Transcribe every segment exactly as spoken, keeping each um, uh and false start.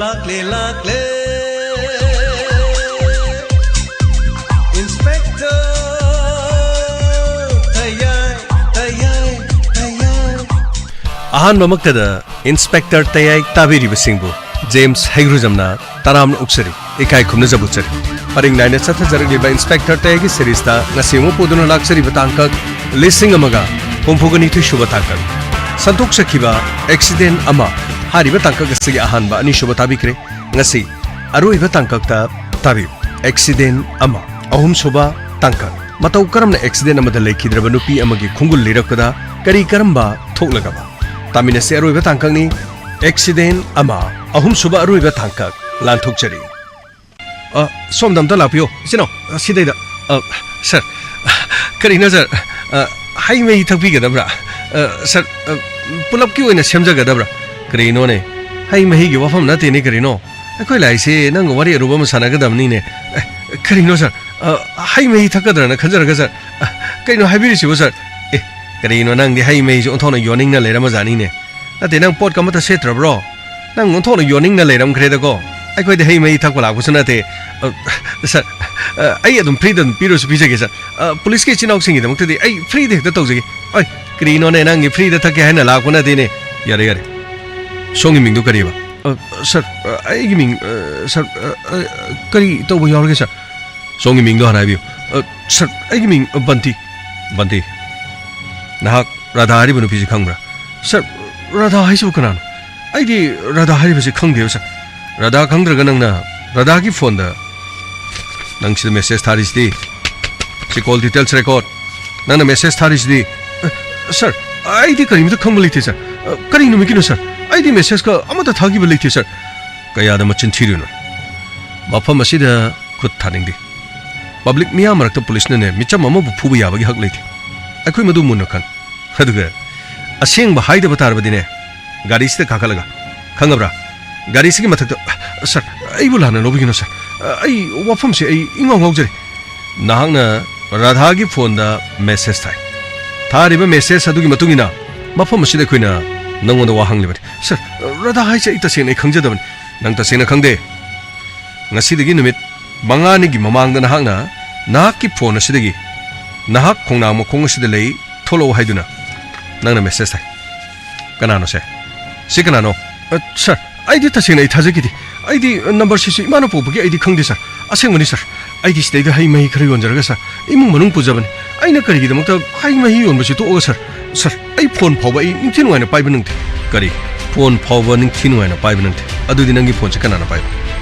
ꯂꯥꯛꯂꯦ, ꯂꯥꯛꯂꯦ, Inspector ꯇꯌꯥꯏ, ꯇꯌꯥꯏ, ꯇꯌꯥꯏ꯫ ꯑꯍꯥꯟꯕꯃꯛꯇꯗ Inspector ꯇꯌꯥꯏ ꯇꯥꯕꯤꯔꯤꯕꯁꯤꯡꯕꯨ James ꯍꯩꯒ꯭ꯔꯨꯖꯝꯅ ꯇꯔꯥꯝꯅ ꯑꯣꯛꯆꯔꯤ, ꯏꯀꯥꯏ ꯈꯨꯝꯅꯖꯕ ꯎꯠꯆꯔꯤ꯫ ꯄꯔꯤꯡ ꯅꯥꯏꯅ ꯆꯠꯊꯖꯔꯛꯂꯤꯕ Inspector ꯇꯌꯥꯏꯒꯤ series ꯇ ꯉꯁꯤ ꯑꯃꯨꯛ ꯄꯨꯗꯨꯅ ꯂꯥꯛꯆꯔꯤꯕ ꯇꯥꯡꯀꯛ ꯂꯤꯁꯤꯡ ꯑꯃꯒ ꯍꯨꯝꯐꯨꯒ ꯅꯤꯊꯣꯏ ꯁꯨꯕ ꯇꯥꯡꯀꯛ, ꯁꯟꯗꯣꯛꯆꯈꯤꯕ accident ꯑꯃ꯫ ꯍꯥꯏꯔꯤꯕ ꯇꯥꯡꯀꯛ ꯑꯁꯤꯒꯤ ꯑꯍꯥꯟꯕ ꯑꯅꯤꯁꯨꯕ ꯇꯥꯕꯤꯈ꯭ꯔꯦ꯫ ꯉꯁꯤ ꯑꯔꯣꯏꯕ ꯇꯥꯡꯀꯛꯇ ꯇꯥꯕꯤꯌꯨ꯫ Accident ꯑꯃ꯫ ꯑꯍꯨꯝꯁꯨꯕ ꯇꯥꯡꯀꯛ꯫ ꯃꯇꯧ ꯀꯔꯝꯅ accident ꯑꯃꯗ ꯂꯩꯈꯤꯗ꯭ꯔꯕ ꯅꯨꯄꯤ ꯑꯃꯒꯤ ꯈꯣꯡꯒꯨꯜ ꯂꯤꯔꯛꯄꯗ ꯀꯔꯤ ꯀꯔꯝꯕ ꯊꯣꯛꯂꯒꯕ? ꯇꯥꯃꯤꯟꯅꯁꯤ, ꯑꯔꯣꯏꯕ ꯇꯥꯡꯀꯛꯅꯤ꯫ Accident ꯑꯃ꯫ ꯑꯍꯨꯝꯁꯨꯕ ꯑꯔꯣꯏꯕ ꯇꯥꯡꯀꯛ ꯂꯥꯟꯊꯣꯛꯆꯔꯤ꯫ ꯑ, ꯁꯣꯝꯗ ꯑꯝꯇ ꯂꯥꯛꯄꯤꯌꯣ, ꯏꯆꯤꯟ ꯏꯅꯥꯎ, ꯑ, ꯁꯤꯗꯩꯗ꯫ ꯑ, ꯁꯥꯔ, ꯀꯔꯤꯅꯣ ꯁꯥꯔ? ꯑ, ꯍꯩ ꯃꯍꯤ ꯊꯛꯄꯤꯒꯗꯕ꯭ꯔꯥ? ꯑ, ꯁꯥꯔ, ꯑ, ꯄꯨꯂꯞꯀꯤ ꯑꯣꯏꯅ ꯁꯦꯝꯖꯒꯗꯕ꯭ꯔꯥ? ꯀꯔꯤꯅꯣꯅꯦ? ꯍꯩ ꯃꯍꯤꯒꯤ ꯋꯥꯐꯝ ꯅꯠꯇꯦꯅꯦ, ꯀꯔꯤꯅꯣ? ꯑꯩꯈꯣꯏ ꯂꯥꯛꯏꯁꯦ ꯅꯪꯒ ꯋꯥꯔꯤ ꯑꯔꯨꯕ ꯑꯃ ꯁꯥꯟꯅꯒꯗꯕꯅꯤꯅꯦ꯫ ꯑꯦ, ꯀꯔꯤꯅꯣ ꯁꯥꯔ? ꯑ, ꯍꯩ ꯃꯍꯤ ꯊꯛꯀꯗ꯭ꯔꯅ ꯈꯟꯖꯔꯒ ꯁꯥꯔ, ꯑ, ꯀꯩꯅꯣ ꯍꯥꯏꯕꯤꯔꯤꯁꯤꯕꯣ ꯁꯥꯔ? ꯑꯦ, ꯀꯔꯤꯅꯣ ꯅꯪꯗꯤ ꯍꯩ ꯃꯍꯤꯁꯦ ꯑꯣꯟꯊꯣꯛꯅ ꯌꯣꯟꯅꯤꯡꯅ ꯂꯩꯔꯝꯃꯖꯥꯠꯅꯤꯅꯦ꯫ ꯅꯠꯇꯦ, ꯅꯪ ꯄꯣꯠꯀ ꯑꯃꯠꯇ ꯁꯦꯠꯇ꯭ꯔꯕ꯭ꯔꯣ? ꯅꯪ ꯑꯣꯟꯊꯣꯛꯅ ꯌꯣꯟꯅꯤꯡꯅ ꯂꯩꯔꯝꯈ꯭ꯔꯦꯗꯀꯣ꯫ ꯑꯩꯈꯣꯏꯗꯤ ꯍꯩ ꯃꯍꯤ ꯊꯛꯄ ꯂꯥꯛꯄꯁꯨ ꯅꯠꯇꯦ꯫ ꯑ, ꯁꯥꯔ, ꯑ, ꯑꯩ ꯑꯗꯨꯝ free ꯗ ꯑꯗꯨꯝ ꯄꯤꯔꯨꯁꯨ ꯄꯤꯖꯒꯦ, ꯁꯥꯔ꯫ ꯑ, ꯄꯨꯂꯤꯁꯀꯤ ꯏꯆꯤꯟ ꯏꯅꯥꯎꯁꯤꯡꯒꯤꯗꯃꯛꯇꯗꯤ ꯑꯩ free ꯗ ꯍꯦꯛꯇ ꯇꯧꯖꯒꯦ꯫ ꯑꯣꯏ, ꯀꯔꯤꯅꯣꯅꯦ, ꯅꯪꯒꯤ free ꯗ ꯊꯛꯀꯦ ꯍꯥꯏꯅ ꯂꯥꯛꯄ ꯅꯠꯇꯦꯅꯦ꯫ ꯌꯥꯔꯦ, ꯌꯥꯔꯦ꯫ ꯁꯣꯝꯒꯤ ꯃꯤꯡꯗꯨ ꯀꯔꯤꯕ? ꯑ, ꯁꯥꯔ, ꯑ, ꯑꯩꯒꯤ ꯃꯤꯡ, ꯑ, ꯁꯥꯔ, ꯑ, ꯑ, ꯀꯔꯤ ꯇꯧꯕ ꯌꯥꯎꯔꯒꯦ, ꯁꯥꯔ? ꯁꯣꯝꯒꯤ ꯃꯤꯡꯗꯣ ꯍꯥꯟꯅ ꯍꯥꯏꯕꯤꯌꯨ꯫ ꯑ, ꯁꯥꯔ, ꯑꯩꯒꯤ ꯃꯤꯡ, ꯑ, ꯕꯟꯇꯤ꯫ ꯕꯟꯇꯤ, ꯅꯍꯥꯛ ꯔꯥꯙꯥ ꯍꯥꯏꯔꯤꯕ ꯅꯨꯄꯤꯁꯤ ꯈꯪꯕ꯭ꯔꯥ? ꯁꯥꯔ, ꯔꯥꯙꯥ ꯍꯥꯏꯁꯤꯕꯨ ꯀꯅꯥꯅꯣ? ꯑꯩꯗꯤ ꯔꯥꯙꯥ ꯍꯥꯏꯔꯤꯕꯁꯤ ꯈꯪꯗꯦꯕ, ꯁꯥꯔ꯫ ꯔꯥꯙꯥ ꯈꯪꯗ꯭ꯔꯒ ꯅꯪꯅ ꯔꯥꯙꯥꯒꯤ ꯐꯣꯟꯗ ꯅꯪ ꯁꯤꯗ ꯃꯦꯁꯦꯖ ꯊꯥꯔꯤꯁꯤꯗꯤ? ꯁꯤ call details record꯫ ꯅꯪꯅ ꯃꯦꯁꯦꯖ ꯊꯥꯔꯤꯁꯤꯗꯤ? ꯑ, ꯁꯥꯔ, ꯑꯩꯗꯤ ꯀꯔꯤꯝꯇ ꯈꯪꯕ ꯂꯩꯇꯦ, ꯁꯥꯔ꯫ ꯑ, ꯀꯔꯤ ꯅꯨꯃꯤꯠꯀꯤꯅꯣ, ꯁꯥꯔ? ꯑꯩꯗꯤ ꯃꯦꯁꯦꯖꯀ ꯑꯃꯠꯇ ꯊꯥꯈꯤꯕ ꯂꯩꯇꯦ, ꯁꯥꯔ꯫ ꯀꯌꯥꯗ ꯃꯆꯤꯟ ꯊꯤꯔꯤꯅꯣ? ꯃꯐꯝ ꯑꯁꯤꯗ ꯈꯨꯠ ꯊꯥꯅꯤꯡꯗꯦ꯫ ꯄꯕ꯭ꯂꯤꯛ ꯃꯤꯌꯥꯝ ꯃꯔꯛꯇ ꯄꯨꯂꯤꯁꯅꯅꯦ, ꯃꯤꯆꯝ ꯑꯃꯕꯨ ꯐꯨꯕ ꯌꯥꯕꯒꯤ ꯍꯛ ꯂꯩꯇꯦ꯫ ꯑꯩꯈꯣꯏ ꯃꯗꯨ ꯃꯨꯟꯅ ꯈꯪ꯫ ꯑꯗꯨꯒ ꯑꯁꯦꯡꯕ ꯍꯥꯏꯗꯕ ꯇꯥꯔꯕꯗꯤꯅꯦ, ꯒꯥꯔꯤꯁꯤꯗ ꯀꯥꯈꯠꯂꯒ, ꯈꯪꯉꯕ꯭ꯔꯥ? ꯒꯥꯔꯤꯁꯤꯒꯤ ꯃꯊꯛꯇ, ꯁꯥꯔ, ꯑꯩꯕꯨ ꯂꯥꯟꯅ ꯂꯧꯕꯤꯒꯅꯨ, ꯁꯥꯔ꯫ ꯑꯩ ꯋꯥꯐꯝꯁꯦ ꯑꯩ ꯏꯉꯥꯎ ꯉꯥꯎꯖꯔꯦ꯫ ꯅꯍꯥꯛꯅ ꯔꯥꯙꯥꯒꯤ ꯐꯣꯟꯗ ꯃꯦꯁꯦꯖ ꯊꯥꯏ꯫ ꯊꯥꯔꯤꯕ ꯃꯦꯁꯦꯖ ꯑꯗꯨꯒꯤ ꯃꯇꯨꯡ ꯏꯟꯅ ꯃꯐꯝ ꯑꯁꯤꯗ ꯑꯩꯈꯣꯏꯅ ꯅꯪꯉꯣꯟꯗ ꯋꯥ ꯍꯪꯂꯤꯕꯅꯤ꯫ ꯁꯥꯔ, ꯔꯥꯙꯥ ꯍꯥꯏꯁꯦ ꯑꯩ ꯇꯁꯦꯡꯅ ꯑꯩ ꯈꯪꯖꯗꯕꯅꯤ꯫ ꯅꯪ ꯇꯁꯦꯡꯅ ꯈꯪꯗꯦ꯫ ꯉꯁꯤꯗꯒꯤ ꯅꯨꯃꯤꯠ ꯃꯉꯥꯅꯤꯒꯤ ꯃꯃꯥꯡꯗ ꯅꯍꯥꯛꯅ ꯅꯍꯥꯛꯀꯤ ꯐꯣꯟ ꯑꯁꯤꯗꯒꯤ ꯅꯍꯥꯛ ꯈꯣꯡꯅꯥꯡ ꯃꯈꯣꯡ ꯑꯁꯤꯗ ꯂꯩ, ꯊꯣꯛꯂꯛꯎ ꯍꯥꯏꯗꯨꯅ ꯅꯪꯅ ꯃꯦꯁꯦꯖ ꯊꯥꯏ꯫ ꯀꯅꯥꯅꯣ ꯁꯦ? ꯁꯤ ꯀꯅꯥꯅꯣ? ꯑ, ꯁꯥꯔ, ꯑꯩꯗꯤ ꯇꯁꯦꯡꯅ ꯑꯩ ꯊꯥꯖꯈꯤꯗꯦ꯫ ꯑꯩꯗꯤ, ꯑ, ꯅꯝꯕꯔꯁꯤꯁꯨ ꯏꯃꯥꯅ ꯄꯨꯕꯒꯤ ꯑꯩꯗꯤ ꯈꯪꯗꯦ, ꯁꯥꯔ꯫ ꯑꯁꯦꯡꯕꯅꯤ, ꯁꯥꯔ꯫ ꯑꯩꯗꯤ ꯁꯤꯗꯩꯗ ꯍꯩ ꯃꯍꯤ ꯈꯔ ꯌꯣꯟꯖꯔꯒ, ꯁꯥꯔ, ꯏꯃꯨꯡ ꯃꯅꯨꯡ ꯄꯨꯖꯕꯅꯤ꯫ ꯑꯩꯅ ꯀꯔꯤꯒꯤꯗꯃꯛꯇ ꯍꯩ ꯃꯍꯤ ꯌꯣꯟꯕꯁꯤ ꯇꯣꯛꯑꯒ, ꯁꯥꯔ? ꯁꯥꯔ, ꯑꯩ ꯐꯣꯟ ꯐꯥꯎꯕ ꯑꯩ ꯅꯤꯡꯊꯤ ꯅꯨꯡꯉꯥꯏꯅ ꯄꯥꯏꯕ ꯅꯪꯗꯦ꯫ ꯀꯔꯤ? ꯐꯣꯟ ꯐꯥꯎꯕ ꯅꯤꯡꯊꯤ ꯅꯨꯡꯉꯥꯏꯅ ꯄꯥꯏꯕ ꯅꯪꯗꯦ? ꯑꯗꯨꯗꯤ ꯅꯪꯒꯤ ꯐꯣꯟꯁꯦ ꯀꯅꯥꯅ ꯄꯥꯏꯕ?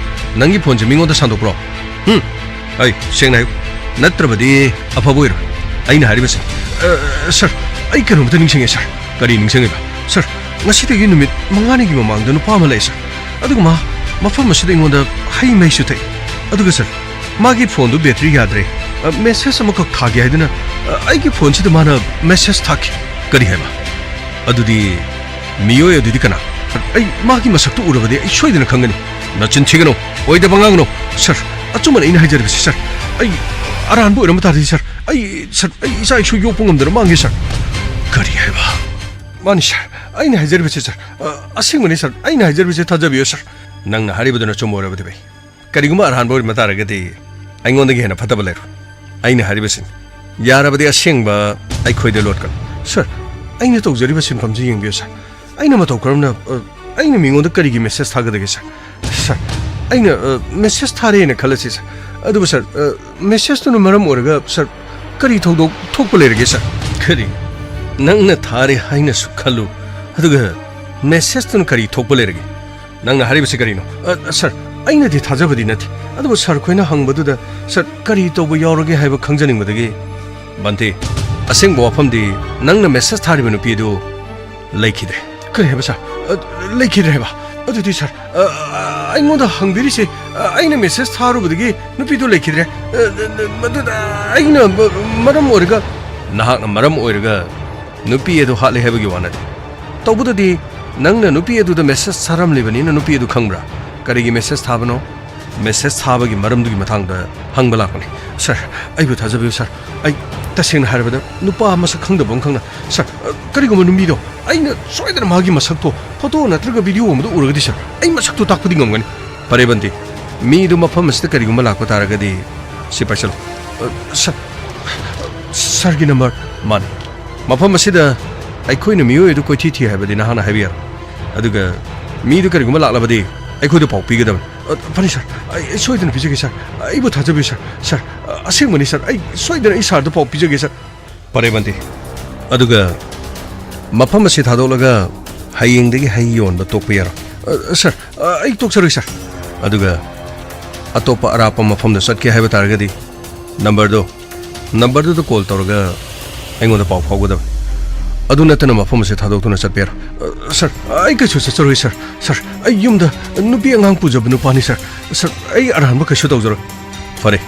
ꯅꯪꯒꯤ ꯐꯣꯟꯁꯦ ꯃꯤꯉꯣꯟꯗ ꯁꯥꯟꯗꯣꯛꯄ꯭ꯔꯣ? ꯍꯨꯝ? ꯑꯩ ꯁꯦꯡꯅ ꯍꯥꯏꯌꯨ, ꯅꯠꯇ꯭ꯔꯕꯗꯤ ꯑꯐꯕ ꯑꯣꯏꯔꯣꯏ꯫ ꯑꯩꯅ ꯍꯥꯏꯔꯤꯕꯁꯦ, ꯑ, ꯁꯥꯔ, ꯑꯩ ꯀꯩꯅꯣꯝꯇ ꯅꯤꯡꯁꯤꯡꯉꯦ, ꯁꯥꯔ꯫ ꯀꯔꯤ ꯅꯤꯡꯁꯤꯡꯉꯤꯕ? ꯁꯥꯔ, ꯉꯁꯤꯗꯒꯤ ꯅꯨꯃꯤꯠ ꯃꯉꯥꯅꯤꯒꯤ ꯃꯃꯥꯡꯗ ꯅꯨꯄꯥ ꯑꯃ ꯂꯩ, ꯁꯥꯔ꯫ ꯑꯗꯨꯒ ꯃꯥ ꯃꯐꯝ ꯑꯁꯤꯗ ꯑꯩꯉꯣꯟꯗ ꯍꯩ ꯃꯍꯤꯁꯨ ꯊꯛꯏ꯫ ꯑꯗꯨꯒ, ꯁꯥꯔ, ꯃꯥꯒꯤ ꯐꯣꯟꯗꯨ ꯕꯦꯇ꯭ꯔꯤ ꯌꯥꯗ꯭ꯔꯦ, ꯑ, ꯃꯦꯁꯦꯖ ꯑꯃꯈꯛ ꯊꯥꯒꯦ ꯍꯥꯏꯗꯨꯅ, ꯑ, ꯑꯩꯒꯤ ꯐꯣꯟꯁꯤꯗ ꯃꯥꯅ ꯃꯦꯁꯦꯖ ꯊꯥꯈꯤ꯫ ꯀꯔꯤ ꯍꯥꯏꯕ? ꯑꯗꯨꯗꯤ ꯃꯤꯑꯣꯏ ꯑꯗꯨꯗꯤ ꯀꯅꯥ? ꯑꯩ ꯃꯥꯒꯤ ꯃꯁꯛꯇꯨ ꯎꯔꯕꯗꯤ ꯑꯩ ꯁꯣꯏꯗꯅ ꯈꯪꯒꯅꯤ꯫ ꯅꯆꯤꯟ ꯊꯤꯒꯅꯨ, ꯑꯣꯏꯗꯕ ꯉꯥꯡꯒꯅꯨ꯫ ꯁꯥꯔ, ꯑꯆꯨꯝꯕꯅ ꯑꯩꯅ ꯍꯥꯏꯖꯔꯤꯕꯁꯤ, ꯁꯥꯔ꯫ ꯑꯩ ꯑꯔꯥꯟꯕ ꯑꯣꯏꯔꯝꯕ ꯇꯥꯔꯗꯤ, ꯁꯥꯔ, ꯑꯩ, ꯁꯥꯔ, ꯑꯩ ꯏꯆꯥ ꯏꯁꯨ ꯌꯣꯛꯄ ꯉꯝꯗꯅ ꯃꯥꯡꯒꯦ, ꯁꯥꯔ꯫ ꯀꯔꯤ ꯍꯥꯏꯕ? ꯃꯥꯅꯤ, ꯁꯥꯔ, ꯑꯩꯅ ꯍꯥꯏꯖꯔꯤꯕꯁꯤ, ꯁꯥꯔ꯫ ꯑ, ꯑꯁꯦꯡꯕꯅꯤ, ꯁꯥꯔ, ꯑꯩꯅ ꯍꯥꯏꯖꯔꯤꯕꯁꯤ ꯊꯥꯖꯕꯤꯌꯨ, ꯁꯥꯔ꯫ ꯅꯪꯅ ꯍꯥꯏꯔꯤꯕꯗꯨꯅ ꯑꯆꯨꯝꯕ ꯑꯣꯏꯔꯕꯗꯤ ꯐꯩ꯫ ꯀꯔꯤꯒꯨꯝꯕ ꯑꯔꯥꯟꯕ ꯑꯣꯏꯔꯝꯕ ꯇꯥꯔꯒꯗꯤ ꯑꯩꯉꯣꯟꯗꯒꯤ ꯍꯦꯟꯅ ꯐꯠꯇꯕ ꯂꯩꯔꯣꯏ꯫ ꯑꯩꯅ ꯍꯥꯏꯔꯤꯕꯁꯤꯅꯤ꯫ ꯌꯥꯔꯕꯗꯤ ꯑꯁꯦꯡꯕ ꯑꯩꯈꯣꯏꯗ ꯂꯣꯠꯀꯅꯨ꯫ ꯁꯥꯔ, ꯑꯩꯅ ꯇꯧꯖꯔꯤꯕ ꯁꯤꯟꯐꯝꯁꯤ ꯌꯦꯡꯕꯤꯌꯨ, ꯁꯥꯔ꯫ ꯑꯩꯅ ꯃꯇꯧ ꯀꯔꯝꯅ, ꯑ, ꯑꯩꯅ ꯃꯤꯉꯣꯟꯗ ꯀꯔꯤꯒꯤ ꯃꯦꯁꯦꯖ ꯊꯥꯒꯗꯒꯦ, ꯁꯥꯔ? ꯁꯥꯔ, ꯑꯩꯅ, ꯑ, ꯃꯦꯁꯦꯖ ꯊꯥꯔꯦꯅ ꯈꯜꯂꯁꯤ, ꯁꯥꯔ꯫ ꯑꯗꯨꯕꯨ, ꯁꯥꯔ, ꯑ, ꯃꯦꯁꯦꯖꯇꯨꯅ ꯃꯔꯝ ꯑꯣꯏꯔꯒ, ꯁꯥꯔ, ꯀꯔꯤ ꯊꯧꯗꯣꯛ ꯊꯣꯛꯄ ꯂꯩꯔꯒꯦ, ꯁꯥꯔ? ꯀꯔꯤ? ꯅꯪꯅ ꯊꯥꯔꯦ ꯍꯥꯏꯅꯁꯨ ꯈꯜꯂꯨ, ꯑꯗꯨꯒ ꯃꯦꯁꯦꯖꯇꯨꯅ ꯀꯔꯤ ꯊꯣꯛꯄ ꯂꯩꯔꯒꯦ? ꯅꯪꯅ ꯍꯥꯏꯔꯤꯕꯁꯤ ꯀꯔꯤꯅꯣ? ꯑ, ꯁꯥꯔ, ꯑꯩꯅꯗꯤ ꯊꯥꯖꯕꯗꯤ ꯅꯠꯇꯦ꯫ ꯑꯗꯨꯕꯨ ꯁꯥꯔ ꯈꯣꯏꯅ ꯍꯪꯕꯗꯨꯗ, ꯁꯥꯔ, ꯀꯔꯤ ꯇꯧꯕ ꯌꯥꯎꯔꯒꯦ ꯍꯥꯏꯕ ꯈꯪꯖꯅꯤꯡꯕꯗꯒꯤ꯫ ꯕꯟꯇꯤ, ꯑꯁꯦꯡꯕ ꯋꯥꯐꯝꯗꯤ ꯅꯪꯅ ꯃꯦꯁꯦꯖ ꯊꯥꯔꯤꯕ ꯅꯨꯄꯤ ꯑꯗꯨ ꯂꯩꯈꯤꯗ꯭ꯔꯦ꯫ ꯀꯔꯤ ꯍꯥꯏꯕ, ꯁꯥꯔ? ꯑ, ꯂꯩꯈꯤꯗ꯭ꯔꯦ ꯍꯥꯏꯕ? ꯑꯗꯨꯗꯤ, ꯁꯥꯔ, ꯑ, ꯑ, ꯑꯩꯉꯣꯟꯗ ꯍꯪꯕꯤꯔꯤꯁꯦ, ꯑ, ꯑꯩꯅ ꯃꯦꯁꯦꯖ ꯊꯥꯔꯨꯕꯗꯒꯤ ꯅꯨꯄꯤꯗꯨ ꯂꯩꯈꯤꯗ꯭ꯔꯦ꯫ ꯑ, ꯑ, ꯑ, ꯃꯗꯨꯗ ꯑꯩꯅ ꯃ-, ꯃꯔꯝ ꯑꯣꯏꯔꯒ ꯅꯍꯥꯛꯅ ꯃꯔꯝ ꯑꯣꯏꯔꯒ ꯅꯨꯄꯤ ꯑꯗꯨ ꯍꯥꯠꯂꯦ ꯍꯥꯏꯕꯒꯤ ꯋꯥ ꯅꯠꯇꯦ꯫ ꯇꯧꯕꯗꯗꯤ ꯅꯪꯅ ꯅꯨꯄꯤ ꯑꯗꯨꯗ ꯃꯦꯁꯦꯖ ꯊꯥꯔꯝꯂꯤꯕꯅꯤꯅ ꯅꯨꯄꯤ ꯑꯗꯨ ꯈꯪꯕ꯭ꯔꯥ? ꯀꯔꯤꯒꯤ ꯃꯦꯁꯦꯖ ꯊꯥꯕꯅꯣ? ꯃꯦꯁꯦꯖ ꯊꯥꯕꯒꯤ ꯃꯔꯝꯗꯨꯒꯤ ꯃꯇꯥꯡꯗ ꯍꯪꯕ ꯂꯥꯛꯄꯅꯤ꯫ ꯁꯥꯔ, ꯑꯩꯕꯨ ꯊꯥꯖꯕꯤꯌꯨ ꯁꯥꯔ꯫ ꯑꯩ ꯇꯁꯦꯡꯅ ꯍꯥꯏꯔꯕꯗ ꯅꯨꯄꯥ ꯃꯁꯛ ꯈꯪꯗꯕ ꯑꯃꯈꯛꯅ, ꯁꯥꯔ, ꯑ, ꯀꯔꯤꯒꯨꯝꯕ ꯅꯨꯃꯤꯗꯣ ꯑꯩꯅ ꯁꯣꯏꯗꯅ ꯃꯥꯒꯤ ꯃꯁꯛꯇꯣ ꯐꯣꯇꯣ ꯅꯠꯇ꯭ꯔꯒ ꯚꯤꯗꯤꯑꯣ ꯑꯃꯗ ꯎꯔꯒꯗꯤ ꯁꯥꯔ, ꯑꯩ ꯃꯁꯛꯇꯣ ꯇꯥꯛꯄꯗꯤ ꯉꯝꯒꯅꯤ꯫ ꯐꯔꯦ ꯕꯟꯇꯤ, ꯃꯤꯗꯨ ꯃꯐꯝ ꯑꯁꯤꯗ ꯀꯔꯤꯒꯨꯝꯕ ꯂꯥꯛꯄ ꯇꯥꯔꯒꯗꯤ ꯁꯤ ꯄꯥꯏꯁꯜꯂꯨ꯫ ꯑ, ꯁꯥꯔ, ꯁꯥꯔꯒꯤ ꯅꯝꯕꯔ꯫ ꯃꯥꯅꯤ꯫ ꯃꯐꯝ ꯑꯁꯤꯗ ꯑꯩꯈꯣꯏꯅ ꯃꯤꯑꯣꯏ ꯑꯗꯨ ꯀꯣꯏꯊꯤ ꯊꯤ ꯍꯥꯏꯕꯗꯤ ꯅꯍꯥꯛꯅ ꯍꯥꯏꯕ ꯌꯥꯔꯣꯏ꯫ ꯑꯗꯨꯒ ꯃꯤꯗꯨ ꯀꯔꯤꯒꯨꯝꯕ ꯂꯥꯛꯂꯕꯗꯤ ꯑꯩꯈꯣꯏꯗ ꯄꯥꯎ ꯄꯤꯒꯗꯕꯅꯤ꯫ ꯑ, ꯐꯅꯤ ꯁꯥꯔ, ꯑꯩ ꯁꯣꯏꯗꯅ ꯄꯤꯖꯒꯦ ꯁꯥꯔ꯫ ꯑꯩꯕꯨ ꯊꯥꯖꯕꯤꯌꯨ ꯁꯥꯔ꯫ ꯁꯥꯔ, ꯑ, ꯑꯁꯦꯡꯕꯅꯤ ꯁꯥꯔ, ꯑꯩ ꯁꯣꯏꯗꯅ ꯑꯩ ꯁꯥꯔꯗ ꯄꯥꯎ ꯄꯤꯖꯒꯦ ꯁꯥꯔ꯫ ꯐꯔꯦ ꯕꯟꯇꯤ, ꯑꯗꯨꯒ ꯃꯐꯝ ꯑꯁꯤ ꯊꯥꯗꯣꯛꯂꯒ ꯍꯌꯦꯡꯗꯒꯤ ꯍꯩ ꯌꯣꯟꯕ ꯇꯣꯛꯄ ꯌꯥꯔꯣꯏ꯫ ꯑ, ꯁꯥꯔ, ꯑ, ꯑꯩ ꯇꯣꯛꯆꯔꯣꯏ ꯁꯥꯔ꯫ ꯑꯗꯨꯒ ꯑꯇꯣꯞꯄ ꯑꯔꯥꯞꯄ ꯃꯐꯝꯗ ꯆꯠꯀꯦ ꯍꯥꯏꯕ ꯇꯥꯔꯒꯗꯤ ꯅꯝꯕꯔꯗꯣ, ꯅꯝꯕꯔꯗꯨꯗ ꯀꯣꯜ ꯇꯧꯔꯒ ꯑꯩꯉꯣꯟꯗ ꯄꯥꯎ ꯐꯥꯎꯒꯗꯕꯅꯤ꯫ ꯑꯗꯨ ꯅꯠꯇꯅ ꯃꯐꯝ ꯑꯁꯤ ꯊꯥꯗꯣꯛꯇꯨꯅ ꯆꯠꯄ ꯌꯥꯔꯣꯏ꯫ ꯑ, ꯁꯥꯔ, ꯑꯩ ꯀꯩꯁꯨ ꯆꯠꯆꯔꯣꯏ ꯁꯥꯔ꯫ ꯁꯥꯔ, ꯑꯩ ꯌꯨꯝꯗ ꯅꯨꯄꯤ ꯑꯉꯥꯡ ꯄꯨꯖꯕ ꯅꯨꯄꯥꯅꯤ ꯁꯥꯔ꯫ ꯁꯥꯔ, ꯑꯩ ꯑꯔꯥꯟꯕ ꯀꯩꯁꯨ ꯇꯧꯖꯔꯣꯏ꯫ ꯐꯔꯦ,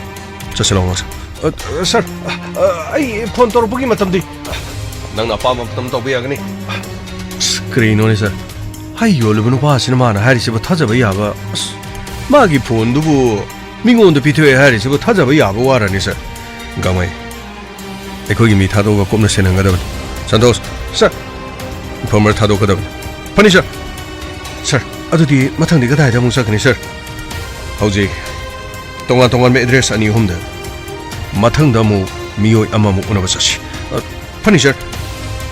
ꯆꯠꯁꯤꯜꯂꯣ ꯑꯉꯥꯡꯁꯦ꯫ ꯑ, ꯁꯥꯔ, ꯑ, ꯑꯩ ꯐꯣꯟ ꯇꯧꯔꯛꯄꯒꯤ ꯃꯇꯝꯗꯤ? ꯅꯪꯅ ꯑꯄꯥꯝꯕ ꯃꯇꯝ ꯇꯧꯕ ꯌꯥꯒꯅꯤ꯫ ꯑꯁ, ꯀꯔꯤꯅꯣꯅꯦ ꯁꯥꯔ? ꯍꯩ ꯌꯣꯜꯂꯤꯕ ꯅꯨꯄꯥꯁꯤꯅ ꯃꯥꯅ ꯍꯥꯏꯔꯤꯁꯤꯕꯨ ꯊꯥꯖꯕ ꯌꯥꯕ? ꯑꯁ, ꯃꯥꯒꯤ ꯐꯣꯟꯗꯨꯕꯨ ꯃꯤꯉꯣꯟꯗ ꯄꯤꯊꯣꯛꯑꯦ ꯍꯥꯏꯔꯤꯁꯤꯕꯨ ꯊꯥꯖꯕ ꯌꯥꯕ ꯋꯥꯔꯅꯤ ꯁꯥꯔ? ꯒꯥꯡꯃꯩ, ꯑꯩꯈꯣꯏꯒꯤ ꯃꯤ ꯊꯥꯗꯣꯛꯑꯒ ꯀꯨꯞꯅ ꯁꯦꯟꯅꯒꯗꯕꯅꯤ꯫ ꯁꯟꯇꯣꯁ꯫ ꯁꯥꯔ꯫ ꯏꯟꯐꯣꯔꯃꯔ ꯊꯥꯗꯣꯛꯀꯗꯕꯅꯤ꯫ ꯐꯅꯤ ꯁꯥꯔ꯫ ꯁꯥꯔ, ꯑꯗꯨꯗꯤ ꯃꯊꯪꯗꯤ ꯀꯗꯥꯏꯗ ꯑꯃꯨꯛ ꯆꯠꯀꯅꯤ ꯁꯥꯔ? ꯍꯧꯖꯤꯛ ꯇꯣꯉꯥꯟ ꯇꯣꯉꯥꯟꯕ ꯑꯦꯗ꯭ꯔꯦꯁ ꯑꯅꯤ ꯑꯍꯨꯝꯗ ꯃꯊꯪꯗ ꯑꯃꯨꯛ ꯃꯤꯑꯣꯏ ꯑꯃꯃꯨꯛ ꯎꯅꯕ ꯆꯠꯁꯤ꯫ ꯑ, ꯐꯅꯤ ꯁꯥꯔ꯫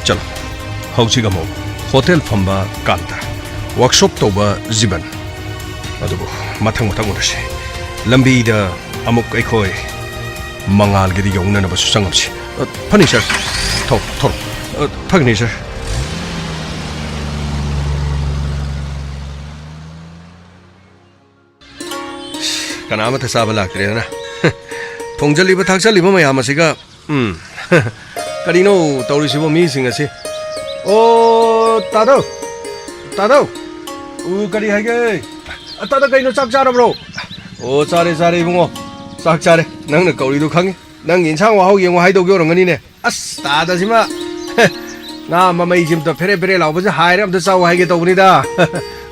ꯆꯠꯂꯣ꯫ ꯍꯧꯖꯤꯛ ꯑꯃꯨꯛ ꯍꯣꯇꯦꯜ ꯐꯝꯕ ꯀꯥꯟꯇ, ꯋꯥꯔꯛꯁꯣꯞ ꯇꯧꯕ ꯖꯤꯕꯟ꯫ ꯑꯗꯨꯕꯨ ꯃꯊꯪ ꯃꯊꯪ ꯎꯅꯁꯤ꯫ ꯂꯝꯕꯤꯗ ꯑꯃꯨꯛ ꯑꯩꯈꯣꯏ ꯃꯉꯥꯜꯒꯤꯗ ꯌꯧꯅꯅꯕꯁꯨ ꯆꯪꯉꯝꯁꯤ꯫ ꯑ, ꯐꯅꯤ ꯁꯥꯔ꯫ ꯊꯣꯛ-, ꯊꯣꯛ-, ꯑ, ꯐꯒꯅꯤ ꯁꯥꯔ꯫ ꯀꯅꯥ ꯑꯃꯠꯇ ꯆꯥꯕ ꯂꯥꯛꯇ꯭ꯔꯦꯗꯅ꯫ ꯊꯣꯡꯖꯜꯂꯤꯕ ꯊꯥꯛꯆꯜꯂꯤꯕ ꯃꯌꯥꯝ ꯑꯁꯤꯒ, ꯎꯝ꯫ ꯀꯔꯤꯅꯣ ꯇꯧꯔꯤꯁꯤꯕꯣ ꯃꯤꯁꯤꯡ ꯑꯁꯤ? ꯑꯣ, ꯇꯥꯗꯧ! ꯇꯥꯗꯧ! ꯎ, ꯀꯔꯤ ꯍꯥꯏꯒꯦ? ꯑ, ꯇꯥꯗ, ꯀꯩꯅꯣ, ꯆꯥꯛ ꯆꯥꯔꯕ꯭ꯔꯣ? ꯑꯣ, ꯆꯥꯔꯦ, ꯆꯥꯔꯦ, ꯏꯕꯨꯡꯉꯣ꯫ ꯆꯥꯛ ꯆꯥꯔꯦ꯫ ꯅꯪꯅ ꯀꯧꯔꯤꯗꯣ ꯈꯪꯉꯤ꯫ ꯅꯪꯒꯤ ꯏꯟꯁꯥꯡ ꯃꯍꯥꯎ ꯌꯦꯡꯉꯣ ꯍꯥꯏꯗꯧꯒꯤ ꯑꯣꯏꯔꯝꯒꯅꯤꯅꯦ꯫ ꯑꯁ, ꯇꯥꯗꯁꯤꯃ꯫ ꯉꯥ ꯃꯃꯩꯁꯤ ꯑꯝꯇ ꯐꯦꯔꯦ ꯐꯦꯔꯦ ꯂꯥꯎꯕꯁꯦ ꯍꯥꯏꯔ ꯑꯝꯇ ꯆꯥꯎ ꯍꯥꯏꯒꯦ ꯇꯧꯕꯅꯤꯗ꯫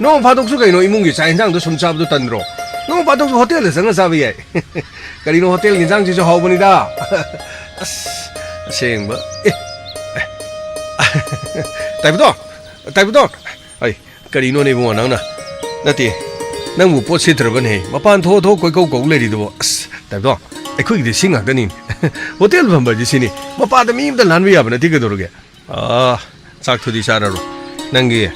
ꯅꯣꯡ ꯐꯥꯗꯣꯛꯁꯨ ꯀꯩꯅꯣ ꯏꯃꯨꯡꯒꯤ ꯆꯥꯛ ꯏꯟꯁꯥꯡꯗꯣ ꯁꯨꯝ ꯆꯥꯕꯗꯣ ꯇꯟꯗ꯭ꯔꯣ? ꯅꯣꯡ ꯐꯥꯗꯣꯛꯁꯨ ꯍꯣꯇꯦꯜꯗ ꯆꯪꯉ ꯆꯥꯕ ꯌꯥꯏ꯫ ꯀꯔꯤꯅꯣ, ꯍꯣꯇꯦꯜꯒꯤ ꯏꯟꯖꯥꯡꯁꯤꯁꯨ ꯍꯥꯎꯕꯅꯤꯗ꯫ ꯑꯁ, ꯑꯁꯦꯡꯕ꯫ ꯑꯦ, ꯑꯦ꯫ ꯇꯥꯏꯕꯗꯣ, ꯇꯥꯏꯕꯗꯣ꯫ ꯑꯩ, ꯀꯔꯤꯅꯣꯅꯦ ꯏꯕꯨꯡꯉꯣ ꯅꯪꯅ? ꯅꯠꯇꯦ, ꯅꯪꯕꯨ ꯄꯣꯠ ꯁꯤꯠꯇ꯭ꯔꯕꯅꯦ꯫ ꯃꯄꯥꯟ ꯊꯣꯛꯑ ꯊꯣꯛꯑ ꯀꯣꯏꯀꯧ ꯀꯧ ꯂꯩꯔꯤꯗꯨꯕꯣ꯫ ꯑꯁ, ꯇꯥꯏꯕꯗꯣ, ꯑꯩꯈꯣꯏꯒꯤꯗꯤ ꯁꯤ ꯉꯥꯛꯇꯅꯤ꯫ ꯍꯣꯇꯦꯜ ꯐꯝꯕ ꯍꯥꯏꯗꯤ ꯁꯤꯅꯤ꯫ ꯃꯄꯥꯟꯗ ꯃꯤ ꯑꯝꯇ ꯂꯥꯟꯕ ꯌꯥꯕ ꯅꯠꯇꯦ, ꯀꯩꯗꯧꯔꯒꯦ? ꯑꯥ, ꯆꯥꯛꯇꯨꯗꯤ ꯆꯥꯔꯔꯣꯏ꯫ ꯅꯪꯒꯤ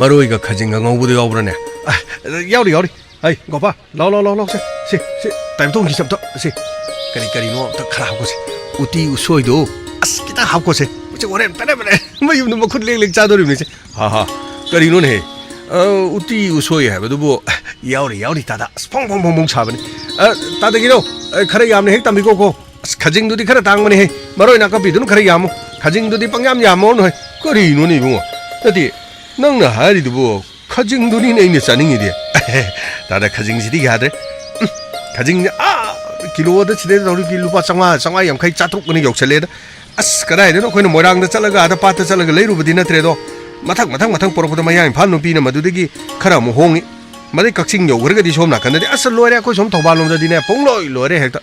ꯃꯔꯣꯏꯒ ꯈꯥꯖꯤꯡꯒ ꯉꯧꯕꯗꯣ ꯌꯥꯎꯕ꯭ꯔꯅꯦ? ꯑ, ꯌꯥꯎꯔꯤ, ꯌꯥꯎꯔꯤ꯫ ꯍꯩ, ꯒꯣꯄꯥ, ꯂꯥꯎ, ꯂꯥꯎ, ꯂꯥꯎ, ꯂꯥꯎ, ꯁꯦ, ꯁꯦ, ꯁꯦ, ꯇꯥꯏꯕꯇꯣꯟꯒꯤ ꯆꯞꯇꯣ, ꯁꯦ꯫ ꯀꯔꯤ ꯀꯔꯤꯅꯣ ꯑꯝꯇ ꯈꯔ ꯍꯥꯞꯈꯣꯁꯦ꯫ ꯎꯇꯤ ꯎꯁꯣꯏꯗꯣ, ꯑꯁ, ꯈꯤꯇꯪ ꯍꯥꯞꯈꯣꯁꯦ꯫ ꯃꯁꯤ ꯍꯣꯔꯦꯟ ꯐꯔꯦ ꯐꯔꯦ ꯃꯌꯨꯝꯗ ꯃꯈꯨꯠ ꯂꯦꯡ ꯂꯦꯡ ꯆꯥꯗꯣꯔꯤꯕꯅꯤꯁꯦ꯫ ꯍꯥ, ꯍꯥ, ꯀꯔꯤꯅꯣꯅꯦꯍꯦ? ꯑ, ꯎꯇꯤ ꯎꯁꯣꯏ ꯍꯥꯏꯕꯗꯨꯕꯨ, ꯌꯥꯎꯔꯤ, ꯌꯥꯎꯔꯤ, ꯇꯥꯗ꯫ ꯑꯁ, ꯐꯣꯡ, ꯐꯣꯡ, ꯐꯣꯡ, ꯐꯣꯡ ꯁꯥꯕꯅꯤ꯫ ꯑ, ꯇꯥꯗ ꯒꯤꯔꯣ, ꯑ, ꯈꯔ ꯌꯥꯝꯅ ꯍꯦꯛ ꯇꯝꯕꯤꯀꯣ ꯀꯣ꯫ ꯑꯁ, ꯈꯥꯖꯤꯡꯗꯨꯗꯤ ꯈꯔ ꯇꯥꯡꯕꯅꯦꯍꯦ꯫ ꯃꯔꯣꯏ ꯅꯥꯀꯨꯞꯄꯤꯗꯨꯅ ꯈꯔ ꯌꯥꯝꯃꯨ꯫ ꯈꯥꯖꯤꯡꯗꯨꯗꯤ ꯄꯪꯌꯥꯝ ꯌꯥꯝꯃꯨ ꯍꯣꯏ꯫ ꯀꯔꯤꯅꯣꯅꯦ ꯏꯕꯨꯡꯉꯣ? ꯅꯠꯇꯦ, ꯅꯪꯅ ꯍꯥꯏꯔꯤꯗꯨꯕꯨ ꯈꯥꯖꯤꯡꯗꯨꯅꯤꯅꯦ ꯑꯩꯅ ꯆꯥꯅꯤꯡꯉꯤꯗꯤ꯫ ꯇꯥꯗ, ꯈꯥꯖꯤꯡꯁꯤꯗꯤ ꯌꯥꯗ꯭ꯔꯦ꯫ ꯎꯝ, ꯈꯥꯖꯤꯡꯁꯦ, ꯑꯥ, ꯀꯤꯂꯣꯗ ꯁꯤꯗꯩꯗ ꯇꯧꯔꯤ ꯂꯨꯄꯥ ꯆꯥꯝꯃꯉꯥ, ꯆꯥꯝꯃꯉꯥ ꯌꯥꯡꯈꯩ, ꯆꯥꯇ꯭ꯔꯨꯛ ꯑꯅ ꯌꯧꯁꯜꯂꯦꯗ꯫ ꯑꯁ, ꯀꯗꯥꯏꯗꯅꯣ ꯑꯩꯈꯣꯏꯅ ꯃꯣꯏꯔꯥꯡꯗ ꯆꯠꯂꯒ, ꯑꯥꯗ ꯄꯥꯠꯇ ꯆꯠꯂꯒ ꯂꯩꯔꯨꯕꯗꯤ ꯅꯠꯇ꯭ꯔꯦꯗꯣ꯫ ꯃꯊꯪ, ꯃꯊꯪ, ꯃꯊꯪ ꯄꯣꯔꯛꯄꯗ ꯃꯌꯥꯡ ꯏꯝꯐꯥꯜ ꯅꯨꯄꯤꯅ ꯃꯗꯨꯗꯒꯤ ꯈꯔ ꯑꯃꯨꯛ ꯍꯣꯡꯉꯤ꯫ ꯃꯗꯩ ꯀꯛꯆꯤꯡ ꯌꯧꯈ꯭ꯔꯒꯗꯤ ꯁꯣꯝ ꯅꯥꯀꯟꯗꯗꯤ, ꯑꯁ, ꯂꯣꯏꯔꯦ, ꯑꯩꯈꯣꯏ ꯁꯣꯝ ꯊꯧꯕꯥꯜ ꯂꯣꯝꯗꯗꯤꯅꯦ, ꯄꯨꯡꯂꯣꯏ ꯂꯣꯏꯔꯦ ꯍꯦꯛꯇ꯫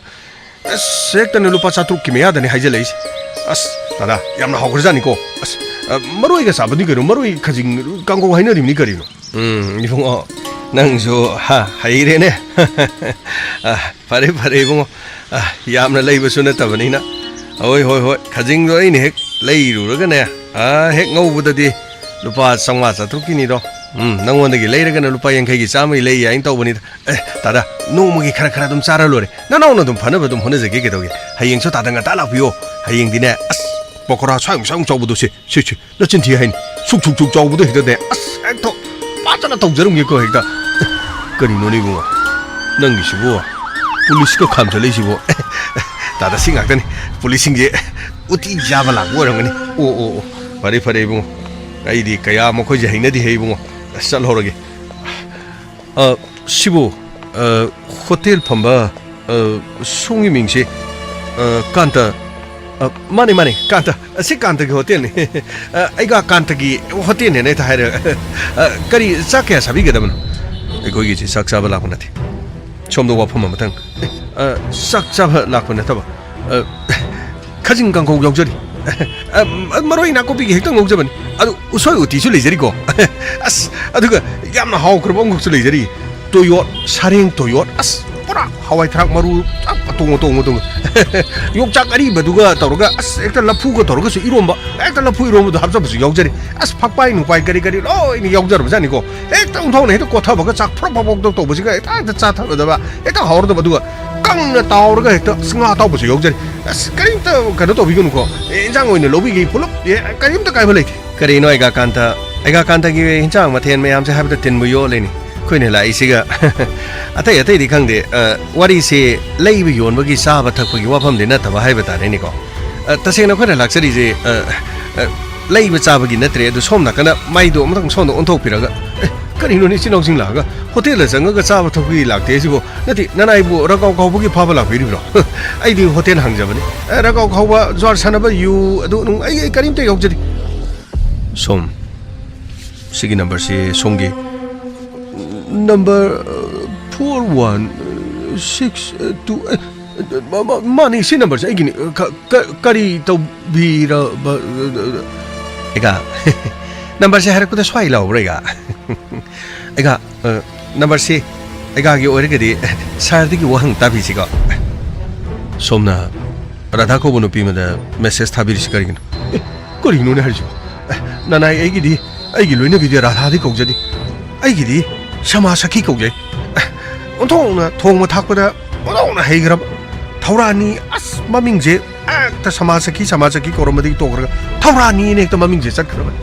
ꯑꯁ, ꯍꯦꯛꯇꯅꯦ ꯂꯨꯄꯥ ꯆꯥꯇ꯭ꯔꯨꯛꯀꯤ ꯃꯌꯥꯗꯅꯦ ꯍꯥꯏꯖꯜꯂꯛꯏꯁꯦ꯫ ꯑꯁ, ꯗꯥꯗꯥ, ꯌꯥꯝꯅ ꯍꯥꯎꯈ꯭ꯔꯖꯥꯠꯅꯤꯀꯣ꯫ ꯑꯁ, ꯑ, ꯃꯔꯣꯏꯒ ꯆꯥꯕꯅꯤ ꯀꯩꯅꯣ, ꯃꯔꯣꯏ ꯈꯖꯤꯡ ꯀꯥꯡꯒꯧ ꯍꯥꯏꯅꯔꯤꯕꯅꯤ ꯀꯔꯤꯅꯣ? ꯎꯝ, ꯏꯕꯨꯡꯉꯣ, ꯅꯪꯁꯨ, ꯍꯥ, ꯍꯩꯔꯦꯅꯦ꯫ ꯑ, ꯐꯔꯦ, ꯐꯔꯦ, ꯏꯕꯨꯡꯉꯣ꯫ ꯑ, ꯌꯥꯝꯅ ꯂꯩꯕꯁꯨ ꯅꯠꯇꯕꯅꯤꯅ꯫ ꯍꯣꯏ, ꯍꯣꯏ, ꯍꯣꯏ, ꯈꯖꯤꯡꯗꯣ ꯑꯩꯅ ꯍꯦꯛ ꯂꯩꯔꯨꯔꯒꯅꯦ, ꯑ, ꯍꯦꯛ ꯉꯧꯕꯗꯗꯤ ꯂꯨꯄꯥ ꯆꯥꯝꯃꯉꯥ ꯆꯥꯇ꯭ꯔꯨꯛꯀꯤꯅꯤꯗꯣ꯫ ꯎꯝ, ꯅꯪꯉꯣꯟꯗꯒꯤ ꯂꯩꯔꯒꯅ ꯂꯨꯄꯥ ꯌꯥꯡꯈꯩꯒꯤ ꯆꯥꯝꯃꯒꯤ ꯂꯩ ꯌꯥꯏꯅ ꯇꯧꯕꯅꯤꯗ꯫ ꯑꯦ, ꯇꯥꯗ, ꯅꯣꯡꯃꯒꯤ ꯈꯔ ꯈꯔ ꯑꯗꯨꯝ ꯆꯥꯔ ꯂꯣꯏꯔꯦ꯫ ꯅꯅꯥꯎꯅ ꯑꯗꯨꯝ ꯐꯅꯕ ꯑꯗꯨꯝ ꯍꯣꯠꯅꯖꯒꯦ ꯀꯩꯗꯧꯒꯦ? ꯍꯌꯦꯡꯁꯨ ꯇꯥꯗ ꯉꯟꯇꯥ ꯂꯥꯛꯄꯤꯌꯣ꯫ ꯍꯌꯦꯡꯗꯤꯅꯦ, ꯑꯁ, ꯄꯀꯣꯔꯥ ꯁ꯭ꯋꯥꯏꯃꯨꯛ ꯁ꯭ꯋꯥꯏꯃꯨꯛ ꯆꯥꯎꯕꯗꯣ ꯁꯦ, ꯁꯦ, ꯁꯦ, ꯅꯆꯤꯟ ꯊꯤ ꯍꯥꯏꯅꯤ꯫ ꯁꯨꯛ, ꯁꯨꯛ, ꯁꯨꯛ ꯆꯥꯎꯕꯗꯣ ꯍꯦꯛꯇꯅꯦ꯫ ꯑꯁ, ꯍꯦꯛꯇ ꯐꯖꯅ ꯇꯧꯖꯔꯝꯒꯦꯀꯣ ꯍꯦꯛꯇ꯫ ꯑꯦ, ꯀꯔꯤꯅꯣꯅꯦ ꯏꯕꯨꯡꯉꯣ? ꯅꯪꯒꯤꯁꯤꯕꯨ ꯄꯨꯂꯤꯁꯀ ꯈꯥꯝꯖꯜꯂꯛꯏꯁꯤꯕꯨ? ꯇꯥꯗ, ꯁꯤ ꯉꯥꯛꯇꯅꯤ꯫ ꯄꯨꯂꯤꯁꯁꯤꯡꯁꯦ ꯎꯇꯤ ꯆꯥꯕ ꯂꯥꯛꯄ ꯑꯣꯏꯔꯝꯒꯅꯤ꯫ ꯑꯣ, ꯑꯣ, ꯑꯣ꯫ ꯐꯔꯦ, ꯐꯔꯦ ꯏꯕꯨꯡꯉꯣ꯫ ꯑꯩꯗꯤ ꯀꯌꯥ ꯃꯈꯣꯏꯁꯦ ꯍꯩꯅꯗꯦꯍꯦ ꯏꯕꯨꯡꯉꯣ꯫ ꯑꯁ, ꯆꯠꯍꯧꯔꯒꯦ꯫ ꯑ, ꯁꯤꯕꯨ, ꯑ, ꯍꯣꯇꯦꯜ ꯐꯝꯕ, ꯑ, ꯁꯣꯝꯒꯤ ꯃꯤꯡꯁꯤ, ꯑ, ꯀꯥꯟꯇ, ꯑ, ꯃꯥꯅꯦ, ꯃꯥꯅꯦ, ꯀꯥꯟꯇ꯫ ꯑꯁꯤ ꯀꯥꯟꯇꯒꯤ ꯍꯣꯇꯦꯜꯅꯤ꯫ ꯑ, ꯑꯩꯒ ꯀꯥꯟꯇꯒꯤ ꯍꯣꯇꯦꯜꯅꯦꯅ ꯍꯦꯛꯇ ꯍꯥꯏꯔꯦ꯫ ꯑ, ꯀꯔꯤ ꯆꯥꯛ ꯀꯌꯥ ꯆꯥꯕꯤꯒꯗꯕꯅꯣ? ꯑꯩꯈꯣꯏꯒꯤꯁꯤ ꯆꯥꯛ ꯆꯥꯕ ꯂꯥꯛꯄ ꯅꯠꯇꯦ꯫ ꯁꯣꯝꯗ ꯋꯥꯐꯝ ꯑꯃꯇꯪ꯫ ꯑ, ꯆꯥꯛ ꯆꯥꯕ ꯂꯥꯛꯄ ꯅꯠꯇꯕ, ꯑ, ꯈꯥꯖꯤꯡ ꯀꯥꯡꯈꯧ ꯌꯥꯎꯖꯔꯤ꯫ ꯑ, ꯃꯔꯣꯏ ꯅꯥꯀꯨꯞꯄꯤꯒꯤ ꯍꯦꯛꯇ ꯉꯧꯖꯕꯅꯤ꯫ ꯑꯗꯨ ꯎꯁꯣꯏ ꯎꯇꯤꯁꯨ ꯂꯩꯖꯔꯤꯀꯣ꯫ ꯑꯁ, ꯑꯗꯨꯒ ꯌꯥꯝꯅ ꯍꯥꯎꯈ꯭ꯔꯕ ꯑꯃꯈꯛꯁꯨ ꯂꯩꯖꯔꯤ꯫ ꯇꯣꯌꯣꯠ, ꯁꯔꯦꯡ ꯇꯣꯌꯣꯠ꯫ ꯑꯁ, ꯄꯨꯔꯥ ꯍꯋꯥꯏ ꯊꯔꯥꯛ ꯃꯔꯨ ꯌꯥꯝ ꯑꯇꯣꯡ ꯑꯇꯣꯡ ꯑꯇꯣꯡ꯫ ꯌꯣꯡꯆꯥꯛ ꯑꯔꯤꯕꯗꯨꯒ ꯇꯧꯔꯒ, ꯑꯁ, ꯍꯦꯛꯇ ꯂꯐꯨꯒ ꯇꯧꯔꯒꯁꯨ ꯏꯔꯣꯝꯕ, ꯍꯦꯛꯇ ꯂꯐꯨ ꯏꯔꯣꯝꯕꯗꯣ ꯍꯥꯞꯆꯕꯁꯨ ꯌꯥꯎꯖꯔꯤ꯫ ꯑꯁ, ꯐꯛꯄꯥꯏ ꯅꯨꯡꯄꯥꯏ ꯀꯔꯤ ꯀꯔꯤ ꯂꯣꯏꯅ ꯌꯥꯎꯖꯔꯕꯖꯥꯠꯅꯤꯀꯣ꯫ ꯍꯦꯛꯇ ꯑꯣꯟꯊꯣꯛꯅ ꯍꯦꯛꯇ ꯀꯣꯠꯊꯕꯒ ꯆꯥꯛ ꯐ꯭ꯔꯣꯛ ꯐ꯭ꯔꯣꯛ ꯐ꯭ꯔꯣꯛ ꯇꯧꯕꯁꯤꯒ ꯍꯦꯛꯇ, ꯍꯦꯛꯇ ꯆꯥꯊꯕꯗꯕ, ꯍꯦꯛꯇ ꯍꯥꯎꯔꯗꯕ, ꯑꯗꯨꯒ ꯀꯪꯅ ꯇꯥꯎꯔꯒ ꯍꯦꯛꯇ, ꯑꯁ, ꯉꯥ ꯑꯇꯥꯎꯕꯁꯨ ꯌꯥꯎꯖꯔꯤ꯫ ꯑꯁ, ꯀꯔꯤꯝꯇ ꯀꯩꯅꯣ ꯇꯧꯕꯤꯒꯅꯨꯀꯣ꯫ ꯑꯦ, ꯏꯟꯖꯥꯡ ꯑꯣꯏꯅ ꯂꯧꯕꯤꯒꯦ ꯄꯨꯂꯞ꯫ ꯑꯦ, ꯀꯔꯤꯝꯇ ꯀꯥꯏꯕ ꯂꯩꯇꯦ꯫ ꯀꯔꯤꯅꯣ ꯑꯩꯒꯥꯀꯥꯟꯇ? ꯑꯩꯒꯥꯀꯥꯟꯇꯒꯤ ꯏꯟꯖꯥꯡ ꯃꯊꯦꯜ ꯃꯌꯥꯝꯁꯦ ꯍꯥꯏꯕꯗ ꯇꯤꯟꯕꯨ ꯌꯣꯠꯂꯤꯅꯤ꯫ ꯑꯩꯈꯣꯏꯅ ꯂꯥꯛꯏꯁꯤꯒ꯫ ꯑꯇꯩ ꯑꯇꯩꯗꯤ ꯈꯪꯗꯦ꯫ ꯑ, ꯋꯥꯔꯤꯁꯦ ꯂꯩꯕ ꯌꯣꯟꯕꯒꯤ ꯆꯥꯕ ꯊꯛꯄꯒꯤ ꯋꯥꯐꯝꯗꯤ ꯅꯠꯇꯕ ꯍꯥꯏꯕ ꯇꯥꯔꯦꯅꯦꯀꯣ꯫ ꯑ, ꯇꯁꯦꯡꯅ ꯑꯩꯈꯣꯏꯅ ꯂꯥꯛꯆꯔꯤꯁꯦ, ꯑ, ꯑ, ꯂꯩꯕ ꯆꯥꯕꯒꯤ ꯅꯠꯇ꯭ꯔꯦ꯫ ꯑꯗꯨ ꯁꯣꯝ ꯅꯥꯀꯟꯗ ꯃꯥꯏꯗꯣ ꯑꯃꯨꯛꯇꯪ ꯁꯣꯝꯗ ꯑꯣꯟꯊꯣꯛꯄꯤꯔꯒ, "ꯑꯦ, ꯀꯔꯤꯅꯣꯅꯦ ꯏꯆꯤꯟ ꯏꯅꯥꯎꯁꯤꯡ ꯂꯥꯛꯑꯒ ꯍꯣꯇꯦꯜꯗ ꯆꯪꯉꯒ ꯆꯥꯕ ꯊꯛꯄꯒꯤ ꯂꯥꯛꯇꯦ ꯍꯥꯏꯁꯤꯕꯨ? ꯅꯠꯇꯦ, ꯅꯅꯥꯏꯕꯨ ꯔꯒꯥꯎ ꯈꯥꯎꯕꯒꯤ ꯐꯥꯕ ꯂꯥꯛꯄꯤꯔꯤꯕ꯭ꯔꯣ? ꯑꯩꯗꯤ ꯍꯣꯇꯦꯜ ꯍꯥꯡꯖꯕꯅꯤ꯫ ꯑꯦ, ꯔꯒꯥꯎ ꯈꯥꯎꯕ, ꯖ꯭ꯋꯥꯔ ꯁꯥꯟꯅꯕ, ꯌꯨ ꯑꯗꯨ ꯅꯨꯡ ꯑꯩ, ꯑꯩ ꯀꯔꯤꯝꯇ ꯌꯥꯎꯖꯗꯦ꯫" ꯁꯣꯝ, ꯁꯤꯒꯤ ꯅꯝꯕꯔꯁꯤ ꯁꯣꯝꯒꯤ꯫ ꯅꯝꯕꯔ, ꯑ, four one six two, ꯑ, ꯃꯥ-, ꯃꯥ-, ꯃꯥꯅꯤ, ꯁꯤ ꯅꯝꯕꯔꯁꯦ ꯑꯩꯒꯤꯅꯤ꯫ ꯀ-, ꯀ-, ꯀꯔꯤ ꯇꯧꯕꯤꯔꯕ? ꯑꯩꯒ, ꯅꯝꯕꯔꯁꯦ ꯍꯥꯏꯔꯛꯄꯗ ꯁ꯭ꯋꯥꯏ ꯂꯥꯎꯕ꯭ꯔꯥ, ꯑꯩꯒ? ꯑꯩꯒ, ꯑ, ꯅꯝꯕꯔꯁꯤ ꯑꯩꯒꯥꯒꯤ ꯑꯣꯏꯔꯒꯗꯤ, ꯁꯥꯔꯗꯒꯤ ꯋꯥꯍꯪ ꯇꯥꯕꯤꯁꯤꯀꯣ꯫ ꯁꯣꯝꯅ ꯔꯥꯙꯥ ꯀꯧꯕ ꯅꯨꯄꯤ ꯑꯃꯗ ꯃꯦꯁꯦꯖ ꯊꯥꯕꯤꯔꯤꯁꯤ ꯀꯔꯤꯒꯤꯅꯣ? ꯑꯦ, ꯀꯔꯤꯅꯣꯅꯦ ꯍꯥꯏꯔꯤꯁꯤꯕꯣ? ꯑꯦ, ꯅꯅꯥꯏ ꯑꯩꯒꯤꯗꯤ, ꯑꯩꯒꯤ ꯂꯣꯏꯅꯕꯤꯗꯤ ꯔꯥꯙꯥꯗꯤ ꯀꯧꯖꯗꯦ꯫ ꯑꯩꯒꯤꯗꯤ ꯁꯃꯥ ꯁꯈꯤ ꯀꯧꯖꯩ꯫ ꯑꯦ, ꯑꯣꯟꯊꯣꯛꯅ ꯊꯣꯡꯕ ꯊꯥꯛꯄꯗ ꯑꯣꯟꯊꯣꯛꯅ ꯍꯩꯈ꯭ꯔꯕ ꯊꯧꯔꯥꯅꯤ꯫ ꯑꯁ, ꯃꯃꯤꯡꯁꯦ ꯍꯦꯛꯇ ꯁꯃꯥ ꯁꯈꯤ, ꯁꯃꯥ ꯁꯈꯤ ꯀꯧꯔꯝꯕꯗꯒꯤ ꯇꯣꯛꯈ꯭ꯔꯒ ꯊꯧꯔꯥꯅꯤꯅ ꯍꯦꯛꯇ ꯃꯃꯤꯡꯁꯦ ꯆꯠꯈ꯭ꯔꯕꯅꯤ꯫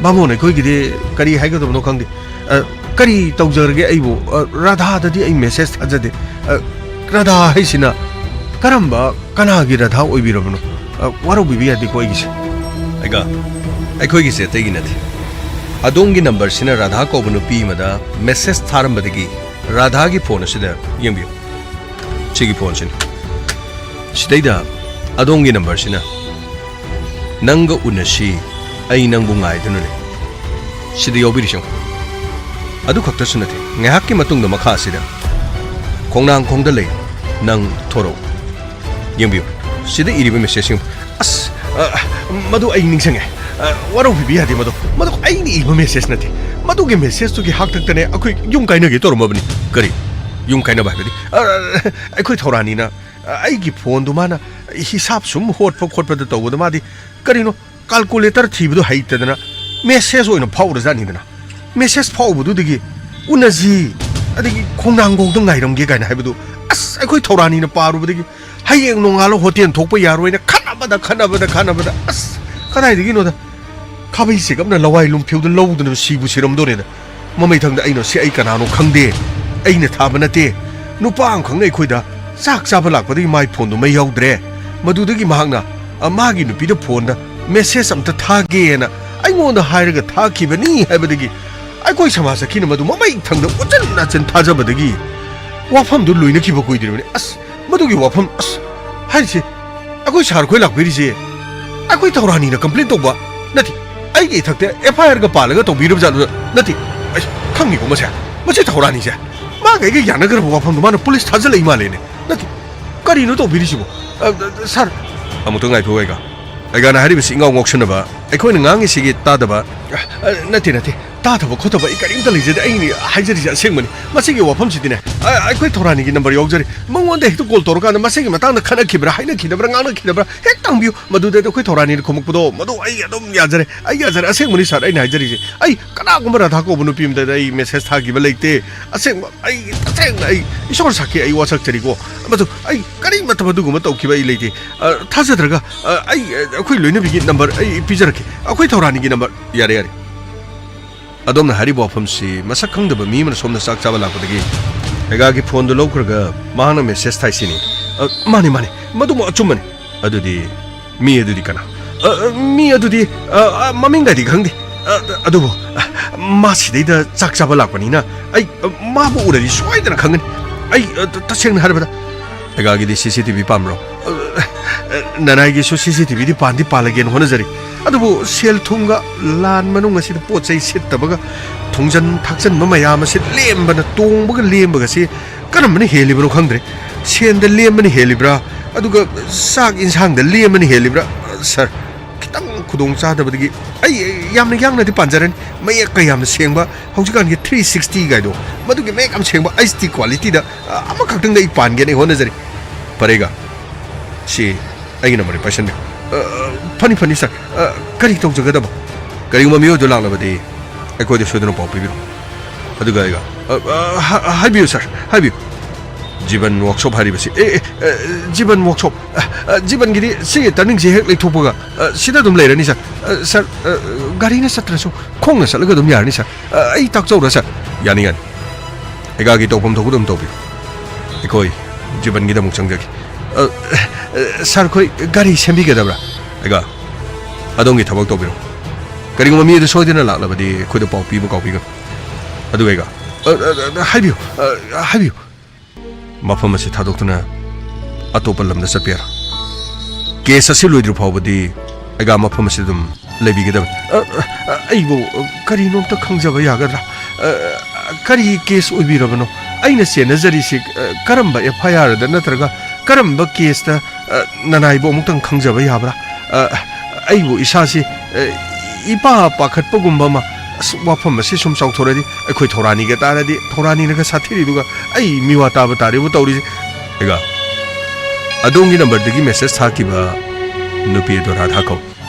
ꯕꯥꯃꯣꯟ ꯑꯩꯈꯣꯏꯒꯤꯗꯤ ꯀꯔꯤ ꯍꯥꯏꯒꯗꯕꯅꯣ ꯈꯪꯗꯦ꯫ ꯑ, ꯀꯔꯤ ꯇꯧꯖꯔꯒꯦ ꯑꯩꯕꯨ? ꯑ, ꯔꯥꯙꯥꯗꯗꯤ ꯑꯩ ꯃꯦꯁꯦꯖ ꯊꯥꯖꯗꯦ꯫ ꯑ, ꯔꯥꯙꯥ ꯍꯥꯏꯁꯤꯅ ꯀꯔꯝꯕ, ꯀꯅꯥꯒꯤ ꯔꯥꯙꯥ ꯑꯣꯏꯕꯤꯔꯕꯅꯣ? ꯑ, ꯋꯥꯔꯧꯕꯤꯕ ꯌꯥꯗꯦꯀꯣ ꯑꯩꯒꯤꯁꯦ꯫ ꯑꯩꯒ, ꯑꯩꯈꯣꯏꯒꯤꯁꯦ ꯑꯇꯩꯒꯤ ꯅꯠꯇꯦ꯫ ꯑꯗꯣꯝꯒꯤ ꯅꯝꯕꯔꯁꯤꯅ ꯔꯥꯙꯥ ꯀꯧꯕ ꯅꯨꯄꯤ ꯑꯃꯗ ꯃꯦꯁꯦꯖ ꯊꯥꯔꯝꯕꯗꯒꯤ ꯔꯥꯙꯥꯒꯤ ꯐꯣꯟ ꯑꯁꯤꯗ ꯌꯦꯡꯕꯤꯌꯨ꯫ ꯁꯤꯒꯤ ꯐꯣꯟꯁꯤꯅꯤ꯫ ꯁꯤꯗꯩꯗ ꯑꯗꯣꯝꯒꯤ ꯅꯝꯕꯔꯁꯤꯅ "ꯅꯪꯒ ꯎꯅꯁꯤ, ꯑꯩ ꯅꯪꯕꯨ ꯉꯥꯏꯗꯨꯅꯅꯤ"꯫ ꯁꯤꯗ ꯌꯥꯎꯕꯤꯔꯤꯁꯤ ꯌꯦꯡꯉꯨ꯫ ꯑꯗꯨ ꯈꯛꯇꯁꯨ ꯅꯠꯇꯦ, ꯉꯥꯏꯍꯥꯛꯀꯤ ꯃꯇꯨꯡꯗ ꯃꯈꯥ ꯑꯁꯤꯗ "ꯈꯣꯡꯅꯥꯡꯈꯣꯡꯗ ꯂꯩ, ꯅꯪ ꯊꯣꯔꯛꯎ꯫ ꯌꯦꯡꯕꯤꯌꯨ, ꯁꯤꯗ ꯏꯔꯤꯕ ꯃꯦꯁꯦꯖꯁꯤꯡ"꯫ ꯑꯁ, ꯑ, ꯃꯗꯨ ꯑꯩ ꯅꯤꯡꯁꯤꯡꯉꯦ꯫ ꯑ, ꯋꯥꯔꯧꯕꯤꯕ ꯌꯥꯗꯦ, ꯃꯗꯨ, ꯃꯗꯨ ꯑꯩꯅ ꯏꯕ ꯃꯦꯁꯦꯖ ꯅꯠꯇꯦ꯫ ꯃꯗꯨꯒꯤ ꯃꯦꯁꯦꯖꯇꯨꯒꯤ ꯍꯥꯛꯇꯛꯇꯅꯦ ꯑꯩꯈꯣꯏ ꯌꯨꯝ ꯀꯥꯏꯅꯒꯦ ꯇꯧꯔꯝꯃꯕꯅꯤ꯫ ꯀꯔꯤ? ꯌꯨꯝ ꯀꯥꯏꯅꯕ ꯍꯥꯏꯕꯗꯤ? ꯑ, ꯑꯩꯈꯣꯏ ꯊꯧꯔꯥꯅꯤꯅ, ꯑ, ꯑꯩꯒꯤ ꯐꯣꯟꯗꯨ ꯃꯥꯅ ꯍꯤꯁꯥꯞ ꯁꯨꯝ ꯍꯣꯠꯄ ꯈꯣꯠꯄꯗ ꯇꯧꯕꯗ ꯃꯥꯗꯤ ꯀꯔꯤꯅꯣ ꯀꯥꯜꯀꯨꯂꯦꯇꯔ ꯊꯤꯕꯗꯨ ꯍꯩꯇꯗꯅ ꯃꯦꯁꯦꯖ ꯑꯣꯏꯅ ꯐꯥꯎꯔꯖꯥꯠꯅꯤꯗꯅ꯫ ꯃꯦꯁꯦꯖ ꯐꯥꯎꯕꯗꯨꯗꯒꯤ "ꯎꯅꯁꯤ", ꯑꯗꯒꯤ "ꯈꯣꯡꯅꯥꯡꯈꯣꯡꯗ ꯉꯥꯏꯔꯝꯒꯦ" ꯀꯥꯏꯅ ꯍꯥꯏꯕꯗꯨ, ꯑꯁ, ꯑꯩꯈꯣꯏ ꯊꯧꯔꯥꯅꯤꯅ ꯄꯥꯔꯨꯕꯗꯒꯤ ꯍꯌꯦꯡ ꯅꯣꯡꯉꯥꯜꯂ ꯍꯣꯇꯦꯜ ꯊꯣꯛꯄ ꯌꯥꯔꯣꯏꯅ ꯈꯠꯅꯕꯗ, ꯈꯠꯅꯕꯗ, ꯈꯠꯅꯕꯗ, ꯑꯁ, ꯀꯗꯥꯏꯗꯒꯤꯅꯣꯗ, ꯈꯥꯕꯩ ꯆꯦꯒꯞꯅ ꯂꯋꯥꯏ ꯂꯨꯝꯐꯤꯌꯨꯗ ꯂꯧꯗꯅ ꯁꯤꯕꯨ ꯁꯤꯔꯝꯗꯣꯔꯦꯗ꯫ ꯃꯃꯩꯊꯪꯗ ꯑꯩꯅ, "ꯁꯤ ꯑꯩ ꯀꯅꯥꯅꯣ ꯈꯪꯗꯦ, ꯑꯩꯅ ꯊꯥꯕ ꯅꯠꯇꯦ"꯫ ꯅꯨꯄꯥ ꯑꯃꯈꯛꯅ ꯑꯩꯈꯣꯏꯗ ꯆꯥꯛ ꯆꯥꯕ ꯂꯥꯛꯄꯗꯒꯤ ꯃꯥꯏ ꯐꯣꯟꯗꯨ ꯃꯩ ꯌꯥꯎꯗ꯭ꯔꯦ꯫ ꯃꯗꯨꯗꯒꯤ ꯃꯍꯥꯛꯅ, ꯑ, ꯃꯥꯒꯤ ꯅꯨꯄꯤꯗ ꯐꯣꯟꯗ ꯃꯦꯁꯦꯖ ꯑꯝꯇ ꯊꯥꯒꯦꯅ ꯑꯩꯉꯣꯟꯗ ꯍꯥꯏꯔꯒ ꯊꯥꯈꯤꯕꯅꯤ ꯍꯥꯏꯕꯗꯒꯤ ꯑꯩꯈꯣꯏ ꯁꯃꯥꯖ ꯑꯀꯤꯅ ꯃꯗꯨ ꯃꯃꯩ ꯊꯪꯗ ꯎꯆꯟ ꯅꯥꯆꯟ ꯊꯥꯖꯕꯗꯒꯤ ꯋꯥꯐꯝꯗꯨ ꯂꯣꯏꯅꯈꯤꯕ ꯀꯨꯏꯗ꯭ꯔꯤꯕꯅꯤ꯫ ꯑꯁ, ꯃꯗꯨꯒꯤ ꯋꯥꯐꯝ, ꯑꯁ, ꯍꯥꯏꯔꯤꯁꯦ, ꯑꯩꯈꯣꯏ ꯁꯥꯔ ꯈꯣꯏ ꯂꯥꯛꯄꯤꯔꯤꯁꯦ ꯑꯩꯈꯣꯏ ꯊꯧꯔꯥꯅꯤꯅ ꯀꯝꯄ꯭ꯂꯦꯟ ꯇꯧꯕ ꯅꯠꯇꯦ, ꯑꯩꯒꯤ ꯏꯊꯛꯇ ꯑꯦꯐ ꯑꯥꯏ ꯑꯥꯔꯒ ꯄꯥꯜꯂꯒ ꯇꯧꯕꯤꯔꯕ ꯖꯥꯠꯂ ꯅꯠꯇꯦ꯫ ꯑꯩ ꯈꯪꯉꯤꯀꯣ ꯃꯁꯦ, ꯃꯁꯤ ꯊꯧꯔꯥꯅꯤꯁꯦ, ꯃꯥꯒ ꯑꯩꯒ ꯌꯥꯅꯈ꯭ꯔꯕ ꯋꯥꯐꯝꯗꯣ ꯃꯥꯅ ꯄꯨꯂꯤꯁ ꯊꯥꯖꯤꯜꯂꯛꯏ ꯃꯥꯜꯂꯦꯅꯦ꯫ ꯅꯠꯇꯦ, ꯀꯔꯤꯅꯣ ꯇꯧꯕꯤꯔꯤꯁꯤꯕꯣ? ꯑ, ꯑ, ꯁꯥꯔ, ꯑꯃꯨꯛꯇ ꯉꯥꯏꯈꯣ, ꯑꯩꯒ꯫ ꯑꯩꯒꯥꯅ ꯍꯥꯏꯔꯤꯕꯁꯤ ꯏꯉꯥꯎ ꯉꯥꯎꯁꯟꯅꯕ, ꯑꯩꯈꯣꯏꯅ ꯉꯥꯡꯉꯤꯁꯤꯒꯤ ꯇꯥꯗꯕ꯫ ꯑ, ꯑ, ꯅꯠꯇꯦ, ꯅꯠꯇꯦ, ꯇꯥꯗꯕ ꯈꯣꯠꯇꯕ ꯑꯩ ꯀꯔꯤꯝꯇ ꯂꯩꯖꯗꯦ꯫ ꯑꯩꯅ ꯍꯥꯏꯖꯔꯤꯁꯦ ꯑꯁꯦꯡꯕꯅꯤ꯫ ꯃꯁꯤꯒꯤ ꯋꯥꯐꯝꯁꯤꯗꯤꯅꯦ, ꯑ, ꯑꯩꯈꯣꯏ ꯊꯧꯔꯥꯅꯤꯒꯤ ꯅꯝꯕꯔ ꯌꯥꯎꯖꯔꯤ꯫ ꯃꯉꯣꯟꯗ ꯍꯦꯛꯇ ꯀꯣꯜ ꯇꯧꯔꯀꯥꯟꯗ ꯃꯁꯤꯒꯤ ꯃꯇꯥꯡꯗ ꯈꯠꯅꯈꯤꯕ꯭ꯔꯥ, ꯍꯥꯏꯅꯈꯤꯗꯕ꯭ꯔꯥ, ꯉꯥꯡꯅꯈꯤꯗꯕ꯭ꯔꯥ ꯍꯦꯛꯇ ꯍꯪꯕꯤꯌꯨ꯫ ꯃꯗꯨꯗ ꯑꯩꯈꯣꯏ ꯊꯧꯔꯥꯅꯤꯅ ꯈꯨꯝꯃꯛꯄꯗꯣ, ꯃꯗꯨ ꯑꯩ ꯑꯗꯨꯝ ꯌꯥꯖꯔꯦ, ꯑꯩ ꯌꯥꯖꯔꯦ꯫ ꯑꯁꯦꯡꯕꯅꯤ ꯁꯥꯔ, ꯑꯩꯅ ꯍꯥꯏꯖꯔꯤꯁꯦ꯫ ꯑꯩ ꯀꯅꯥꯒꯨꯝꯕ ꯔꯥꯙꯥ ꯀꯧꯕ ꯅꯨꯄꯤ ꯑꯃꯗ ꯑꯩ ꯃꯦꯁꯦꯖ ꯊꯥꯈꯤꯕ ꯂꯩꯇꯦ꯫ ꯑꯁꯦꯡꯕ, ꯑꯩ ꯇꯁꯦꯡꯅ ꯑꯩ ꯏꯁꯣꯔ ꯁꯥꯈꯤ ꯑꯩ ꯋꯥꯁꯛꯆꯔꯤꯀꯣ꯫ ꯃꯗꯨ ꯑꯩ ꯀꯔꯤꯃꯠꯇ ꯃꯗꯨꯒꯨꯝꯕ ꯇꯧꯈꯤꯕ ꯑꯩ ꯂꯩꯇꯦ꯫ ꯑ, ꯊꯥꯖꯗ꯭ꯔꯒ, ꯑ, ꯑꯩ, ꯑ, ꯑꯩꯈꯣꯏ ꯂꯣꯏꯅꯕꯤꯒꯤ ꯅꯝꯕꯔ ꯑꯩ ꯄꯤꯖꯔꯛꯀꯦ꯫ ꯑꯩꯈꯣꯏ ꯊꯧꯔꯥꯅꯤꯒꯤ ꯅꯝꯕꯔ꯫ ꯌꯥꯔꯦ, ꯌꯥꯔꯦ꯫ ꯑꯗꯣꯝꯅ ꯍꯥꯏꯔꯤꯕ ꯋꯥꯐꯝꯁꯤ ꯃꯁꯛ ꯈꯪꯗꯕ ꯃꯤ ꯑꯃꯅ ꯁꯣꯝꯗ ꯆꯥꯛ ꯆꯥꯕ ꯂꯥꯛꯄꯗꯒꯤ ꯑꯩꯒꯥꯒꯤ ꯐꯣꯟꯗꯨ ꯂꯧꯈ꯭ꯔꯒ ꯃꯍꯥꯛꯅ ꯃꯦꯁꯦꯖ ꯊꯥꯏꯁꯤꯅꯤ꯫ ꯑ, ꯃꯥꯅꯤ, ꯃꯥꯅꯤ, ꯃꯗꯨꯃꯛ ꯑꯆꯨꯝꯕꯅꯤ꯫ ꯑꯗꯨꯗꯤ ꯃꯤ ꯑꯗꯨꯗꯤ ꯀꯅꯥ? ꯑ, ꯑ, ꯃꯤ ꯑꯗꯨꯗꯤ, ꯑ, ꯑ, ꯃꯃꯤꯡꯒꯗꯤ ꯈꯪꯗꯦ꯫ ꯑ, ꯑꯗꯨꯕꯨ, ꯑ, ꯃꯥ ꯁꯤꯗꯩꯗ ꯆꯥꯛ ꯆꯥꯕ ꯂꯥꯛꯄꯅꯤꯅ ꯑꯩ, ꯑ, ꯃꯥꯕꯨ ꯎꯔꯗꯤ ꯁꯣꯏꯗꯅ ꯈꯪꯒꯅꯤ꯫ ꯑꯩ, ꯑ, ꯇ-, ꯇꯁꯦꯡꯅ ꯍꯥꯏꯔꯕꯗ, ꯑꯩꯒꯥꯒꯤꯗꯤ ꯁꯤ ꯁꯤ ꯇꯤ ꯚꯤ ꯄꯥꯝꯕ꯭ꯔꯣ? ꯑ, ꯑ, ꯅꯅꯥꯏꯒꯤꯁꯨ ꯁꯤ ꯁꯤ ꯇꯤ ꯚꯤꯗꯤ ꯄꯥꯟꯗꯤ ꯄꯥꯜꯂꯒꯦꯅ ꯍꯣꯠꯅꯖꯔꯤ꯫ ꯑꯗꯨꯕꯨ ꯁꯦꯜ ꯊꯨꯝꯒ, ꯂꯥꯟ ꯃꯅꯨꯡ ꯑꯁꯤꯗ ꯄꯣꯠ ꯆꯩ ꯁꯤꯠꯇꯕꯒ, ꯊꯣꯡꯖꯟ ꯊꯥꯛꯆꯟꯕ ꯃꯌꯥꯝ ꯑꯁꯤ ꯂꯦꯝꯕꯅ, ꯇꯣꯡꯕꯒ ꯂꯦꯝꯕꯒꯁꯤ ꯀꯔꯝꯕꯅ ꯍꯦꯜꯂꯤꯕꯅꯣ ꯈꯪꯗ꯭ꯔꯦ꯫ ꯁꯦꯟꯗ ꯂꯦꯝꯕꯅ ꯍꯦꯜꯂꯤꯕ꯭ꯔꯥ, ꯑꯗꯨꯒ ꯆꯥꯛ ꯏꯟꯁꯥꯡꯗ ꯂꯦꯝꯕꯅ ꯍꯦꯜꯂꯤꯕ꯭ꯔꯥ? ꯁꯥꯔ, ꯈꯤꯇꯪ ꯈꯨꯗꯣꯡ ꯆꯥꯗꯕꯗꯒꯤ ꯑꯩ ꯌꯥꯝꯅ ꯌꯥꯡꯅꯗꯤ ꯄꯥꯟꯖꯔꯅꯤ꯫ ꯃꯌꯦꯛ ꯀ ꯌꯥꯝꯅ ꯁꯦꯡꯕ, ꯍꯧꯖꯤꯛꯀꯥꯟꯒꯤ ꯊ꯭ꯔꯤ ꯁꯤꯛꯁꯇꯤ ꯀꯥꯏꯗꯣ, ꯃꯗꯨꯒꯤ ꯃꯌꯦꯛ ꯌꯥꯝ ꯁꯦꯡꯕ ꯑꯩꯆ ꯗꯤ ꯀ꯭ꯋꯥꯂꯤꯇꯤꯗ, ꯑ, ꯑꯃꯈꯛꯇꯪꯗ ꯑꯩ ꯄꯥꯟꯒꯦꯅ ꯑꯩ ꯍꯣꯠꯅꯖꯔꯤ꯫ ꯐꯔꯦꯒ, ꯁꯤ ꯑꯩꯒꯤ ꯅꯝꯕꯔꯅꯤ, ꯄꯥꯏꯁꯟꯕꯤꯌꯨ꯫ ꯑ, ꯑ, ꯐꯅꯤ, ꯐꯅꯤ, ꯁꯥꯔ꯫ ꯑ, ꯀꯔꯤ ꯇꯧꯖꯒꯗꯕ? ꯀꯔꯤꯒꯨꯝꯕ ꯃꯤꯑꯣꯏꯗꯨ ꯂꯥꯛꯂꯕꯗꯤ ꯑꯩꯈꯣꯏꯗ ꯁꯣꯏꯗꯅ ꯄꯥꯎ ꯄꯤꯕꯤꯔꯣ꯫ ꯑꯗꯨꯒ ꯑꯩꯒ, ꯑ, ꯑ, ꯍ-, ꯍꯥꯏꯕꯤꯌꯨ, ꯁꯥꯔ, ꯍꯥꯏꯕꯤꯌꯨ꯫ ꯖꯤꯕꯟ ꯋꯥꯛꯁꯣꯞ ꯍꯥꯏꯔꯤꯕꯁꯤ, ꯑꯦ, ꯑꯦ, ꯑ, ꯖꯤꯕꯟ ꯋꯥꯛꯁꯣꯞ, ꯑ, ꯑ, ꯖꯤꯕꯟꯒꯤꯗꯤ ꯁꯤꯒꯤ ꯇꯔꯅꯤꯡꯁꯦ ꯍꯦꯛ ꯂꯩꯊꯣꯛꯄꯒ, ꯑ, ꯁꯤꯗ ꯑꯗꯨꯝ ꯂꯩꯔꯅꯤ, ꯁꯥꯔ꯫ ꯑ, ꯁꯥꯔ, ꯑ, ꯒꯥꯔꯤꯅ ꯆꯠꯇ꯭ꯔꯁꯨ ꯈꯣꯡꯅ ꯆꯠꯂꯒ ꯑꯗꯨꯝ ꯌꯥꯔꯅꯤ, ꯁꯥꯔ꯫ ꯑ, ꯑꯩ ꯇꯥꯛꯆꯧꯔꯥ, ꯁꯥꯔ? ꯌꯥꯅꯤ, ꯌꯥꯅꯤ꯫ ꯑꯩꯒꯥꯒꯤ ꯇꯧꯐꯝ ꯊꯣꯛꯄꯗꯨ ꯑꯗꯨꯝ ꯇꯧꯕꯤꯌꯨ꯫ ꯑꯩꯈꯣꯏ ꯖꯤꯕꯟꯒꯤꯗ ꯑꯃꯨꯛ ꯆꯪꯖꯒꯦ꯫ ꯑ, ꯑ, ꯁꯥꯔ, ꯑꯩꯈꯣꯏ ꯒꯥꯔꯤ ꯁꯦꯝꯕꯤꯒꯗꯕ꯭ꯔꯥ? ꯑꯩꯒꯥ, ꯑꯗꯣꯝꯒꯤ ꯊꯕꯛ ꯇꯧꯕꯤꯔꯣ꯫ ꯀꯔꯤꯒꯨꯝꯕ ꯃꯤ ꯑꯗꯨ ꯁꯣꯏꯗꯅ ꯂꯥꯛꯂꯕꯗꯤ ꯑꯩꯈꯣꯏꯗ ꯄꯥꯎ ꯄꯤꯕ ꯀꯥꯎꯕꯤꯒꯅꯨ꯫ ꯑꯗꯨꯒ ꯑꯩꯒꯥ, ꯑ, ꯑ, ꯑ, ꯍꯥꯏꯕꯤꯌꯨ, ꯑ, ꯍꯥꯏꯕꯤꯌꯨ꯫ ꯃꯐꯝ ꯑꯁꯤ ꯊꯥꯗꯣꯛꯇꯨꯅ ꯑꯇꯣꯞꯄ ꯂꯝꯗ ꯆꯠꯄ ꯌꯥꯔꯣꯏ꯫ ꯀꯦꯁ ꯑꯁꯤ ꯂꯣꯏꯗ꯭ꯔꯤ ꯐꯥꯎꯕꯗꯤ ꯑꯩꯒꯥ ꯃꯐꯝ ꯑꯁꯤꯗ ꯑꯗꯨꯝ ꯂꯩꯕꯤꯒꯗꯕꯅꯤ꯫ ꯑ, ꯑ, ꯑ, ꯑꯩꯕꯨ, ꯑ, ꯀꯔꯤꯅꯣꯝꯇ ꯈꯪꯖꯕ ꯌꯥꯒꯗ꯭ꯔꯥ? ꯑ, ꯀꯔꯤ ꯀꯦꯁ ꯑꯣꯏꯕꯤꯔꯕꯅꯣ? ꯑꯩꯅ ꯆꯦꯟꯅꯖꯔꯤꯁꯤ, ꯑ, ꯀꯔꯝꯕ ꯑꯦꯐ ꯑꯥꯏ ꯑꯥꯔꯗ ꯅꯠꯇ꯭ꯔꯒ ꯀꯔꯝꯕ ꯀꯦꯁꯇ, ꯑ, ꯅꯅꯥꯏꯕꯨ ꯑꯃꯨꯛꯇꯪ ꯈꯪꯖꯕ ꯌꯥꯕ꯭ꯔꯥ? ꯑ, ꯑꯩꯕꯨ ꯏꯁꯥꯁꯤ, ꯑ, ꯏꯄꯥ ꯄꯥꯈꯠꯄꯒꯨꯝꯕ ꯑꯃ, ꯑꯁ, ꯋꯥꯐꯝ ꯑꯁꯤ ꯁꯨꯝ ꯆꯥꯎꯊꯣꯔꯗꯤ ꯑꯩꯈꯣꯏ ꯊꯧꯔꯥꯅꯤꯒ ꯇꯥꯔꯗꯤ ꯊꯧꯔꯥꯅꯤꯅꯒ ꯁꯥꯊꯤꯔꯤꯗꯨꯒ ꯑꯩ ꯃꯤꯋꯥ ꯇꯥꯕ ꯇꯥꯔꯦꯕꯨ ꯇꯧꯔꯤꯁꯦ꯫ ꯑꯩꯒꯥ, ꯑꯗꯣꯝꯒꯤ ꯅꯝꯕꯔꯗꯒꯤ ꯃꯦꯁꯦꯖ ꯊꯥꯈꯤꯕ ꯅꯨꯄꯤ ꯑꯗꯣ ꯔꯥꯙꯥ ꯀꯧ꯫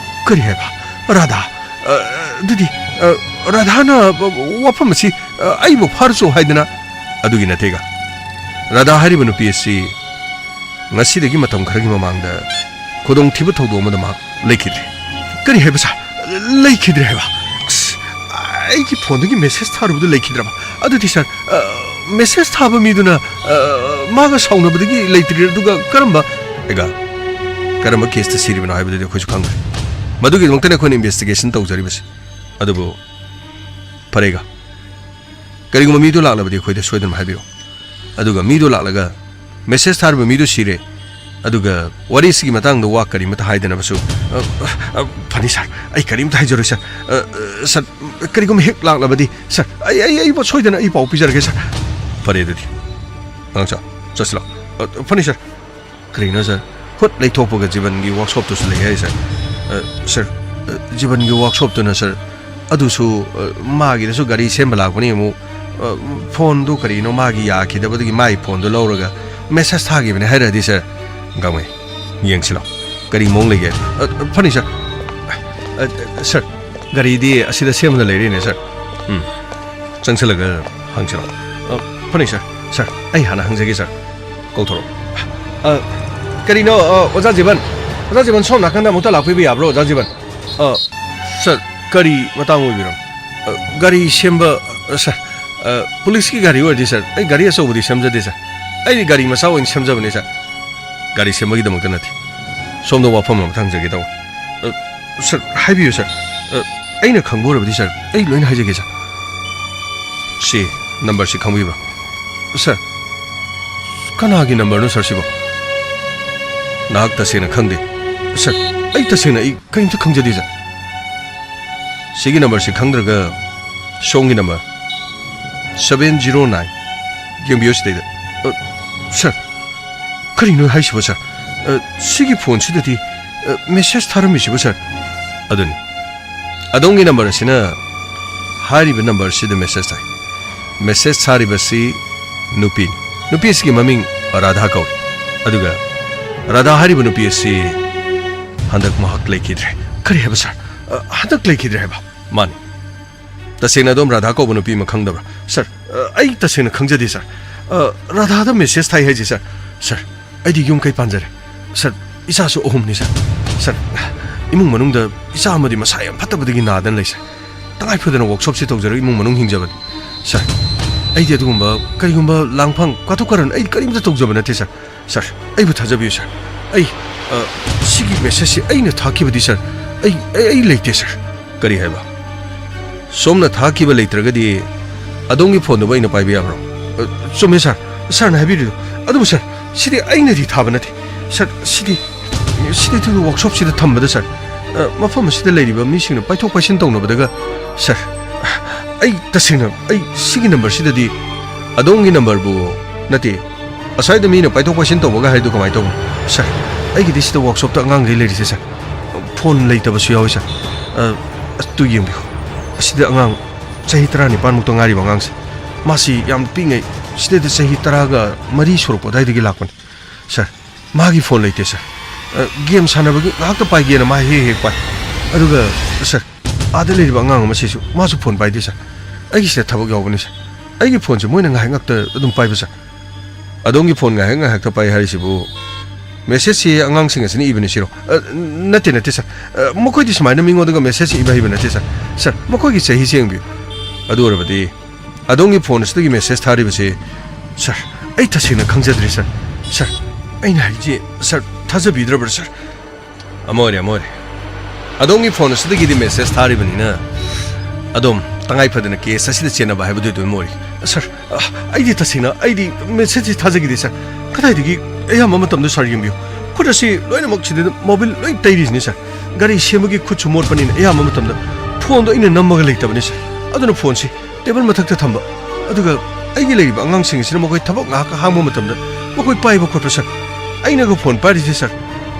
ꯀꯔꯤ ꯍꯥꯏꯕ? ꯔꯥꯙꯥ? ꯑ, ꯑꯗꯨꯗꯤ, ꯑ, ꯔꯥꯙꯥꯅ ꯋꯥꯐꯝ ꯑꯁꯤ, ꯑ, ꯑꯩꯕꯨ ꯐꯥꯔꯨꯆꯣ ꯍꯥꯏꯗꯅ? ꯑꯗꯨꯒꯤ ꯅꯠꯇꯦꯒ꯫ ꯔꯥꯙꯥ ꯍꯥꯏꯔꯤꯕ ꯅꯨꯄꯤ ꯑꯁꯤ ꯉꯁꯤꯗꯒꯤ ꯃꯇꯝ ꯈꯔꯒꯤ ꯃꯃꯥꯡꯗ ꯈꯨꯗꯣꯡꯊꯤꯕ ꯊꯧꯗꯣꯛ ꯑꯃꯗ ꯃꯍꯥꯛ ꯂꯩꯈꯤꯗ꯭ꯔꯦ꯫ ꯀꯔꯤ ꯍꯥꯏꯕ, ꯁꯥꯔ? ꯂꯩꯈꯤꯗ꯭ꯔꯦ ꯍꯥꯏꯕ? ꯑꯁ, ꯑꯩꯒꯤ ꯐꯣꯟꯗꯒꯤ ꯃꯦꯁꯦꯖ ꯊꯥꯔꯨꯕꯗꯨ ꯂꯩꯈꯤꯗ꯭ꯔꯕ? ꯑꯗꯨꯗꯤ, ꯁꯥꯔ, ꯑ, ꯃꯦꯁꯦꯖ ꯊꯥꯕ ꯃꯤꯗꯨꯅ, ꯑ, ꯃꯥꯒ ꯁꯥꯎꯅꯕꯗꯒꯤ ꯂꯩꯇ꯭ꯔꯤ, ꯑꯗꯨꯒ ꯀꯔꯝꯕ, ꯑꯩꯒꯥ, ꯀꯔꯝꯕ ꯀꯦꯁꯇ ꯁꯤꯔꯤꯕꯅꯣ ꯍꯥꯏꯕꯗꯨꯗꯤ ꯑꯩꯈꯣꯏꯁꯨ ꯈꯪꯗ꯭ꯔꯦ꯫ ꯃꯗꯨꯒꯤꯗꯃꯛꯇꯅꯤ ꯑꯩꯈꯣꯏꯅ ꯏꯟꯚꯦꯁꯇꯤꯒꯦꯁꯟ ꯇꯧꯖꯔꯤꯕꯁꯤ꯫ ꯑꯗꯨꯕꯨ ꯐꯔꯦꯒ, ꯀꯔꯤꯒꯨꯝꯕ ꯃꯤꯗꯨ ꯂꯥꯛꯂꯕꯗꯤ ꯑꯩꯈꯣꯏꯗ ꯁꯣꯏꯗꯅ ꯍꯥꯏꯕꯤꯔꯛꯎ꯫ ꯑꯗꯨꯒ ꯃꯤꯗꯨ ꯂꯥꯛꯂꯒ ꯃꯦꯁꯦꯖ ꯊꯥꯔꯤꯕ ꯃꯤꯗꯨ ꯁꯤꯔꯦ, ꯑꯗꯨꯒ ꯋꯥꯔꯤꯁꯤꯒꯤ ꯃꯇꯥꯡꯗ ꯋꯥ ꯀꯔꯤꯃꯇ ꯍꯥꯏꯗꯅꯕꯁꯨ꯫ ꯑ, ꯑ, ꯐꯅꯤ ꯁꯥꯔ, ꯑꯩ ꯀꯔꯤꯝꯇ ꯍꯥꯏꯖꯔꯣꯏ ꯁꯥꯔ꯫ ꯑ, ꯑ, ꯁꯥꯔ, ꯀꯔꯤꯒꯨꯝꯕ ꯍꯦꯛ ꯂꯥꯛꯂꯕꯗꯤ ꯁꯥꯔ, ꯑꯩ, ꯑꯩ, ꯑꯩ ꯁꯣꯏꯗꯅ ꯑꯩ ꯄꯥꯎ ꯄꯤꯖꯔꯒꯦ ꯁꯥꯔ꯫ ꯐꯔꯦ ꯑꯗꯨꯗꯤ꯫ ꯑꯉꯥꯡ ꯁꯥ, ꯆꯠꯁꯤꯜꯂꯣ꯫ ꯑ, ꯐꯅꯤ ꯁꯥꯔ꯫ ꯀꯔꯤꯅꯣ ꯁꯥꯔ? ꯍꯨꯠ ꯂꯩꯊꯣꯛꯄꯒ ꯖꯤꯕꯟꯒꯤ ꯋꯥꯛꯁꯣꯞꯇꯨꯁꯨ ꯂꯩ ꯍꯥꯏ ꯁꯥꯔ꯫ ꯑ, ꯁꯥꯔ, ꯑ, ꯖꯤꯕꯟꯒꯤ ꯋꯥꯛꯁꯣꯞꯇꯨꯅ ꯁꯥꯔ, ꯑꯗꯨꯁꯨ, ꯑ, ꯃꯥꯒꯤꯗꯁꯨ ꯒꯥꯔꯤ ꯁꯦꯝꯕ ꯂꯥꯛꯄꯅꯤ ꯑꯃꯨꯛ, ꯑ, ꯐꯣꯟꯗꯨ ꯀꯔꯤꯅꯣ ꯃꯥꯒꯤ ꯌꯥꯈꯤꯗꯕꯗꯒꯤ ꯃꯥꯒꯤ ꯐꯣꯟꯗꯨ ꯂꯧꯔꯒ ꯃꯦꯁꯦꯖ ꯊꯥꯈꯤꯕꯅꯤ ꯍꯥꯏꯔꯗꯤ ꯁꯥꯔ꯫ ꯒꯥꯡꯃꯩ, ꯌꯦꯡꯁꯤꯂꯣ꯫ ꯀꯔꯤ ꯃꯑꯣꯡ ꯂꯩꯒꯦ? ꯑ, ꯐꯅꯤ ꯁꯥꯔ꯫ ꯑ, ꯑ, ꯁꯥꯔ, ꯒꯥꯔꯤꯗꯤ ꯑꯁꯤꯗ ꯁꯦꯝꯗꯨꯅ ꯂꯩꯔꯦꯅꯦ ꯁꯥꯔ꯫ ꯎꯝ꯫ ꯆꯪꯁꯤꯜꯂꯒ ꯍꯪꯁꯤꯔꯣ? ꯑ, ꯐꯅꯤ ꯁꯥꯔ꯫ ꯁꯥꯔ, ꯑꯩ ꯍꯥꯟꯅ ꯍꯪꯖꯒꯦ ꯁꯥꯔ꯫ ꯀꯧꯊꯣꯔꯛꯑꯣ꯫ ꯑ, ꯀꯔꯤꯅꯣ, ꯑ, ꯑꯣꯖꯥ ꯖꯤꯕꯟ? ꯑꯣꯖꯥ ꯖꯤꯕꯟ, ꯁꯣꯝ ꯅꯥꯀꯟꯗ ꯑꯃꯨꯛꯇ ꯂꯥꯛꯄꯤꯕ ꯌꯥꯕ꯭ꯔꯣ, ꯑꯣꯖꯥ ꯖꯤꯕꯟ? ꯑ, ꯁꯥꯔ, ꯀꯔꯤ ꯃꯇꯥꯡ ꯑꯣꯏꯕꯤꯔꯕ? ꯑ, ꯒꯥꯔꯤ ꯁꯦꯝꯕ, ꯑ, ꯁꯥꯔ, ꯑ, ꯄꯨꯂꯤꯁꯀꯤ ꯒꯥꯔꯤ ꯑꯣꯏꯔꯗꯤ ꯁꯥꯔ, ꯑꯩ ꯒꯥꯔꯤ ꯑꯆꯧꯕꯗꯤ ꯁꯦꯝꯖꯗꯦ ꯁꯥꯔ꯫ ꯑꯩꯗꯤ ꯒꯥꯔꯤ ꯃꯆꯥ ꯑꯣꯏꯅ ꯁꯦꯝꯖꯕꯅꯦ ꯁꯥꯔ꯫ ꯒꯥꯔꯤ ꯁꯦꯝꯕꯒꯤꯗꯃꯛꯇ ꯅꯠꯇꯦ꯫ ꯁꯣꯝꯗ ꯋꯥꯐꯝ ꯑꯃ ꯍꯪꯖꯒꯦ ꯇꯧꯕ꯫ ꯑ, ꯁꯥꯔ, ꯍꯥꯏꯕꯤꯌꯨ ꯁꯥꯔ꯫ ꯑ, ꯑꯩꯅ ꯈꯪꯕ ꯑꯣꯏꯔꯕꯗꯤ ꯁꯥꯔ, ꯑꯩ ꯂꯣꯏꯅ ꯍꯥꯏꯖꯒꯦ ꯁꯥꯔ꯫ ꯁꯤ ꯅꯝꯕꯔꯁꯤ ꯈꯪꯕꯤꯕ꯭ꯔꯥ? ꯁꯥꯔ, ꯀꯅꯥꯒꯤ ꯅꯝꯕꯔꯅꯣ ꯁꯥꯔ ꯁꯤꯕꯣ? ꯅꯍꯥꯛ ꯇꯁꯦꯡꯅ ꯈꯪꯗꯦ? ꯁꯥꯔ, ꯑꯩ ꯇꯁꯦꯡꯅ ꯑꯩ ꯀꯔꯤꯝꯇ ꯈꯪꯖꯗꯦ ꯁꯥꯔ꯫ ꯁꯤꯒꯤ ꯅꯝꯕꯔꯁꯤ ꯈꯪꯗ꯭ꯔꯒ ꯁꯣꯝꯒꯤ ꯅꯝꯕꯔ seven zero nine, ꯌꯦꯡꯕꯤꯌꯨ ꯁꯤꯗꯩꯗ꯫ ꯑ, ꯁꯥꯔ, ꯀꯔꯤꯅꯣ ꯍꯥꯏꯁꯤꯕꯣ ꯁꯥꯔ? ꯑ, ꯁꯤꯒꯤ ꯐꯣꯟꯁꯤꯗꯗꯤ, ꯑ, ꯃꯦꯁꯦꯖ ꯊꯥꯔꯝꯃꯤꯁꯤꯕꯨ ꯁꯥꯔ? ꯑꯗꯨꯅꯤ, ꯑꯗꯣꯝꯒꯤ ꯅꯝꯕꯔ ꯑꯁꯤꯅ ꯍꯥꯏꯔꯤꯕ ꯅꯝꯕꯔꯁꯤꯗ ꯃꯦꯁꯦꯖ ꯊꯥꯏ꯫ ꯃꯦꯁꯦꯖ ꯊꯥꯔꯤꯕꯁꯤ ꯅꯨꯄꯤꯅꯤ꯫ ꯅꯨꯄꯤ ꯑꯁꯤꯒꯤ ꯃꯃꯤꯡ ꯔꯥꯙꯥ ꯀꯧꯏ꯫ ꯑꯗꯨꯒ ꯔꯥꯙꯥ ꯍꯥꯏꯔꯤꯕ ꯅꯨꯄꯤ ꯑꯁꯤ ꯍꯟꯗꯛ ꯃꯍꯥꯛ ꯂꯩꯈꯤꯗ꯭ꯔꯦ꯫ ꯀꯔꯤ ꯍꯥꯏꯕ ꯁꯥꯔ? ꯑ, ꯍꯟꯗꯛ ꯂꯩꯈꯤꯗ꯭ꯔꯦ ꯍꯥꯏꯕ? ꯃꯥꯅꯤ꯫ ꯇꯁꯦꯡꯅ ꯑꯗꯣꯝ ꯔꯥꯙꯥ ꯀꯧꯕ ꯅꯨꯄꯤ ꯑꯃ ꯈꯪꯗꯕ꯭ꯔꯥ? ꯁꯥꯔ, ꯑ, ꯑꯩ ꯇꯁꯦꯡꯅ ꯈꯪꯖꯗꯦ ꯁꯥꯔ꯫ ꯑ, ꯔꯥꯙꯥꯗ ꯃꯦꯁꯦꯖ ꯊꯥꯏ ꯍꯥꯏꯁꯦ ꯁꯥꯔ꯫ ꯁꯥꯔ, ꯑꯩꯗꯤ ꯌꯨꯝ ꯀꯩ ꯄꯥꯟꯖꯔꯦ꯫ ꯁꯥꯔ, ꯏꯆꯥꯁꯨ ꯑꯍꯨꯝꯅꯤ ꯁꯥꯔ꯫ ꯁꯥꯔ, ꯏꯃꯨꯡ ꯃꯅꯨꯡꯗ ꯏꯆꯥ ꯑꯃꯗꯤ ꯃꯁꯥ ꯌꯥꯝ ꯐꯠꯇꯕꯗꯒꯤ ꯅꯥꯗꯅ ꯂꯩ ꯁꯥꯔ꯫ ꯇꯉꯥꯏ ꯐꯗꯅ ꯋꯥꯛꯁꯣꯞꯁꯤ ꯇꯧꯖꯔꯒ ꯏꯃꯨꯡ ꯃꯅꯨꯡ ꯍꯤꯡꯖꯕꯅꯤ꯫ ꯁꯥꯔ, ꯑꯩꯗꯤ ꯑꯗꯨꯒꯨꯝꯕ ꯀꯔꯤꯒꯨꯝꯕ ꯂꯥꯡꯐꯥꯡ ꯀꯥꯇꯨ ꯀꯥꯔꯟ ꯑꯩ ꯀꯔꯤꯝꯇ ꯇꯧꯖꯕ ꯅꯠꯇꯦ ꯁꯥꯔ꯫ ꯁꯥꯔ, ꯑꯩꯕꯨ ꯊꯥꯖꯕꯤꯌꯨ ꯁꯥꯔ꯫ ꯑꯩ, ꯑ, ꯁꯤꯒꯤ ꯃꯦꯁꯦꯖꯁꯤ ꯑꯩꯅ ꯊꯥꯈꯤꯕꯗꯤ ꯁꯥꯔ, ꯑꯩ, ꯑꯩ, ꯑꯩ ꯂꯩꯇꯦ ꯁꯥꯔ꯫ ꯀꯔꯤ ꯍꯥꯏꯕ? ꯁꯣꯝꯅ ꯊꯥꯈꯤꯕ ꯂꯩꯇ꯭ꯔꯒꯗꯤ ꯑꯗꯣꯝꯒꯤ ꯐꯣꯟꯗꯨꯕꯨ ꯑꯩꯅ ꯄꯥꯏꯕ ꯌꯥꯕ꯭ꯔꯣ? ꯑ, ꯆꯨꯝꯃꯦ ꯁꯥꯔ, ꯁꯥꯔꯅ ꯍꯥꯏꯕꯤꯔꯤꯗꯣ꯫ ꯑꯗꯨꯕꯨ ꯁꯥꯔ, ꯁꯤꯗꯤ ꯑꯩꯅꯗꯤ ꯊꯥꯕ ꯅꯠꯇꯦ꯫ ꯁꯥꯔ, ꯁꯤꯗꯤ, ꯁꯤꯗꯤ ꯋꯥꯔꯛꯁꯣꯞꯁꯤꯗ ꯊꯝꯕꯗ, ꯁꯥꯔ, ꯑ, ꯃꯐꯝ ꯑꯁꯤꯗ ꯂꯩꯔꯤꯕ ꯃꯤꯁꯤꯡꯅ ꯄꯥꯏꯊꯣꯛ ꯄꯥꯏꯁꯤꯟ ꯇꯧꯅꯕꯗꯒ, ꯁꯥꯔ, ꯑꯩ ꯇꯁꯦꯡꯅ, ꯑꯩ ꯁꯤꯒꯤ ꯅꯝꯕꯔꯁꯤꯗꯗꯤ, ꯑꯗꯣꯝꯒꯤ ꯅꯝꯕꯔꯕꯨ ꯅꯠꯇꯦ, ꯑꯁ꯭ꯋꯥꯏꯗ ꯃꯤꯅ ꯄꯥꯏꯊꯣꯛ ꯄꯥꯏꯁꯤꯟ ꯇꯧꯕꯒ ꯍꯥꯏꯗꯨ ꯀꯃꯥꯏꯅ ꯇꯧꯕꯅꯣ? ꯁꯥꯔ, ꯑꯩꯒꯤꯗꯤ ꯁꯤꯗ ꯋꯥꯔꯛꯁꯣꯞꯇ ꯑꯉꯥꯡꯈꯩ ꯂꯩꯔꯤꯁꯦ, ꯁꯥꯔ, ꯐꯣꯟ ꯂꯩꯇꯕꯁꯨ ꯌꯥꯎꯋꯤ, ꯁꯥꯔ꯫ ꯑ, ꯑꯁ, ꯇꯨ ꯌꯦꯡꯕꯤꯌꯨ, ꯑꯁꯤꯗ ꯑꯉꯥꯡ ꯆꯍꯤ ꯇꯔꯥꯅꯤꯄꯥꯟꯃꯨꯛꯇ ꯉꯥꯏꯔꯤꯕ ꯑꯉꯥꯡꯁꯦ, ꯃꯥꯁꯤ ꯌꯥꯝ ꯄꯤꯛꯉꯩ, ꯁꯤꯗꯩꯗ ꯆꯍꯤ ꯇꯔꯥꯒ ꯃꯔꯤ ꯁꯨꯔꯛꯄ ꯑꯗꯨꯋꯥꯏꯗꯒꯤ ꯂꯥꯛꯄꯅꯤ, ꯁꯥꯔ꯫ ꯃꯥꯒꯤ ꯐꯣꯟ ꯂꯩꯇꯦ, ꯁꯥꯔ꯫ ꯑ, ꯒꯦꯝ ꯁꯥꯟꯅꯕꯒꯤ ꯉꯥꯏꯍꯥꯛꯇ ꯄꯥꯏꯒꯦꯅ ꯃꯥ ꯍꯦꯛ ꯍꯦꯛ ꯄꯥꯏ꯫ ꯑꯗꯨꯒ, ꯁꯥꯔ, ꯑꯥꯗ ꯂꯩꯔꯤꯕ ꯑꯉꯥꯡ ꯑꯃꯁꯤꯁꯨ ꯃꯥꯁꯨ ꯐꯣꯟ ꯄꯥꯏꯗꯦ, ꯁꯥꯔ꯫ ꯑꯩꯒꯤꯁꯤꯗ ꯊꯕꯛ ꯌꯥꯎꯕꯅꯤ, ꯁꯥꯔ꯫ ꯑꯩꯒꯤ ꯐꯣꯟꯁꯦ ꯃꯣꯏꯅ ꯉꯥꯏꯍꯥꯛ ꯉꯥꯛꯇ ꯑꯗꯨꯝ ꯄꯥꯏꯕ, ꯁꯥꯔ꯫ ꯑꯗꯣꯝꯒꯤ ꯐꯣꯟ ꯉꯥꯏꯍꯥꯛ ꯉꯥꯏꯍꯥꯛꯇ ꯄꯥꯏ ꯍꯥꯏꯔꯤꯁꯤꯕꯨ, ꯃꯦꯁꯦꯖꯁꯤ ꯑꯉꯥꯡꯁꯤꯡ ꯑꯁꯤꯅ ꯏꯕꯅꯤ ꯁꯤꯔꯣ? ꯑ, ꯅꯠꯇꯦ, ꯅꯠꯇꯦ, ꯁꯥꯔ꯫ ꯑ, ꯃꯈꯣꯏꯗꯤ ꯁꯨꯃꯥꯏꯅ ꯃꯤꯉꯣꯟꯗꯒ ꯃꯦꯁꯦꯖ ꯏꯕ ꯍꯩꯕ ꯅꯠꯇꯦ, ꯁꯥꯔ꯫ ꯁꯥꯔ, ꯃꯈꯣꯏꯒꯤ ꯆꯍꯤꯁꯦ ꯌꯦꯡꯕꯤꯌꯨ꯫ ꯑꯗꯨ ꯑꯣꯏꯔꯕꯗꯤ ꯑꯗꯣꯝꯒꯤ ꯐꯣꯟ ꯑꯁꯤꯗꯒꯤ ꯃꯦꯁꯦꯖ ꯊꯥꯔꯤꯕꯁꯤ, ꯁꯥꯔ, ꯑꯩ ꯇꯁꯦꯡꯅ ꯈꯪꯖꯗ꯭ꯔꯦ, ꯁꯥꯔ꯫ ꯁꯥꯔ, ꯑꯩꯅ ꯍꯥꯏꯔꯤꯁꯦ, ꯁꯥꯔ, ꯊꯥꯖꯕꯤꯗ꯭ꯔꯕ꯭ꯔꯥ, ꯁꯥꯔ? ꯑꯃ ꯑꯣꯏꯔꯦ, ꯑꯃ ꯑꯣꯏꯔꯦ꯫ ꯑꯗꯣꯝꯒꯤ ꯐꯣꯟ ꯑꯁꯤꯗꯒꯤꯗꯤ ꯃꯦꯁꯦꯖ ꯊꯥꯔꯤꯕꯅꯤꯅ, ꯑꯗꯣꯝ ꯇꯉꯥꯏ ꯐꯗꯅ ꯀꯦꯁ ꯑꯁꯤꯗ ꯆꯦꯟꯅꯕ ꯍꯥꯏꯕꯗꯨ ꯑꯗꯨꯝ ꯑꯣꯏꯔꯦ꯫ ꯁꯥꯔ, ꯑ, ꯑꯩꯗꯤ ꯇꯁꯦꯡꯅ, ꯑꯩꯗꯤ ꯃꯦꯁꯦꯖꯁꯤ ꯊꯥꯖꯈꯤꯗꯦ, ꯁꯥꯔ꯫ ꯀꯗꯥꯏꯗꯒꯤ? ꯑꯌꯥꯝꯕ ꯃꯇꯝꯗ, ꯁꯥꯔ, ꯌꯦꯡꯕꯤꯌꯨ, ꯈꯨꯠ ꯑꯁꯤ ꯂꯣꯏꯅꯃꯛ ꯁꯤꯗ ꯃꯣꯕꯤꯜ ꯂꯣꯏ ꯇꯩꯔꯤꯁꯤꯅꯤ, ꯁꯥꯔ꯫ ꯒꯥꯔꯤ ꯁꯦꯝꯕꯒꯤ ꯈꯨꯠꯁꯨ ꯃꯣꯠꯄꯅꯤꯅ ꯑꯌꯥꯝꯕ ꯃꯇꯝꯗ ꯐꯣꯟꯗꯣ ꯑꯩꯅ ꯅꯝꯃꯒ ꯂꯩꯇꯕꯅꯤ, ꯁꯥꯔ꯫ ꯑꯗꯨꯅ ꯐꯣꯟꯁꯤ ꯇꯦꯕꯜ ꯃꯊꯛꯇ ꯊꯝꯕ, ꯑꯗꯨꯒ ꯑꯩꯒꯤ ꯂꯩꯔꯤꯕ ꯑꯉꯥꯡꯁꯤꯡ ꯑꯁꯤꯅ ꯃꯈꯣꯏ ꯊꯕꯛ ꯉꯥꯏꯍꯥꯛ ꯍꯥꯡꯕ ꯃꯇꯝꯗ ꯃꯈꯣꯏ ꯄꯥꯏꯕ ꯈꯣꯠꯄ, ꯁꯥꯔ꯫ ꯑꯩꯅꯒ ꯐꯣꯟ ꯄꯥꯏꯔꯤꯁꯦ, ꯁꯥꯔ,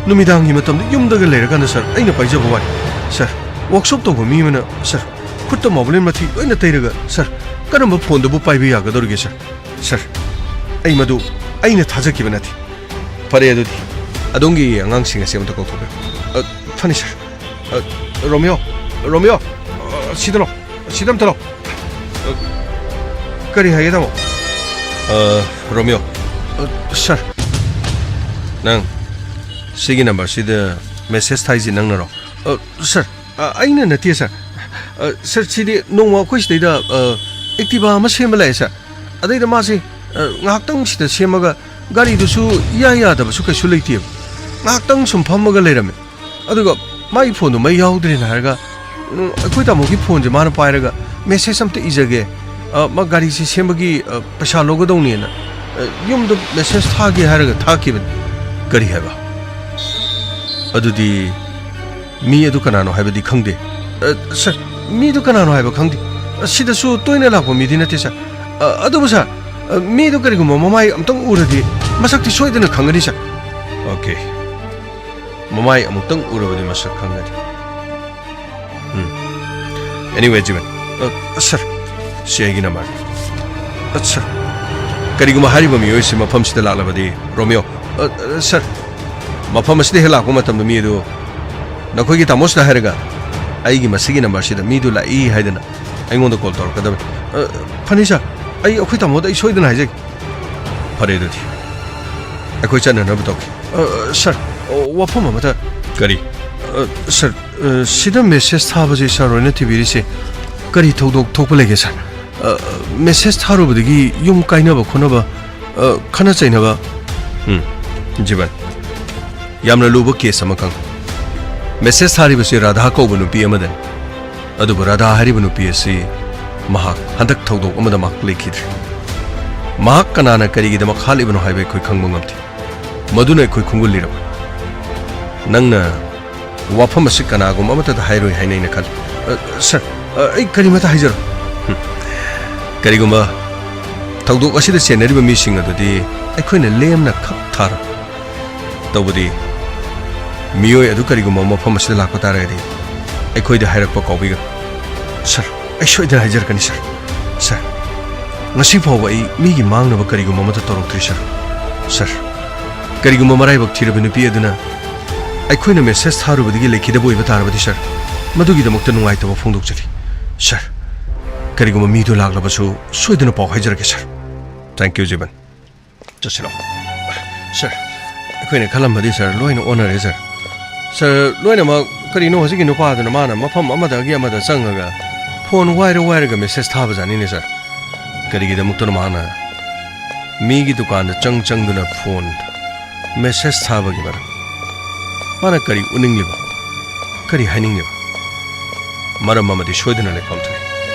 ꯅꯨꯃꯤꯗꯥꯡꯒꯤ ꯃꯇꯝꯗ ꯌꯨꯝꯗꯒ ꯂꯩꯔꯀꯥꯟꯗ, ꯁꯥꯔ, ꯑꯩꯅ ꯄꯥꯏꯖꯕ ꯋꯥꯅꯤ, ꯁꯥꯔ꯫ ꯋꯥꯔꯛꯁꯣꯞ ꯇꯧꯕ ꯃꯤ ꯑꯃꯅ, ꯁꯥꯔ, ꯈꯨꯠꯇ ꯃꯣꯕꯤꯜ ꯃꯊꯤ ꯂꯣꯏꯅ ꯇꯩꯔꯒ, ꯁꯥꯔ, ꯀꯔꯝꯕ ꯐꯣꯟꯗꯨꯕꯨ ꯄꯥꯏꯕ ꯌꯥꯒꯗꯧꯔꯤꯒꯦ, ꯁꯥꯔ? ꯁꯥꯔ, ꯑꯩ ꯃꯗꯨ ꯑꯩꯅ ꯊꯥꯖꯈꯤꯕ ꯅꯠꯇꯦ꯫ ꯐꯔꯦ, ꯑꯗꯨꯗꯤ ꯑꯗꯣꯝꯒꯤ ꯑꯉꯥꯡꯁꯤꯡ ꯑꯁꯤ ꯑꯃꯇ ꯀꯧꯊꯣꯛꯄꯤꯌꯨ꯫ ꯑ, ꯐꯅꯤ, ꯁꯥꯔ꯫ ꯑ, ꯔꯣꯃꯤꯌꯣ, ꯔꯣꯃꯤꯌꯣ, ꯑ, ꯁꯤꯗ ꯂꯥꯛꯑꯣ, ꯁꯤꯗ ꯑꯝꯇ ꯂꯥꯛꯑꯣ꯫ ꯑ, ꯀꯔꯤ ꯍꯥꯏꯒꯦ, ꯇꯥꯃꯣ? ꯑ, ꯔꯣꯃꯤꯌꯣ꯫ ꯑ, ꯁꯥꯔ꯫ ꯅꯪ ꯁꯤꯒꯤ ꯅꯝꯕꯔꯁꯤꯗ ꯃꯦꯁꯦꯖ ꯊꯥꯏꯁꯤ ꯅꯪꯅꯔꯣ? ꯑ, ꯁꯥꯔ, ꯑ, ꯑꯩꯅ ꯅꯠꯇꯦ, ꯁꯥꯔ꯫ ꯑ, ꯁꯥꯔ, ꯁꯤꯗꯤ ꯅꯣꯡꯃ ꯑꯩꯈꯣꯏ ꯁꯤꯗꯩꯗ, ꯑ, ꯑꯦꯛꯇꯤꯚꯥ ꯑꯃ ꯁꯦꯝꯕ ꯂꯥꯛꯑꯦ, ꯁꯥꯔ꯫ ꯑꯗꯩꯗ ꯃꯥꯁꯦ, ꯑ, ꯉꯥꯏꯍꯥꯛꯇꯪ ꯁꯤꯗ ꯁꯦꯝꯃꯒ ꯒꯥꯔꯤꯗꯨꯁꯨ ꯏꯌꯥ ꯌꯥꯗꯕꯁꯨ ꯀꯩꯁꯨ ꯂꯩꯇꯦꯕ꯫ ꯉꯥꯏꯍꯥꯛꯇꯪ ꯁꯨꯝ ꯐꯝꯃꯒ ꯂꯩꯔꯝꯃꯦ꯫ ꯑꯗꯨꯒ ꯃꯥꯒꯤ ꯐꯣꯟꯗꯣ ꯃꯩ ꯌꯥꯎꯗ꯭ꯔꯦꯅ ꯍꯥꯏꯔꯒ, ꯎꯝ, ꯑꯩꯈꯣꯏ ꯇꯥꯃꯣꯒꯤ ꯐꯣꯟꯁꯦ ꯃꯥꯅ ꯄꯥꯏꯔꯒ, "ꯃꯦꯁꯦꯖ ꯑꯝꯇ ꯏꯖꯒꯦ, ꯑ, ꯃꯥ ꯒꯥꯔꯤꯁꯦ ꯁꯦꯝꯕꯒꯤ, ꯑ, ꯄꯩꯁꯥ ꯂꯧꯒꯗꯧꯅꯦꯅ, ꯑ, ꯌꯨꯝꯗ ꯃꯦꯁꯦꯖ ꯊꯥꯒꯦ" ꯍꯥꯏꯔꯒ ꯊꯥꯈꯤꯕꯅꯤ꯫ ꯀꯔꯤ ꯍꯥꯏꯕ? ꯑꯗꯨꯗꯤ ꯃꯤ ꯑꯗꯨ ꯀꯅꯥꯅꯣ ꯍꯥꯏꯕꯗꯤ ꯈꯪꯗꯦ꯫ ꯑ, ꯁꯥꯔ, ꯃꯤꯗꯨ ꯀꯅꯥꯅꯣ ꯍꯥꯏꯕ ꯈꯪꯗꯦ꯫ ꯑ, ꯁꯤꯗꯁꯨ ꯇꯣꯏꯅ ꯂꯥꯛꯄ ꯃꯤꯗꯤ ꯅꯠꯇꯦ, ꯁꯥꯔ꯫ ꯑ, ꯑꯗꯨꯕꯨ, ꯁꯥꯔ, ꯑ, ꯃꯤꯗꯨ ꯀꯔꯤꯒꯨꯝꯕ ꯃꯃꯥꯏ ꯑꯝꯇꯪ ꯎꯔꯗꯤ ꯃꯁꯛꯇꯤ ꯁꯣꯏꯗꯅ ꯈꯪꯒꯅꯤ, ꯁꯥꯔ꯫ ꯑꯣꯀꯦ꯫ ꯃꯃꯥꯏ ꯑꯃꯨꯛꯇꯪ ꯎꯔꯕꯗꯤ ꯃꯁꯛ ꯈꯪꯒꯅꯤ꯫ ꯎꯝ꯫ Anyway, ꯖꯤꯕꯟ꯫ ꯑ, ꯁꯥꯔ, ꯁꯤ ꯑꯩꯒꯤ ꯅꯝꯕꯔꯅꯤ꯫ ꯑ, ꯁꯥꯔ, ꯀꯔꯤꯒꯨꯝꯕ ꯍꯥꯏꯔꯤꯕ ꯃꯤꯑꯣꯏꯁꯤ ꯃꯐꯝꯁꯤꯗ ꯂꯥꯛꯂꯕꯗꯤ, ꯔꯣꯃꯤꯌꯣ, ꯑ, ꯑ, ꯁꯥꯔ, ꯃꯐꯝ ꯑꯁꯤꯗ ꯍꯦꯛ ꯂꯥꯛꯄ ꯃꯇꯝꯗ ꯃꯤ ꯑꯗꯨ ꯅꯈꯣꯏꯒꯤ ꯇꯥꯃꯣꯁꯤꯗ ꯍꯥꯏꯔꯒ ꯑꯩꯒꯤ ꯃꯁꯤꯒꯤ ꯅꯝꯕꯔꯁꯤꯗ ꯃꯤꯗꯨ ꯂꯥꯛꯏ ꯍꯥꯏꯗꯅ ꯑꯩꯉꯣꯟꯗ ꯀꯣꯜ ꯇꯧꯔꯛꯀꯗꯕꯅꯤ꯫ ꯑ, ꯐꯅꯤ ꯁꯥꯔ, ꯑꯩ ꯑꯩꯈꯣꯏ ꯇꯥꯃꯣꯗ ꯑꯩ ꯁꯣꯏꯗꯅ ꯍꯥꯏꯖꯒꯦ꯫ ꯐꯔꯦ ꯑꯗꯨꯗꯤ, ꯑꯩꯈꯣꯏ ꯆꯠꯅꯅꯕ ꯇꯧꯒꯦ꯫ ꯑ, ꯁꯥꯔ, ꯑ, ꯋꯥꯐꯝ ꯑꯃꯇ꯫ ꯀꯔꯤ? ꯑ, ꯁꯥꯔ, ꯑ, ꯁꯤꯗ ꯃꯦꯁꯦꯖ ꯊꯥꯕꯁꯦ ꯁꯥꯔ ꯍꯣꯏꯅ ꯊꯤꯕꯤꯔꯤꯁꯦ ꯀꯔꯤ ꯊꯧꯗꯣꯛ ꯊꯣꯛꯄ ꯂꯩꯒꯦ, ꯁꯥꯔ? ꯑ, ꯃꯦꯁꯦꯖ ꯊꯥꯔꯨꯕꯗꯒꯤ ꯌꯨꯝ ꯀꯥꯏꯅꯕ ꯈꯣꯠꯅꯕ, ꯑ, ꯈꯠꯅ ꯆꯩꯅꯕ? ꯎꯝ, ꯖꯤꯕꯟ, ꯌꯥꯝꯅ ꯂꯨꯕ ꯀꯦꯁ ꯑꯃ ꯈꯪꯉꯦ꯫ ꯃꯦꯁꯦꯖ ꯊꯥꯔꯤꯕꯁꯤ ꯔꯥꯙꯥ ꯀꯧꯕ ꯅꯨꯄꯤ ꯑꯃꯗꯅꯤ꯫ ꯑꯗꯨꯕꯨ ꯔꯥꯙꯥ ꯍꯥꯏꯔꯤꯕ ꯅꯨꯄꯤ ꯑꯁꯤ ꯃꯍꯥꯛ ꯍꯟꯗꯛ ꯊꯧꯗꯣꯛ ꯑꯃꯗ ꯃꯍꯥꯛ ꯂꯩꯈꯤꯗ꯭ꯔꯦ꯫ ꯃꯍꯥꯛ ꯀꯅꯥꯅ ꯀꯔꯤꯒꯤꯗꯃꯛ ꯍꯥꯠꯂꯤꯕꯅꯣ ꯍꯥꯏꯕ ꯑꯩꯈꯣꯏ ꯈꯪꯕ ꯉꯝꯗꯦ꯫ ꯃꯗꯨꯅ ꯑꯩꯈꯣꯏ ꯈꯣꯡꯒꯨꯜ ꯂꯤꯔꯕꯅꯤ꯫ ꯅꯪꯅ ꯋꯥꯐꯝ ꯑꯁꯤ ꯀꯅꯥꯒꯨꯝꯕ ꯑꯃꯠꯇꯗ ꯍꯥꯏꯔꯣꯏ ꯍꯥꯏꯅ ꯑꯩꯅ ꯈꯜꯂꯤ꯫ ꯑ, ꯁꯥꯔ, ꯑ, ꯑꯩ ꯀꯔꯤꯃꯇ ꯍꯥꯏꯖꯔꯣꯏ꯫ ꯍꯝ꯫ ꯀꯔꯤꯒꯨꯝꯕ ꯊꯧꯗꯣꯛ ꯑꯁꯤꯗ ꯆꯦꯟꯅꯔꯤꯕ ꯃꯤꯁꯤꯡ ꯑꯗꯨꯗꯤ ꯑꯩꯈꯣꯏꯅ ꯂꯦꯝꯅ ꯈꯛ ꯊꯥꯔꯣꯏ꯫ ꯇꯧꯕꯗꯤ, ꯃꯤꯑꯣꯏ ꯑꯗꯨ ꯀꯔꯤꯒꯨꯝꯕ ꯃꯐꯝ ꯑꯁꯤꯗ ꯂꯥꯛꯄ ꯇꯥꯔꯒꯗꯤ, ꯑꯩꯈꯣꯏꯗ ꯍꯥꯏꯔꯛꯄ ꯀꯥꯎꯕꯤꯒꯅꯨ꯫ ꯁꯥꯔ, ꯑꯩ ꯁꯣꯏꯗꯅ ꯍꯥꯏꯖꯔꯛꯀꯅꯤ, ꯁꯥꯔ꯫ ꯁꯥꯔ, ꯉꯁꯤ ꯐꯥꯎꯕ ꯑꯩ ꯃꯤꯒꯤ ꯃꯥꯡꯅꯕ ꯀꯔꯤꯒꯨꯝꯕ ꯑꯃꯠꯇ ꯇꯧꯔꯛꯇ꯭ꯔꯤ, ꯁꯥꯔ꯫ ꯁꯥꯔ, ꯀꯔꯤꯒꯨꯝꯕ ꯃꯔꯥꯏꯕꯛ ꯊꯤꯔꯕ ꯅꯨꯄꯤ ꯑꯗꯨꯅ ꯑꯩꯈꯣꯏꯅ ꯃꯦꯁꯦꯖ ꯊꯥꯔꯨꯕꯗꯒꯤ ꯂꯩꯈꯤꯗꯕ ꯑꯣꯏꯕ ꯇꯥꯔꯕꯗꯤ, ꯁꯥꯔ, ꯃꯗꯨꯒꯤꯗꯃꯛꯇ ꯅꯨꯡꯉꯥꯏꯇꯕ ꯐꯣꯡꯗꯣꯛꯆꯔꯤ꯫ ꯁꯥꯔ, ꯀꯔꯤꯒꯨꯝꯕ ꯃꯤꯗꯨ ꯂꯥꯛꯂꯕꯁꯨ ꯁꯣꯏꯗꯅ ꯄꯥꯎ ꯍꯥꯏꯖꯔꯛꯀꯦ, ꯁꯥꯔ꯫ Thank you, ꯖꯤꯕꯟ꯫ ꯆꯠꯁꯤꯔꯣ? ꯁꯥꯔ, ꯑꯩꯈꯣꯏꯅ ꯈꯜꯂꯝꯕꯗꯤ, ꯁꯥꯔ, ꯂꯣꯏꯅ ꯑꯣꯟꯅꯔꯦ, ꯁꯥꯔ꯫ ꯁꯥꯔ, ꯂꯣꯏꯅꯃꯛ ꯀꯔꯤꯅꯣ ꯍꯧꯖꯤꯛꯀꯤ ꯅꯨꯄꯥꯗꯨꯅ ꯃꯥꯅ ꯃꯐꯝ ꯑꯃꯗꯒꯤ ꯑꯃꯗ ꯆꯪꯉꯒ ꯐꯣꯟ ꯋꯥꯏꯔ ꯋꯥꯏꯔꯒ ꯃꯦꯁꯦꯖ ꯊꯥꯕꯖꯥꯠꯅꯤꯅꯦ, ꯁꯥꯔ꯫ ꯀꯔꯤꯒꯤꯗꯃꯛꯇꯅꯣ ꯃꯥꯅ ꯃꯤꯒꯤ ꯗꯨꯀꯥꯟꯗ ꯆꯪ ꯆꯪꯗꯨꯅ ꯐꯣꯟ ꯃꯦꯁꯦꯖ ꯊꯥꯕꯒꯤ ꯃꯔꯝ? ꯃꯥꯅ ꯀꯔꯤ ꯎꯠꯅꯤꯡꯂꯤꯕ? ꯀꯔꯤ ꯍꯥꯏꯅꯤꯡꯂꯤꯕ? ꯃꯔꯝ ꯑꯃꯗꯤ ꯁꯣꯏꯗꯅ ꯂꯩꯐꯝ ꯊꯣꯛꯏ꯫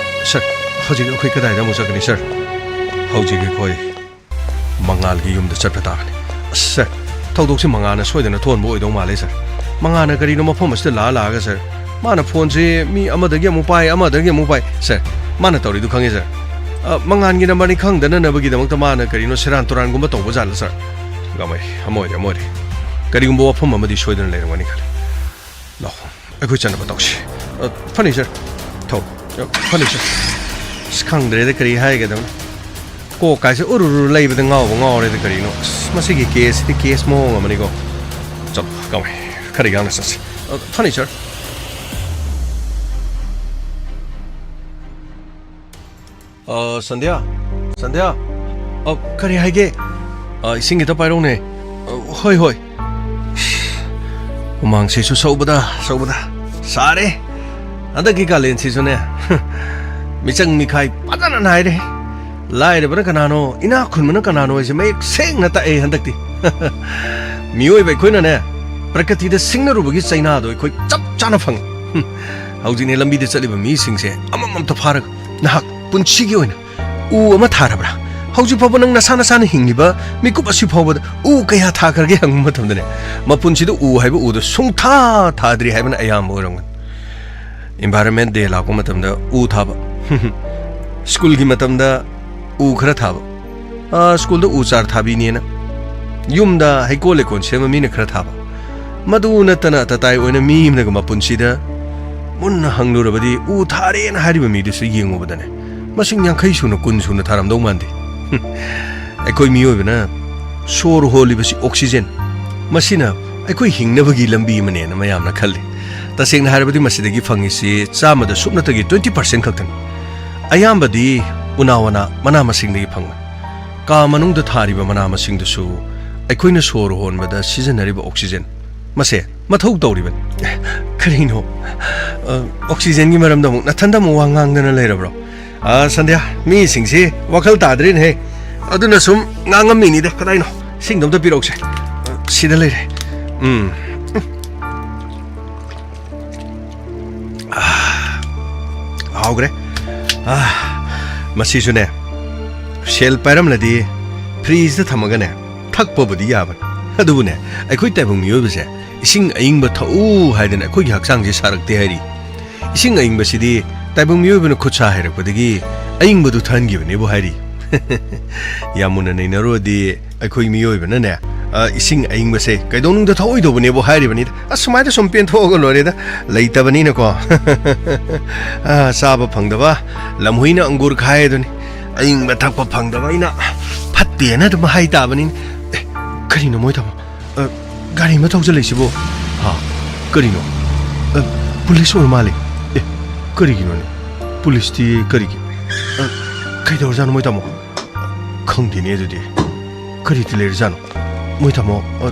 ꯁꯥꯔ, ꯍꯧꯖꯤꯛ ꯑꯩꯈꯣꯏ ꯀꯗꯥꯏꯗ ꯑꯃꯨꯛ ꯆꯠꯀꯅꯤ, ꯁꯥꯔ? ꯍꯧꯖꯤꯛ ꯑꯩꯈꯣꯏ ꯃꯉꯥꯜꯒꯤ ꯌꯨꯝꯗ ꯆꯠꯄ ꯇꯥꯕꯅꯤ꯫ ꯑꯁ, ꯁꯥꯔ, ꯊꯧꯗꯣꯛꯁꯦ ꯃꯉꯥꯜꯅ ꯁꯣꯏꯗꯅ ꯊꯣꯛꯍꯟꯕ ꯑꯣꯏꯗꯧ ꯃꯥꯜꯂꯦ, ꯁꯥꯔ꯫ ꯃꯉꯥꯜꯅ ꯀꯔꯤꯅꯣ ꯃꯐꯝ ꯑꯁꯤꯗ ꯂꯥꯛꯑ ꯂꯥꯛꯑꯒ, ꯁꯥꯔ, ꯃꯥꯅ ꯐꯣꯟꯁꯦ ꯃꯤ ꯑꯃꯗꯒꯤ ꯑꯃꯨꯛ ꯄꯥꯏ, ꯑꯃꯗꯒꯤ ꯑꯃꯨꯛ ꯄꯥꯏ꯫ ꯁꯥꯔ, ꯃꯥꯅ ꯇꯧꯔꯤꯗꯨ ꯈꯪꯉꯦ, ꯁꯥꯔ꯫ ꯑ, ꯃꯉꯥꯜꯒꯤ ꯅꯝꯕꯔꯅꯤ ꯈꯪꯗꯅꯅꯕꯒꯤꯗꯃꯛꯇ ꯃꯥꯅ ꯀꯔꯤꯅꯣ ꯁꯦꯔꯥꯟ ꯇꯨꯔꯥꯟꯒꯨꯝꯕ ꯇꯧꯕ ꯖꯥꯠꯂ, ꯁꯥꯔ? ꯒꯃꯩ, ꯑꯃ ꯑꯣꯏꯔꯦ, ꯑꯃ ꯑꯣꯏꯔꯦ꯫ ꯀꯔꯤꯒꯨꯝꯕ ꯋꯥꯐꯝ ꯑꯃꯗꯤ ꯁꯣꯏꯗꯅ ꯂꯩꯔꯝꯒꯅꯤ ꯈꯜꯂꯤ꯫ ꯂꯥꯛꯑꯣ, ꯑꯩꯈꯣꯏ ꯆꯠꯅꯕ ꯇꯧꯁꯤ꯫ ꯑ, ꯐꯅꯤ, ꯁꯥꯔ꯫ ꯊꯧ꯫ ꯑ, ꯐꯅꯤ, ꯁꯥꯔ꯫ ꯑꯁ, ꯈꯪꯗ꯭ꯔꯦꯗ, ꯀꯔꯤ ꯍꯥꯏꯒꯗꯕꯅꯣ꯫ ꯀꯣꯛ ꯀꯥꯏꯁꯦ ꯎꯔꯨꯔꯨ ꯂꯩꯕꯗ ꯉꯥꯎꯕ ꯉꯥꯎꯔꯦꯗ ꯀꯔꯤꯅꯣ꯫ ꯑꯁ, ꯃꯁꯤꯒꯤ ꯀꯦꯁꯁꯤꯗꯤ ꯀꯦꯁ ꯃꯑꯣꯡ ꯑꯃꯅꯤꯀꯣ꯫ ꯆꯠꯂꯣ, ꯀꯃꯥꯏ? ꯈꯔ ꯌꯥꯡꯅ ꯆꯠꯁꯤ꯫ ꯑ, ꯐꯅꯤ, ꯁꯥꯔ꯫ ꯑ, ꯁꯟꯙ꯭ꯌꯥ? ꯁꯟꯙ꯭ꯌꯥ? ꯑ, ꯀꯔꯤ ꯍꯥꯏꯒꯦ? ꯑ, ꯏꯁꯤꯡ ꯈꯤꯇ ꯄꯥꯏꯔꯛꯎꯅꯦ꯫ ꯑ, ꯍꯣꯏ, ꯍꯣꯏ꯫ ꯍꯨꯃꯥꯡꯁꯤꯁꯨ ꯁꯧꯕꯗ, ꯁꯧꯕꯗ꯫ ꯁꯥꯔꯦ꯫ ꯍꯟꯗꯛꯀꯤ ꯀꯥꯂꯦꯟꯁꯤꯁꯨꯅꯦ, ꯃꯤꯆꯪ ꯃꯤꯈꯥꯏ ꯐꯖꯅ ꯅꯥꯏꯔꯦ꯫ ꯂꯥꯏꯔꯕꯅ ꯀꯅꯥꯅꯣ, ꯏꯅꯥꯛ ꯈꯨꯟꯕꯅ ꯀꯅꯥꯅꯣ ꯍꯥꯏꯁꯦ ꯃꯌꯦꯛ ꯁꯦꯡꯅ ꯇꯥꯛꯑꯦ ꯍꯟꯗꯛꯇꯤ꯫ ꯃꯤꯑꯣꯏꯕ ꯑꯩꯈꯣꯏꯅꯅꯦ, ꯄ꯭ꯔꯀ꯭ꯔꯤꯇꯤꯗ ꯁꯤꯡꯅꯔꯨꯕꯒꯤ ꯆꯩꯅꯥꯗꯣ ꯑꯩꯈꯣꯏ ꯆꯞ ꯆꯥꯅ ꯐꯪꯉꯤ꯫ ꯍꯧꯖꯤꯛꯅꯦ, ꯂꯝꯕꯤꯗ ꯆꯠꯂꯤꯕ ꯃꯤꯁꯤꯡꯁꯦ ꯑꯃꯃꯝꯇ ꯐꯥꯔꯒ ꯅꯍꯥꯛ ꯄꯨꯟꯁꯤꯒꯤ ꯑꯣꯏꯅ ꯎ ꯑꯃ ꯊꯥꯔꯕ꯭ꯔꯥ? ꯍꯧꯖꯤꯛ ꯐꯥꯎꯕ ꯅꯪ ꯅꯁꯥ ꯅꯁꯥꯅ ꯍꯤꯡꯂꯤꯕ ꯃꯤꯀꯨꯞ ꯑꯁꯤ ꯐꯥꯎꯕꯗ ꯎ ꯀꯌꯥ ꯊꯥꯈ꯭ꯔꯒꯦ ꯍꯪꯕ ꯃꯇꯝꯗꯅꯦ, ꯃꯄꯨꯟꯁꯤꯗ ꯎ ꯍꯥꯏꯕ ꯎꯗꯣ ꯁꯨꯡꯊꯥ ꯊꯥꯗ꯭ꯔꯤ ꯍꯥꯏꯕꯅ ꯑꯌꯥꯝꯕ ꯑꯣꯏꯔꯝꯒꯅꯤ꯫ Environment Day ꯂꯥꯛꯄ ꯃꯇꯝꯗ ꯎ ꯊꯥꯕ, ꯁ꯭ꯀꯨꯜꯒꯤ ꯃꯇꯝꯗ ꯎ ꯈꯔ ꯊꯥꯕ, ꯑꯥ, ꯁ꯭ꯀꯨꯜꯗ ꯎ ꯆꯥꯔ ꯊꯥꯕꯤꯅꯦꯅ ꯌꯨꯝꯗ ꯍꯩꯀꯣꯜ ꯂꯩꯀꯣꯜ ꯁꯦꯝꯕ ꯃꯤꯅ ꯈꯔ ꯊꯥꯕ, ꯃꯗꯨ ꯅꯠꯇꯅ ꯑꯇꯇꯥꯏ ꯑꯣꯏꯅ ꯃꯤ ꯑꯃꯅꯒ ꯃꯄꯨꯟꯁꯤꯗ ꯃꯨꯟꯅ ꯍꯪꯂꯨꯔꯕꯗꯤ ꯎ ꯊꯥꯔꯦꯅ ꯍꯥꯏꯔꯤꯕ ꯃꯤꯗꯨꯁꯨ ꯌꯦꯡꯉꯨꯕꯗꯅꯦ, ꯃꯁꯤꯡ ꯌꯥꯡꯈꯩ ꯁꯨꯅ, ꯀꯨꯟ ꯁꯨꯅ ꯊꯥꯔꯝꯗꯧ ꯃꯥꯟꯗꯦ꯫ ꯑꯩꯈꯣꯏ ꯃꯤꯑꯣꯏꯕꯅ ꯁꯣꯔ ꯍꯣꯜꯂꯤꯕꯁꯤ oxygen, ꯃꯁꯤꯅ ꯑꯩꯈꯣꯏ ꯍꯤꯡꯅꯕꯒꯤ ꯂꯝꯕꯤ ꯑꯃꯅꯦꯅ ꯃꯌꯥꯝꯅ ꯈꯜꯂꯤ꯫ ꯇꯁꯦꯡꯅ ꯍꯥꯏꯔꯕꯗꯤ ꯃꯁꯤꯗꯒꯤ ꯐꯪꯉꯤꯁꯤ ꯆꯥꯝꯃꯗ ꯁꯨꯞꯅꯇꯒꯤ twenty percent ꯈꯛꯇꯅꯤ꯫ ꯑꯌꯥꯝꯕꯗꯤ ꯎꯅꯥ ꯋꯥꯅꯥ, ꯃꯅꯥ ꯃꯁꯤꯡꯗꯒꯤ ꯐꯪꯕꯅꯤ꯫ ꯀꯥ ꯃꯅꯨꯡꯗ ꯊꯥꯔꯤꯕ ꯃꯅꯥ ꯃꯁꯤꯡꯗꯨꯁꯨ ꯑꯩꯈꯣꯏꯅ ꯁꯣꯔ ꯍꯣꯟꯕꯗ ꯁꯤꯖꯤꯟꯅꯔꯤꯕ oxygen, ꯃꯁꯦ ꯃꯊꯧ ꯇꯧꯔꯤꯕꯅꯤ꯫ ꯀꯔꯤꯅꯣ? ꯑ, oxygenꯒꯤ ꯃꯔꯝꯗ ꯑꯃꯨꯛ ꯅꯊꯟꯗ ꯑꯃꯨꯛ ꯋꯥ ꯉꯥꯡꯗꯅ ꯂꯩꯔꯕ꯭ꯔꯣ? ꯑ, ꯁꯟꯙ꯭ꯌꯥ, ꯃꯤꯁꯤꯡꯁꯤ ꯋꯥꯈꯜ ꯇꯥꯗ꯭ꯔꯦꯅꯦꯍꯦ꯫ ꯑꯗꯨꯅ ꯁꯨꯝ ꯉꯥꯡꯉꯝꯃꯤꯅꯤꯗ꯫ ꯀꯗꯥꯏꯅꯣ? ꯏꯁꯤꯡꯗꯣ ꯑꯝꯇ ꯄꯤꯔꯛꯎꯁꯦ꯫ ꯑ, ꯁꯤꯗ ꯂꯩꯔꯦ꯫ ꯎꯝ꯫ ꯑꯥ, ꯍꯥꯎꯈ꯭ꯔꯦ꯫ ꯑꯥ, ꯃꯁꯤꯁꯨꯅꯦ, ꯁꯦꯜ ꯄꯥꯏꯔꯝꯂꯗꯤ fridgeꯇ ꯊꯝꯃꯒꯅꯦ, ꯊꯛꯄꯕꯨꯗꯤ ꯌꯥꯕꯅꯤ꯫ ꯑꯗꯨꯕꯨꯅꯦ, ꯑꯩꯈꯣꯏ ꯇꯥꯏꯕꯪ ꯃꯤꯑꯣꯏꯕꯁꯦ ꯏꯁꯤꯡ ꯑꯏꯪꯕ ꯊꯛꯎ ꯍꯥꯏꯗꯅ ꯑꯩꯈꯣꯏꯒꯤ ꯍꯛꯆꯥꯡꯁꯦ ꯁꯥꯔꯛꯇꯦ ꯍꯥꯏꯔꯤ꯫ ꯏꯁꯤꯡ ꯑꯏꯪꯕꯁꯤꯗꯤ ꯇꯥꯏꯕꯪ ꯃꯤꯑꯣꯏꯕꯅ ꯈꯨꯠ ꯁꯥ ꯍꯩꯔꯛꯄꯗꯒꯤ ꯑꯏꯪꯕꯗꯨ ꯊꯛꯍꯟꯈꯤꯕꯅꯦꯕꯨ ꯍꯥꯏꯔꯤ꯫ ꯌꯥꯝ ꯃꯨꯟꯅ ꯅꯩꯅꯔꯨꯔꯗꯤ ꯑꯩꯈꯣꯏ ꯃꯤꯑꯣꯏꯕꯅꯅꯦ, ꯑ, ꯏꯁꯤꯡ ꯑꯏꯪꯕꯁꯦ ꯀꯩꯗꯧꯅꯨꯡꯗ ꯊꯛꯑꯣꯏꯗꯧꯕꯅꯦꯕꯨ ꯍꯥꯏꯔꯤꯕꯅꯤꯗ꯫ ꯑꯁ, ꯁꯨꯃꯥꯏꯅ ꯁꯨꯝ ꯄꯦꯟꯊꯣꯛꯑꯒ ꯂꯣꯏꯔꯦꯗ, ꯂꯩꯇꯕꯅꯤꯅꯀꯣ꯫ ꯑ, ꯆꯥꯕ ꯐꯪꯗꯕ ꯂꯝꯍꯨꯏꯅ ꯑꯪꯒꯨꯔ ꯈꯥꯏ ꯑꯗꯨꯅꯤ꯫ ꯑꯏꯪꯕ ꯊꯛꯄ ꯐꯪꯗꯕ ꯑꯩꯅ ꯐꯠꯇꯦꯅ ꯑꯗꯨꯝ ꯍꯥꯏ ꯇꯥꯕꯅꯤꯅꯦ꯫ ꯑꯦ, ꯀꯔꯤꯅꯣ ꯃꯣꯏ ꯇꯥꯃꯣ? ꯑ, ꯒꯥꯔꯤ ꯑꯃ ꯊꯧꯖꯜꯂꯛꯏꯁꯤꯕꯨ? ꯍꯥ? ꯀꯔꯤꯅꯣ? ꯑ, ꯄꯨꯂꯤꯁ ꯑꯣꯏꯔ ꯃꯥꯜꯂꯦ꯫ ꯑꯦ, ꯀꯔꯤꯒꯤꯅꯣꯅꯦ? ꯄꯨꯂꯤꯁꯇꯤ ꯀꯔꯤꯒꯤ? ꯑ, ꯀꯩꯗꯧꯔꯖꯥꯠꯅꯣ ꯃꯣꯏ ꯇꯥꯃꯣ? ꯈꯪꯗꯦꯅꯦ ꯑꯗꯨꯗꯤ꯫ ꯀꯔꯤꯗꯤ ꯂꯩꯔꯖꯥꯠꯅꯣ? ꯃꯣꯏ ꯇꯥꯃꯣ, ꯑ,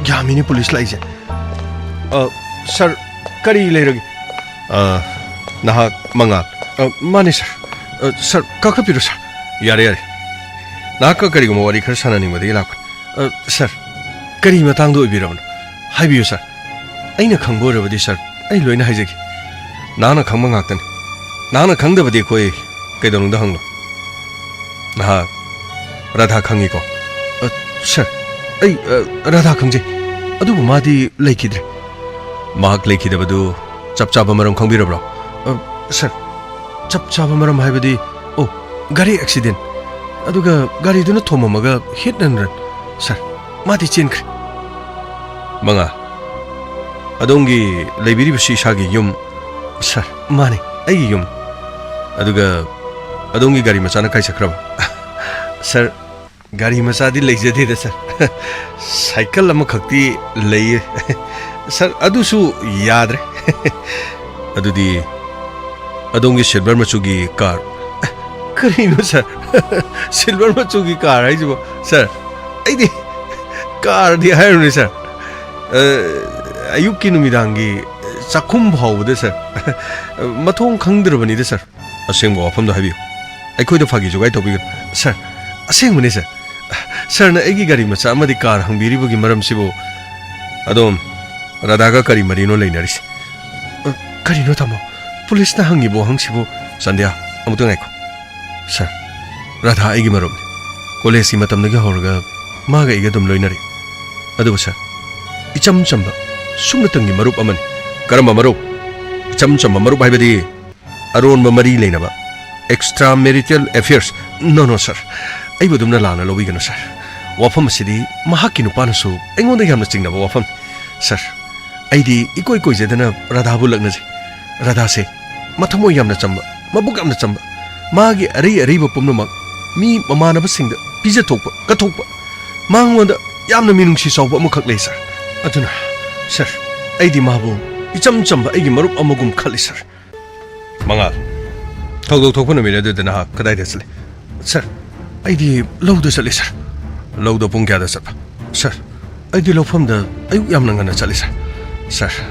ꯌꯥꯝꯃꯤꯅꯦ ꯄꯨꯂꯤꯁ ꯂꯥꯛꯏꯁꯦ꯫ ꯑ, ꯁꯥꯔ, ꯀꯔꯤ ꯂꯩꯔꯒꯦ? ꯑ, ꯅꯍꯥꯛ ꯃꯉꯥꯜ? ꯑ, ꯃꯥꯅꯦ ꯁꯥꯔ꯫ ꯑ, ꯁꯥꯔ, ꯀꯥꯈꯠꯄꯤꯔꯣ ꯁꯥꯔ꯫ ꯌꯥꯔꯦ, ꯌꯥꯔꯦ꯫ ꯅꯍꯥꯛꯀ ꯀꯔꯤꯒꯨꯝꯕ ꯋꯥꯔꯤ ꯈꯔ ꯁꯥꯟꯅꯅꯤꯡꯕꯗꯒꯤ ꯂꯥꯛꯄꯅꯤ꯫ ꯑ, ꯁꯥꯔ, ꯀꯔꯤ ꯃꯇꯥꯡꯗ ꯑꯣꯏꯕꯤꯔꯕꯅꯣ? ꯍꯥꯏꯕꯤꯌꯨ ꯁꯥꯔ꯫ ꯑꯩꯅ ꯈꯪꯕ ꯑꯣꯏꯔꯕꯗꯤ ꯁꯥꯔ, ꯑꯩ ꯂꯣꯏꯅ ꯍꯥꯏꯖꯒꯦ꯫ ꯅꯍꯥꯛꯅ ꯈꯪꯕ ꯉꯥꯛꯇꯅꯤ꯫ ꯅꯍꯥꯛꯅ ꯈꯪꯗꯕꯗꯤ ꯑꯩꯈꯣꯏ ꯀꯩꯗꯧꯅꯨꯡꯗ ꯍꯪꯂꯣꯏ꯫ ꯅꯍꯥꯛ ꯔꯥꯙꯥ ꯈꯪꯉꯤꯀꯣ? ꯑ, ꯁꯥꯔ, ꯑꯩ, ꯑ, ꯔꯥꯙꯥ ꯈꯪꯖꯩ꯫ ꯑꯗꯨꯕꯨ ꯃꯥꯗꯤ ꯂꯩꯈꯤꯗ꯭ꯔꯦ꯫ ꯃꯍꯥꯛ ꯂꯩꯈꯤꯗꯕꯗꯨ ꯆꯞ ꯆꯥꯕ ꯃꯔꯝ ꯈꯪꯕꯤꯔꯕ꯭ꯔꯣ? ꯑ, ꯁꯥꯔ, ꯆꯞ ꯆꯥꯕ ꯃꯔꯝ ꯍꯥꯏꯕꯗꯤ, ꯑꯣ, ꯒꯥꯔꯤ ꯑꯦꯛꯁꯤꯗꯦꯟ꯫ ꯑꯗꯨꯒ ꯒꯥꯔꯤꯗꯨꯅ ꯊꯣꯝꯃꯝꯃꯒ hit and run꯫ ꯁꯥꯔ, ꯃꯥꯗꯤ ꯆꯦꯟꯈ꯭ꯔꯦ꯫ ꯃꯉꯥ, ꯑꯗꯣꯝꯒꯤ ꯂꯩꯕꯤꯔꯤꯕꯁꯤ ꯏꯁꯥꯒꯤ ꯌꯨꯝ? ꯁꯥꯔ, ꯃꯥꯅꯦ, ꯑꯩꯒꯤ ꯌꯨꯝ꯫ ꯑꯗꯨꯒ ꯑꯗꯣꯝꯒꯤ ꯒꯥꯔꯤ ꯃꯆꯥꯅ ꯀꯥꯏ ꯆꯠꯈ꯭ꯔꯕ? ꯁꯥꯔ, ꯒꯥꯔꯤ ꯃꯆꯥꯗꯤ ꯂꯩꯖꯗꯦꯗ, ꯁꯥꯔ꯫ ꯁꯥꯏꯀꯜ ꯑꯃꯈꯛꯇꯤ ꯂꯩꯌꯦ꯫ ꯁꯥꯔ, ꯑꯗꯨꯁꯨ ꯌꯥꯗ꯭ꯔꯦ꯫ ꯑꯗꯨꯗꯤ ꯑꯗꯣꯝꯒꯤ silver ꯃꯆꯨꯒꯤ car? ꯀꯔꯤꯅꯣ, ꯁꯥꯔ? Silver ꯃꯆꯨꯒꯤ car ꯍꯥꯏꯁꯤꯕꯣ? ꯁꯥꯔ, ꯑꯩꯗꯤ carꯗꯤ ꯍꯥꯏꯔꯨꯅꯦ, ꯁꯥꯔ꯫ ꯑ, ꯑꯌꯨꯛꯀꯤ ꯅꯨꯃꯤꯗꯥꯡꯒꯤ ꯆꯥꯛꯈꯨꯝ ꯐꯥꯎꯕꯗ, ꯁꯥꯔ꯫ ꯃꯊꯣꯡ ꯈꯪꯗ꯭ꯔꯕꯅꯤꯗ, ꯁꯥꯔ꯫ ꯑꯁꯦꯡꯕ ꯋꯥꯐꯝꯗꯣ ꯍꯥꯏꯕꯤꯌꯨ꯫ ꯑꯩꯈꯣꯏꯗ ꯐꯥꯒꯤ ꯖꯨꯒꯥꯏ ꯇꯧꯕꯤꯒꯅꯨ꯫ ꯁꯥꯔ, ꯑꯁꯦꯡꯕꯅꯤ, ꯁꯥꯔ꯫ ꯁꯥꯔꯅ ꯑꯩꯒꯤ ꯒꯥꯔꯤ ꯃꯆꯥ ꯑꯃꯗꯤ car ꯍꯪꯕꯤꯔꯤꯕꯒꯤ ꯃꯔꯝꯁꯤꯕꯨ? ꯑꯗꯣꯝ ꯔꯥꯙꯥꯒ ꯀꯔꯤ ꯃꯔꯤꯅꯣ ꯂꯩꯅꯔꯤꯁꯦ? ꯑ, ꯀꯔꯤꯅꯣ, ꯇꯥꯃꯣ? ꯄꯨꯂꯤꯁꯅ ꯍꯪꯉꯤꯕ ꯋꯥꯍꯪꯁꯤꯕꯨ? ꯁꯟꯙ꯭ꯌꯥ, ꯑꯃꯨꯛꯇ ꯉꯥꯏꯈꯣ꯫ ꯁꯥꯔ, ꯔꯥꯙꯥ ꯑꯩꯒꯤ ꯃꯔꯨꯞꯅꯤ꯫ ꯀꯣꯂꯦꯖꯀꯤ ꯃꯇꯝꯗꯒꯤ ꯍꯧꯔꯒ ꯃꯥꯒ ꯑꯩꯒ ꯑꯗꯨꯝ ꯂꯣꯏꯅꯔꯛꯏ꯫ ꯑꯗꯨꯕꯨ ꯁꯥꯔ, ꯏꯆꯝ ꯆꯝꯕ ꯁꯨꯞꯅꯇꯪꯒꯤ ꯃꯔꯨꯞ ꯑꯃꯅꯤ꯫ ꯀꯔꯝꯕ ꯃꯔꯨꯞ? ꯏꯆꯝ ꯆꯝꯕ ꯃꯔꯨꯞ ꯍꯥꯏꯕꯗꯤ ꯑꯔꯣꯟꯕ ꯃꯔꯤ ꯂꯩꯅꯕ, extra marital affairs꯫ No, no, ꯁꯥꯔ, ꯑꯩꯕꯨ ꯑꯗꯨꯝꯅ ꯂꯥꯟꯅ ꯂꯧꯕꯤꯒꯅꯨ ꯁꯥꯔ꯫ ꯋꯥꯐꯝ ꯑꯁꯤꯗꯤ ꯃꯍꯥꯛꯀꯤ ꯅꯨꯄꯥꯅꯁꯨ ꯑꯩꯉꯣꯟꯗ ꯌꯥꯝꯅ ꯆꯤꯡꯅꯕ ꯋꯥꯐꯝꯅꯤ꯫ ꯁꯥꯔ, ꯑꯩꯗꯤ ꯏꯀꯣꯏ ꯀꯣꯏꯖꯗꯅ ꯔꯥꯙꯥꯕꯨ ꯂꯛꯅꯖꯩ꯫ ꯔꯥꯙꯥꯁꯦ ꯃꯊꯃꯣꯏ ꯌꯥꯝꯅ ꯆꯝꯕ, ꯃꯕꯨꯛ ꯌꯥꯝꯅ ꯆꯝꯕ, ꯃꯥꯒꯤ ꯑꯔꯩ ꯑꯔꯩꯕ ꯄꯨꯝꯅꯃꯛ ꯃꯤ ꯃꯃꯥꯟꯅꯕꯁꯤꯡꯗ ꯄꯤꯖꯊꯣꯛꯄ, ꯀꯠꯊꯣꯛꯄ, ꯃꯉꯣꯟꯗ ꯌꯥꯝꯅ ꯃꯤꯅꯨꯡꯁꯤ ꯆꯥꯎꯕ ꯑꯃꯈꯛ ꯂꯩ ꯁꯥꯔ꯫ ꯑꯗꯨꯅ ꯁꯥꯔ, ꯑꯩꯗꯤ ꯃꯥꯕꯨ ꯏꯆꯝ ꯆꯝꯕ ꯑꯩꯒꯤ ꯃꯔꯨꯞ ꯑꯃꯒꯨꯝ ꯈꯜꯂꯤ ꯁꯥꯔ꯫ ꯃꯉꯥꯜ, ꯊꯧꯗꯣꯛ ꯊꯣꯛꯄ ꯅꯨꯃꯤꯠ ꯑꯗꯨꯗ ꯅꯍꯥꯛ ꯀꯗꯥꯏꯗ ꯆꯠꯂꯤ? ꯁꯥꯔ, ꯑꯩꯗꯤ ꯂꯧꯗ ꯆꯠꯂꯤ ꯁꯥꯔ꯫ ꯂꯧꯗ ꯄꯨꯡ ꯀꯌꯥꯗ ꯆꯠꯄ? ꯁꯥꯔ, ꯑꯩꯗꯤ ꯂꯧꯐꯝꯗ ꯑꯌꯨꯛ ꯌꯥꯝꯅ ꯉꯟꯅ ꯆꯠꯂꯤ ꯁꯥꯔ꯫ ꯁꯥꯔ,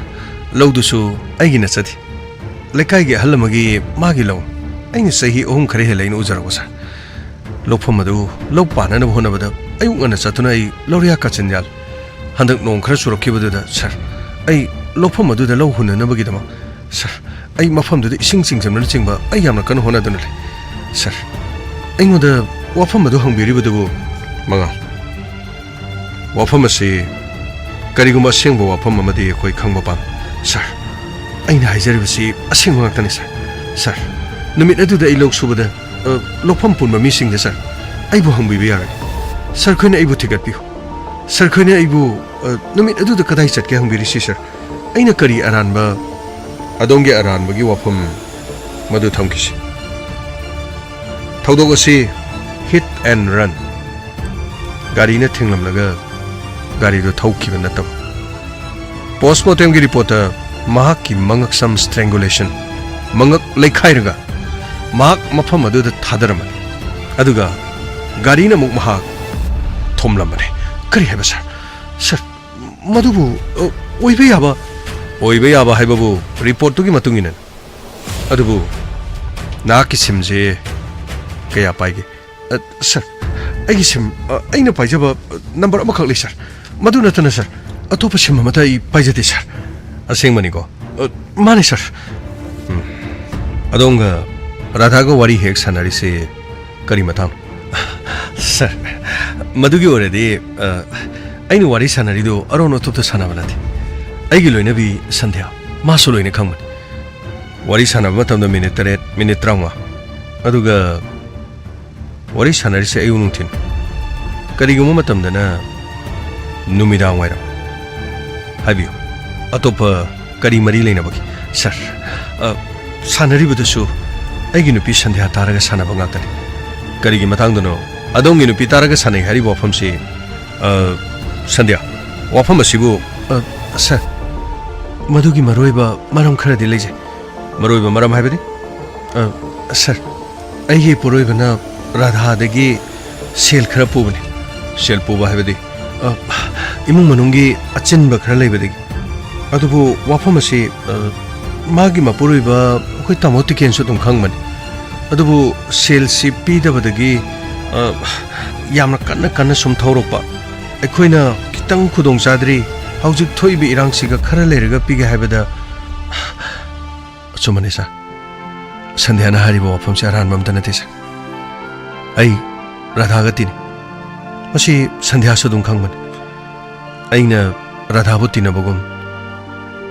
ꯂꯧꯗꯨꯁꯨ ꯑꯩꯒꯤ ꯅꯠꯆꯗꯦ, ꯂꯩꯀꯥꯏꯒꯤ ꯑꯍꯜ ꯑꯃꯒꯤ ꯃꯥꯒꯤ ꯂꯧ꯫ ꯑꯩꯅ ꯆꯍꯤ ꯑꯍꯨꯝ ꯈꯔ ꯍꯦꯜꯂꯦ ꯑꯩꯅ ꯎꯖꯔꯛꯄ ꯁꯥꯔ꯫ ꯂꯧꯐꯝ ꯑꯗꯨ ꯂꯧ ꯄꯥꯟꯅꯅꯕ ꯍꯣꯠꯅꯕꯗ ꯑꯌꯨꯛ ꯉꯟꯅ ꯆꯠꯇꯨꯅ ꯑꯩ ꯂꯧꯔꯤꯌꯥ ꯀꯥꯆꯤꯟ ꯌꯥꯜꯂꯤ꯫ ꯍꯟꯗꯛ ꯅꯣꯡ ꯈꯔ ꯆꯨꯔꯛꯈꯤꯕꯗꯨꯗ ꯁꯥꯔ, ꯑꯩ ꯂꯧꯐꯝ ꯑꯗꯨꯗ ꯂꯧ ꯍꯨꯟꯅꯅꯕꯒꯤꯗꯃꯛ ꯁꯥꯔ, ꯑꯩ ꯃꯐꯝꯗꯨꯗ ꯏꯁꯤꯡ ꯆꯤꯡꯁꯤꯟꯕꯅꯆꯤꯡꯕ ꯑꯩ ꯌꯥꯝꯅ ꯀꯟꯅ ꯍꯣꯠꯅꯗꯨꯅ ꯂꯩ꯫ ꯁꯥꯔ, ꯑꯩꯉꯣꯟꯗ ꯋꯥꯐꯝ ꯑꯗꯨ ꯍꯪꯕꯤꯔꯤꯕꯗꯨꯕꯨ? ꯃꯉꯥꯜ, ꯋꯥꯐꯝ ꯑꯁꯤ ꯀꯔꯤꯒꯨꯝꯕ ꯑꯁꯦꯡꯕ ꯋꯥꯐꯝ ꯑꯃꯗꯤ ꯑꯩꯈꯣꯏ ꯈꯪꯕ ꯄꯥꯝꯃꯤ꯫ ꯁꯥꯔ, ꯑꯩꯅ ꯍꯥꯏꯖꯔꯤꯕꯁꯤ ꯑꯁꯦꯡꯕ ꯉꯥꯛꯇꯅꯤ ꯁꯥꯔ꯫ ꯁꯥꯔ, ꯅꯨꯃꯤꯠ ꯑꯗꯨꯗ ꯑꯩ ꯂꯧ ꯁꯨꯕꯗ, ꯑ, ꯂꯧꯐꯝ ꯄꯨꯟꯕ ꯃꯤꯁꯤꯡꯗ ꯁꯥꯔ, ꯑꯩꯕꯨ ꯍꯪꯕꯤꯕ ꯌꯥꯒꯅꯤ꯫ ꯁꯥꯔ ꯈꯣꯏꯅ ꯑꯩꯕꯨ ꯊꯤꯒꯠꯄꯤꯌꯨ꯫ ꯁꯥꯔ ꯈꯣꯏꯅ ꯑꯩꯕꯨ, ꯑ, ꯅꯨꯃꯤꯠ ꯑꯗꯨꯗ ꯀꯗꯥꯏ ꯆꯠꯀꯦ ꯍꯪꯕꯤꯔꯤꯁꯤ ꯁꯥꯔ? ꯑꯩꯅ ꯀꯔꯤ ꯑꯔꯥꯟꯕ? ꯑꯗꯣꯝꯒꯤ ꯑꯔꯥꯟꯕꯒꯤ ꯋꯥꯐꯝ ꯃꯗꯨ ꯊꯝꯈꯤꯁꯤ꯫ ꯊꯧꯗꯣꯛ ꯑꯁꯤ hit and run, ꯒꯥꯔꯤꯅ ꯊꯦꯡꯂꯝꯂꯒ ꯒꯥꯔꯤꯗꯨ ꯊꯧꯈꯤꯕ ꯅꯠꯇꯕ꯫ Postmortemꯒꯤ reportꯇ ꯃꯍꯥꯛꯀꯤ ꯃꯉꯛꯁꯝ strangulation, ꯃꯉꯛ ꯂꯩꯈꯥꯏꯔꯒ ꯃꯍꯥꯛ ꯃꯐꯝ ꯑꯗꯨꯗ ꯊꯥꯗꯔꯝꯕꯅꯤ꯫ ꯑꯗꯨꯒ ꯒꯥꯔꯤꯅ ꯑꯃꯨꯛ ꯃꯍꯥꯛ ꯊꯣꯝꯂꯝꯕꯅꯤ꯫ ꯀꯔꯤ ꯍꯥꯏꯕ ꯁꯥꯔ? ꯁꯥꯔ, ꯃꯗꯨꯕꯨ, ꯑ, ꯑꯣꯏꯕ ꯌꯥꯕ? ꯑꯣꯏꯕ ꯌꯥꯕ ꯍꯥꯏꯕꯕꯨ reportꯇꯨꯒꯤ ꯃꯇꯨꯡ ꯏꯟꯅ꯫ ꯑꯗꯨꯕꯨ ꯅꯍꯥꯛꯀꯤ SIMꯁꯦ ꯀꯌꯥ ꯄꯥꯏꯒꯦ? ꯑ, ꯁꯥꯔ, ꯑꯩꯒꯤ SIM, ꯑ, ꯑꯩꯅ ꯄꯥꯏꯖꯕ, ꯑ, number ꯑꯃꯈꯛ ꯂꯩ ꯁꯥꯔ꯫ ꯃꯗꯨ ꯅꯠꯇꯅ ꯁꯥꯔ, ꯑꯇꯣꯞꯄ SIM ꯑꯃꯠꯇ ꯑꯩ ꯄꯥꯏꯖꯗꯦ ꯁꯥꯔ꯫ ꯑꯁꯦꯡꯕꯅꯤꯀꯣ? ꯑ, ꯃꯥꯅꯦ ꯁꯥꯔ꯫ ꯎꯝ꯫ ꯑꯗꯣꯝꯒ ꯔꯥꯙꯥꯒ ꯋꯥꯔꯤ ꯍꯦꯛ ꯁꯥꯟꯅꯔꯤꯁꯦ ꯀꯔꯤ ꯃꯇꯥꯡ? ꯁꯥꯔ, ꯃꯗꯨꯒꯤ ꯑꯣꯏꯔꯗꯤ, ꯑ, ꯑꯩꯅ ꯋꯥꯔꯤ ꯁꯥꯟꯅꯔꯤꯗꯨ ꯑꯔꯣꯟ ꯑꯊꯨꯞꯇ ꯁꯥꯟꯅꯕ ꯅꯠꯇꯦ꯫ ꯑꯩꯒꯤ ꯂꯣꯏꯅꯕꯤ ꯁꯟꯙ꯭ꯌꯥ, ꯃꯥꯁꯨ ꯂꯣꯏꯅ ꯈꯪꯕꯅꯤ꯫ ꯋꯥꯔꯤ ꯁꯥꯟꯅꯕ ꯃꯇꯝꯗ ꯃꯤꯅꯤꯠ ꯇꯔꯦꯠ, ꯃꯤꯅꯤꯠ ꯇꯔꯥꯃꯉꯥ꯫ ꯑꯗꯨꯒ ꯋꯥꯔꯤ ꯁꯥꯟꯅꯔꯤꯁꯦ ꯑꯌꯨꯛ ꯅꯨꯡꯊꯤꯜ, ꯀꯔꯤꯒꯨꯝꯕ ꯃꯇꯝꯗꯅ ꯅꯨꯃꯤꯗꯥꯡ ꯋꯥꯏꯔꯝ꯫ ꯍꯥꯏꯕꯤꯌꯨ, ꯑꯇꯣꯞꯄ ꯀꯔꯤ ꯃꯔꯤ ꯂꯩꯅꯕꯒꯦ? ꯁꯥꯔ, ꯑ, ꯁꯥꯟꯅꯔꯤꯕꯗꯨꯁꯨ ꯑꯩꯒꯤ ꯅꯨꯄꯤ ꯁꯟꯙ꯭ꯌꯥ ꯇꯥꯔꯒ ꯁꯥꯟꯅꯕ ꯉꯥꯛꯇꯅꯤ꯫ ꯀꯔꯤꯒꯤ ꯃꯇꯥꯡꯗꯅꯣ? ꯑꯗꯣꯝꯒꯤ ꯅꯨꯄꯤ ꯇꯥꯔꯒ ꯁꯥꯟꯅꯩ ꯍꯥꯏꯔꯤꯕ ꯋꯥꯐꯝꯁꯤ, ꯑ, ꯁꯟꯙ꯭ꯌꯥ, ꯋꯥꯐꯝ ꯑꯁꯤꯕꯨ, ꯑ, ꯁꯥꯔ, ꯃꯗꯨꯒꯤ ꯃꯔꯨꯑꯣꯏꯕ ꯃꯔꯝ ꯈꯔꯗꯤ ꯂꯩꯖꯩ꯫ ꯃꯔꯨꯑꯣꯏꯕ ꯃꯔꯝ ꯍꯥꯏꯕꯗꯤ? ꯑ, ꯁꯥꯔ, ꯑꯩꯒꯤ ꯏꯄꯨꯔꯣꯏꯕꯅ ꯔꯥꯙꯥꯗꯒꯤ ꯁꯦꯜ ꯈꯔ ꯄꯨꯕꯅꯤ꯫ ꯁꯦꯜ ꯄꯨꯕ ꯍꯥꯏꯕꯗꯤ, ꯑ, ꯏꯃꯨꯡ ꯃꯅꯨꯡꯒꯤ ꯑꯆꯤꯟꯕ ꯈꯔ ꯂꯩꯕꯗꯒꯤ꯫ ꯑꯗꯨꯕꯨ ꯋꯥꯐꯝ ꯑꯁꯤ, ꯑ, ꯃꯥꯒꯤ ꯃꯄꯨꯔꯣꯏꯕ ꯑꯩꯈꯣꯏ ꯇꯥꯃꯣ ꯇꯤꯀꯦꯟꯁꯨ ꯑꯗꯨꯝ ꯈꯪꯕꯅꯤ꯫ ꯑꯗꯨꯕꯨ ꯁꯦꯜꯁꯤ ꯄꯤꯗꯕꯗꯒꯤ, ꯑ, ꯌꯥꯝꯅ ꯀꯟꯅ ꯀꯟꯅ ꯁꯨꯝ ꯊꯧꯔꯛꯄ꯫ ꯑꯩꯈꯣꯏꯅ ꯈꯤꯇꯪ ꯈꯨꯗꯣꯡ ꯆꯥꯗ꯭ꯔꯤ, ꯍꯧꯖꯤꯛ ꯊꯣꯛꯏꯕ ꯏꯔꯥꯡꯁꯤꯒ ꯈꯔ ꯂꯩꯔꯒ ꯄꯤꯒꯦ ꯍꯥꯏꯕꯗ꯫ ꯑꯆꯨꯝꯕꯅꯤ ꯁꯥꯔ, ꯁꯟꯙ꯭ꯌꯥꯅ ꯍꯥꯏꯔꯤꯕ ꯋꯥꯐꯝꯁꯤ ꯑꯔꯥꯟꯕ ꯑꯝꯇ ꯅꯠꯇꯦ ꯁꯥꯔ꯫ ꯑꯩ ꯔꯥꯙꯥꯒ ꯇꯤꯟꯅꯩ꯫ ꯃꯁꯤ ꯁꯟꯙ꯭ꯌꯥꯁꯨ ꯑꯗꯨꯝ ꯈꯪꯕꯅꯤ꯫ ꯑꯩꯅ ꯔꯥꯙꯥꯕꯨ ꯇꯤꯟꯅꯕꯒꯨꯝ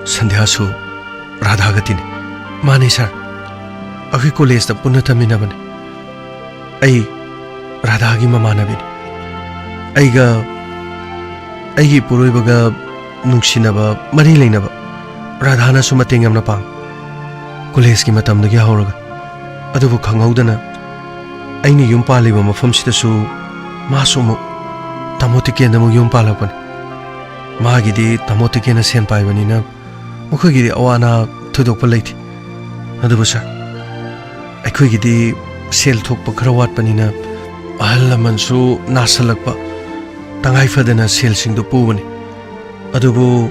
ꯁꯟꯙ꯭ꯌꯥꯁꯨ ꯔꯥꯙꯥꯒ ꯇꯤꯟꯅꯩ꯫ ꯃꯥꯅꯤ ꯁꯥꯔ, ꯑꯩꯈꯣꯏ ꯀꯣꯂꯦꯖꯇ ꯄꯨꯟꯅ ꯇꯝꯃꯤꯟꯅꯕꯅꯤ꯫ ꯑꯩ ꯔꯥꯙꯥꯒꯤ ꯃꯃꯥꯟꯅꯕꯤꯅꯤ꯫ ꯑꯩꯒ ꯑꯩꯒꯤ ꯏꯄꯨꯔꯣꯏꯕꯒ ꯅꯨꯡꯁꯤꯅꯕ ꯃꯔꯤ ꯂꯩꯅꯕ ꯔꯥꯙꯥꯅꯁꯨ ꯃꯇꯦꯡ ꯌꯥꯝꯅ ꯄꯥꯡꯉꯤ꯫ ꯀꯣꯂꯦꯖꯀꯤ ꯃꯇꯝꯗꯒꯤ ꯍꯧꯔꯒ꯫ ꯑꯗꯨꯕꯨ ꯈꯪꯍꯧꯗꯅ ꯑꯩꯅ ꯌꯨꯝ ꯄꯥꯜꯂꯤꯕ ꯃꯐꯝꯁꯤꯗꯁꯨ ꯃꯥꯁꯨ ꯑꯃꯨꯛ ꯇꯥꯃꯣ ꯇꯤꯀꯦꯟꯗ ꯑꯃꯨꯛ ꯌꯨꯝ ꯄꯥꯜꯂꯛꯄꯅꯤ꯫ ꯃꯥꯒꯤꯗꯤ ꯇꯥꯃꯣ ꯇꯤꯀꯦꯟꯅ ꯁꯦꯟ ꯄꯥꯏꯕꯅꯤꯅ ꯃꯈꯣꯏꯒꯤꯗꯤ ꯑꯋꯥ ꯑꯅꯥ ꯊꯣꯏꯗꯣꯛꯄ ꯂꯩꯇꯦ꯫ ꯑꯗꯨꯕꯨ ꯁꯥꯔ, ꯑꯩꯈꯣꯏꯒꯤꯗꯤ ꯁꯦꯜ ꯊꯣꯛꯄ ꯈꯔ ꯋꯥꯠꯄꯅꯤꯅ ꯑꯍꯜ ꯂꯃꯟꯁꯨ ꯅꯥꯁꯜꯂꯛꯄ, ꯇꯉꯥꯏ ꯐꯗꯅ ꯁꯦꯜꯁꯤꯡꯗꯨ ꯄꯨꯕꯅꯤ꯫ ꯑꯗꯨꯕꯨ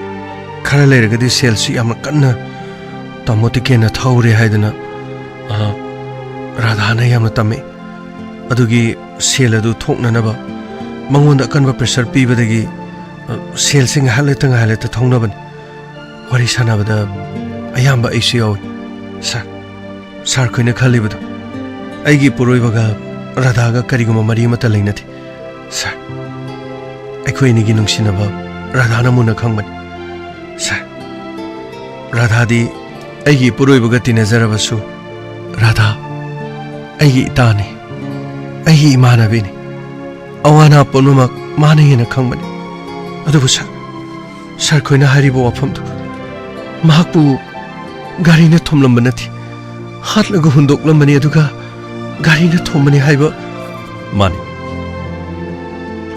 ꯈꯔ ꯂꯩꯔꯒꯗꯤ ꯁꯦꯜꯁꯤ ꯌꯥꯝꯅ ꯀꯟꯅ ꯇꯥꯃꯣ ꯇꯤꯀꯦꯟꯅ ꯊꯧꯔꯦ ꯍꯥꯏꯗꯅ, ꯑ, ꯔꯥꯙꯥꯅ ꯌꯥꯝꯅ ꯇꯝꯃꯛꯏ꯫ ꯑꯗꯨꯒꯤ ꯁꯦꯜ ꯑꯗꯨ ꯊꯣꯛꯅꯅꯕ ꯃꯉꯣꯟꯗ ꯑꯀꯟꯕ ꯄ꯭ꯔꯦꯁꯔ ꯄꯤꯕꯗꯒꯤ, ꯑ, ꯁꯦꯜꯁꯤ ꯉꯥꯏꯍꯥꯛ ꯂꯩꯇ ꯉꯥꯏꯍꯥꯛ ꯂꯩꯇ ꯊꯧꯅꯕꯅꯤ꯫ ꯋꯥꯔꯤ ꯁꯥꯟꯅꯕꯗ ꯑꯌꯥꯝꯕ ꯑꯩꯁꯨ ꯌꯥꯎꯏ꯫ ꯁꯥꯔ, ꯁꯥꯔ ꯈꯣꯏꯅ ꯈꯜꯂꯤꯕꯗꯣ, ꯑꯩꯒꯤ ꯏꯄꯨꯔꯣꯏꯕꯒ ꯔꯥꯙꯥꯒ ꯀꯔꯤꯒꯨꯝꯕ ꯃꯔꯤ ꯑꯃꯠꯇ ꯂꯩꯅꯗꯦ꯫ ꯁꯥꯔ, ꯑꯩꯈꯣꯏ ꯑꯩꯈꯣꯏ ꯑꯅꯤꯒꯤ ꯅꯨꯡꯁꯤꯅꯕ ꯔꯥꯙꯥꯅ ꯃꯨꯟꯅ ꯈꯪꯕꯅꯤ꯫ ꯁꯥꯔ, ꯔꯥꯙꯥꯗꯤ ꯑꯩꯒꯤ ꯏꯄꯨꯔꯣꯏꯕꯒ ꯇꯤꯟꯅꯖꯔꯕꯁꯨ, ꯔꯥꯙꯥ ꯑꯩꯒꯤ ꯏꯇꯥꯅꯤ, ꯑꯩꯒꯤ ꯏꯃꯥꯟꯅꯕꯤꯅꯤ꯫ ꯑꯋꯥ ꯑꯅꯥ ꯄꯨꯝꯅꯃꯛ ꯃꯥꯅ ꯍꯦꯟꯅ ꯈꯪꯕꯅꯤ꯫ ꯑꯗꯨꯕꯨ ꯁꯥꯔ, ꯁꯥꯔ, ꯑꯩꯈꯣꯏꯅ ꯍꯥꯏꯔꯤꯕ ꯋꯥꯐꯝꯗꯨ, ꯃꯍꯥꯛꯄꯨ ꯒꯥꯔꯤꯅ ꯊꯣꯝꯂꯝꯕ ꯅꯠꯇꯦ, ꯍꯥꯠꯂꯒ ꯍꯨꯟꯗꯣꯛꯂꯝꯕꯅꯤ, ꯑꯗꯨꯒ ꯒꯥꯔꯤꯅ ꯊꯣꯝꯕꯅꯤ ꯍꯥꯏꯕ꯫ ꯃꯥꯅꯤ꯫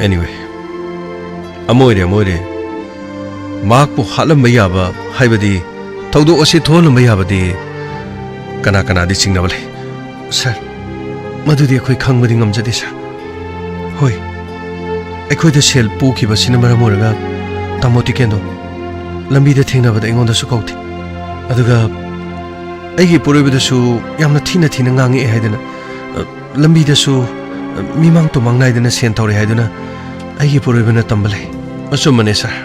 Anyway, ꯑꯃ ꯑꯣꯏꯔꯦ, ꯑꯃ ꯑꯣꯏꯔꯦ꯫ ꯃꯍꯥꯛꯄꯨ ꯍꯥꯠꯂꯝꯕ ꯌꯥꯕ, ꯍꯥꯏꯕꯗꯤ ꯊꯧꯗꯣꯛ ꯑꯁꯤ ꯊꯣꯛꯍꯜꯂꯝꯕ ꯌꯥꯕꯗꯤ ꯀꯅꯥ ꯀꯅꯥꯗꯤ ꯆꯤꯡꯅꯕ ꯂꯩ? ꯁꯥꯔ, ꯃꯗꯨꯗꯤ ꯑꯩꯈꯣꯏ ꯈꯪꯕꯗꯤ ꯉꯝꯖꯗꯦ, ꯁꯥꯔ꯫ ꯍꯣꯏ, ꯑꯩꯈꯣꯏꯗ ꯁꯦꯜ ꯄꯨꯈꯤꯕꯁꯤꯅ ꯃꯔꯝ ꯑꯣꯏꯔꯒ ꯇꯥꯃꯣ ꯇꯤꯀꯦꯟꯗꯣ ꯂꯝꯕꯤꯗ ꯊꯦꯡꯅꯕꯗ ꯑꯩꯉꯣꯟꯗꯁꯨ ꯀꯧꯗꯦ꯫ ꯑꯗꯨꯒ ꯑꯩꯒꯤ ꯏꯄꯨꯔꯣꯏꯕꯗꯁꯨ ꯌꯥꯝꯅ ꯊꯤꯅ ꯊꯤꯅ ꯉꯥꯡꯉꯛꯑꯦ ꯍꯥꯏꯗꯅ, ꯑ, ꯂꯝꯕꯤꯗꯁꯨ, ꯑ, ꯃꯤꯃꯥꯡ ꯇꯨꯃꯥꯡ ꯅꯥꯏꯗꯅ ꯁꯦꯟ ꯊꯧꯔꯦ ꯍꯥꯏꯗꯨꯅ ꯑꯩꯒꯤ ꯏꯄꯨꯔꯣꯏꯕꯅ ꯇꯝꯕ ꯂꯩ꯫ ꯑꯆꯨꯝꯕꯅꯦ, ꯁꯥꯔ꯫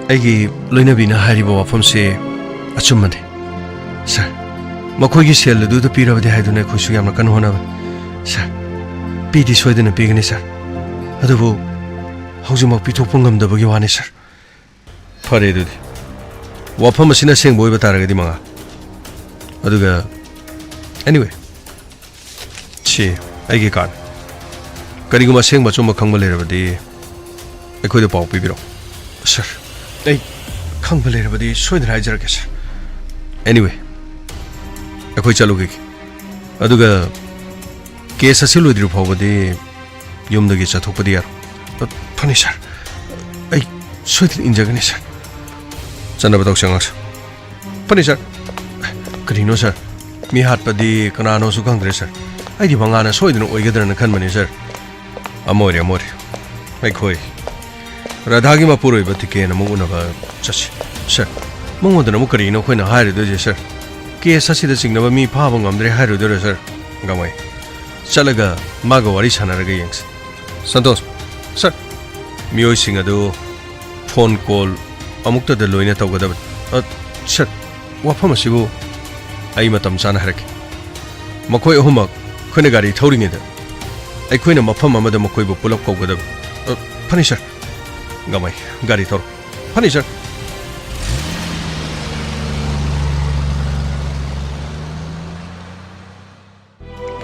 ꯑꯩꯒꯤ ꯂꯣꯏꯅꯕꯤꯅ ꯍꯥꯏꯔꯤꯕ ꯋꯥꯐꯝꯁꯦ ꯑꯆꯨꯝꯕꯅꯦ꯫ ꯁꯥꯔ, ꯃꯈꯣꯏꯒꯤ ꯁꯦꯜ ꯑꯗꯨꯗ ꯄꯤꯔꯕꯗꯤ ꯍꯥꯏꯗꯨꯅ ꯑꯩꯈꯣꯏꯁꯨ ꯌꯥꯝꯅ ꯀꯟꯅ ꯍꯣꯠꯅꯕꯅꯤ꯫ ꯁꯥꯔ, ꯄꯤꯗꯤ ꯁꯣꯏꯗꯅ ꯄꯤꯒꯅꯤ, ꯁꯥꯔ꯫ ꯑꯗꯨꯕꯨ ꯍꯧꯖꯤꯛꯃꯛ ꯄꯤꯊꯣꯛꯄ ꯉꯝꯗꯕꯒꯤ ꯋꯥꯅꯤ, ꯁꯥꯔ꯫ ꯐꯔꯦ ꯑꯗꯨꯗꯤ꯫ ꯋꯥꯐꯝ ꯑꯁꯤꯅ ꯑꯁꯦꯡꯕ ꯑꯣꯏꯕ ꯇꯥꯔꯒꯗꯤ ꯃꯉꯥ꯫ ꯑꯗꯨꯒ, anyway, ꯁꯤ ꯑꯩꯒꯤ ꯀꯥꯔꯅꯤ꯫ ꯀꯔꯤꯒꯨꯝꯕ ꯑꯁꯦꯡꯕ ꯑꯆꯨꯝꯕ ꯈꯪꯕ ꯂꯩꯔꯕꯗꯤ ꯑꯩꯈꯣꯏꯗ ꯄꯥꯎ ꯄꯤꯕꯤꯔꯛꯎ꯫ ꯁꯥꯔ, ꯑꯩ ꯈꯪꯕ ꯂꯩꯔꯕꯗꯤ ꯁꯣꯏꯗꯅ ꯍꯥꯏꯖꯔꯛꯀꯦ, ꯁꯥꯔ꯫ Anyway, ꯑꯩꯈꯣꯏ ꯆꯠꯂꯨꯈꯤꯒꯦ꯫ ꯑꯗꯨꯒ ꯀꯦꯁ ꯑꯁꯤ ꯂꯣꯏꯗ꯭ꯔꯤ ꯐꯥꯎꯕꯗꯤ ꯌꯨꯝꯗꯒꯤ ꯆꯠꯊꯣꯛꯄꯗꯤ ꯌꯥꯔꯣꯏ꯫ ꯑ, ꯐꯅꯤ, ꯁꯥꯔ꯫ ꯑꯩ ꯁꯣꯏꯗꯅ ꯏꯟꯖꯒꯅꯤ, ꯁꯥꯔ꯫ ꯆꯠꯅꯕ ꯇꯧꯁꯤ, ꯑꯉꯥꯡꯁꯤꯡ꯫ ꯐꯅꯤ, ꯁꯥꯔ꯫ ꯀꯔꯤꯅꯣ, ꯁꯥꯔ? ꯃꯤ ꯍꯥꯠꯄꯗꯤ ꯀꯅꯥꯅꯣꯁꯨ ꯈꯪꯗ꯭ꯔꯦ, ꯁꯥꯔ꯫ ꯑꯩꯗꯤ ꯃꯉꯥꯅ ꯁꯣꯏꯗꯅ ꯑꯣꯏꯒꯗ꯭ꯔꯅ ꯈꯟꯕꯅꯤ, ꯁꯥꯔ꯫ ꯑꯃ ꯑꯣꯏꯔꯦ, ꯑꯃ ꯑꯣꯏꯔꯦ꯫ ꯑꯩꯈꯣꯏ ꯔꯥꯙꯥꯒꯤ ꯃꯄꯨꯔꯣꯏꯕ ꯇꯤꯀꯦꯟ ꯑꯃꯨꯛ ꯎꯅꯕ ꯆꯠꯁꯤ꯫ ꯁꯥꯔ, ꯃꯉꯣꯟꯗꯅ ꯑꯃꯨꯛ ꯀꯔꯤꯅꯣ ꯑꯩꯈꯣꯏꯅ ꯍꯥꯏꯔꯨꯗꯣꯏꯁꯦ, ꯁꯥꯔ? ꯀꯦꯁ ꯑꯁꯤꯗ ꯆꯤꯡꯅꯕ ꯃꯤ ꯐꯥꯕ ꯉꯝꯗ꯭ꯔꯦ ꯍꯥꯏꯔꯨꯗꯣꯏꯔꯣ, ꯁꯥꯔ? ꯒꯥꯡꯃꯩ, ꯆꯠꯂꯒ ꯃꯥꯒ ꯋꯥꯔꯤ ꯁꯥꯟꯅꯔꯒ ꯌꯦꯡꯁꯤ꯫ ꯁꯟꯇꯣꯁ, ꯁꯥꯔ, ꯃꯤꯑꯣꯏꯁꯤꯡ ꯑꯗꯨ ꯐꯣꯟ ꯀꯣꯜ ꯑꯃꯨꯛꯇꯗ ꯂꯣꯏꯅ ꯇꯧꯒꯗꯕꯅꯤ꯫ ꯑ, ꯁꯥꯔ, ꯋꯥꯐꯝ ꯑꯁꯤꯕꯨ ꯑꯩ ꯃꯇꯝ ꯆꯥꯅ ꯍꯥꯏꯔꯛꯀꯦ꯫ ꯃꯈꯣꯏ ꯑꯍꯨꯝꯃꯛ ꯑꯩꯈꯣꯏꯅ ꯒꯥꯔꯤ ꯊꯧꯔꯤꯉꯩꯗ ꯑꯩꯈꯣꯏꯅ ꯃꯐꯝ ꯑꯃꯗ ꯃꯈꯣꯏꯕꯨ ꯄꯨꯂꯞ ꯀꯧꯒꯗꯕꯅꯤ꯫ ꯑ, ꯐꯅꯤ ꯁꯥꯔ꯫ ꯒꯃꯩ, ꯒꯥꯔꯤ ꯊꯧꯔꯣ꯫ ꯐꯅꯤ ꯁꯥꯔ꯫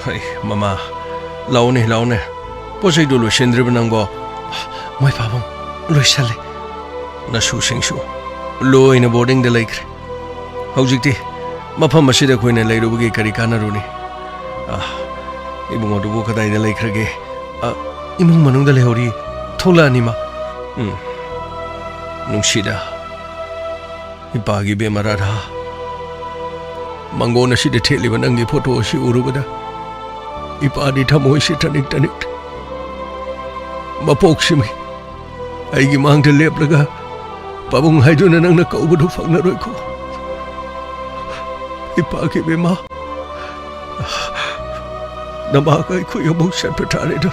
ꯍꯩ, ꯃꯃꯥ, ꯂꯥꯛꯑꯣꯅꯦ, ꯂꯥꯛꯑꯣꯅꯦ꯫ ꯄꯣꯠ ꯆꯩꯗꯨ ꯂꯣꯏꯁꯤꯟꯗ꯭ꯔꯤꯕ ꯅꯪꯕꯣ? ꯃꯣꯏ ꯄꯥꯕꯨꯡ, ꯂꯣꯏꯁꯜꯂꯦ꯫ ꯅꯁꯨꯁꯤꯡꯁꯨ ꯂꯣꯏꯅ ꯕꯣꯔꯗꯤꯡꯗ ꯂꯩꯈ꯭ꯔꯦ꯫ ꯍꯧꯖꯤꯛꯇꯤ ꯃꯐꯝ ꯑꯁꯤꯗ ꯑꯩꯈꯣꯏꯅ ꯂꯩꯔꯨꯕꯒꯤ ꯀꯔꯤ ꯀꯥꯟꯅꯔꯨꯅꯤ? ꯑꯥ, ꯏꯕꯨꯡ ꯑꯗꯨꯕꯨ ꯀꯗꯥꯏꯗ ꯂꯩꯈ꯭ꯔꯒꯦ? ꯑꯥ, ꯏꯃꯨꯡ ꯃꯅꯨꯡꯗ ꯂꯩꯍꯧꯔꯤ꯫ ꯊꯣꯛꯂꯛꯑꯅꯤ ꯃꯥ꯫ ꯎꯝ, ꯅꯨꯡꯁꯤꯗ꯫ ꯏꯄꯥꯒꯤ ꯏꯕꯦꯝꯃ ꯔꯥꯙꯥ, ꯃꯪꯒꯣꯟ ꯑꯁꯤꯗ ꯊꯦꯠꯂꯤꯕ ꯅꯪꯒꯤ ꯐꯣꯇꯣ ꯑꯁꯤ ꯎꯔꯨꯕꯗ ꯏꯄꯥꯗꯤ ꯊꯃꯣꯏꯁꯤ ꯇꯅꯤꯛ ꯇꯅꯤꯛ꯫ ꯃꯄꯣꯛꯁꯤꯃꯤ ꯑꯩꯒꯤ ꯃꯥꯡꯗ ꯂꯦꯞꯂꯒ ꯄꯥꯕꯨꯡ ꯍꯥꯏꯗꯨꯅ ꯅꯪꯅ ꯀꯧꯕꯗꯨ ꯐꯪꯂꯔꯣꯏꯀꯣ꯫ ꯏꯄꯥꯒꯤ ꯏꯕꯦꯝꯃ, ꯅꯃꯥꯒ ꯑꯩꯈꯣꯏ ꯑꯃꯨꯛ ꯆꯠꯄ ꯇꯥꯔꯦꯗꯣ꯫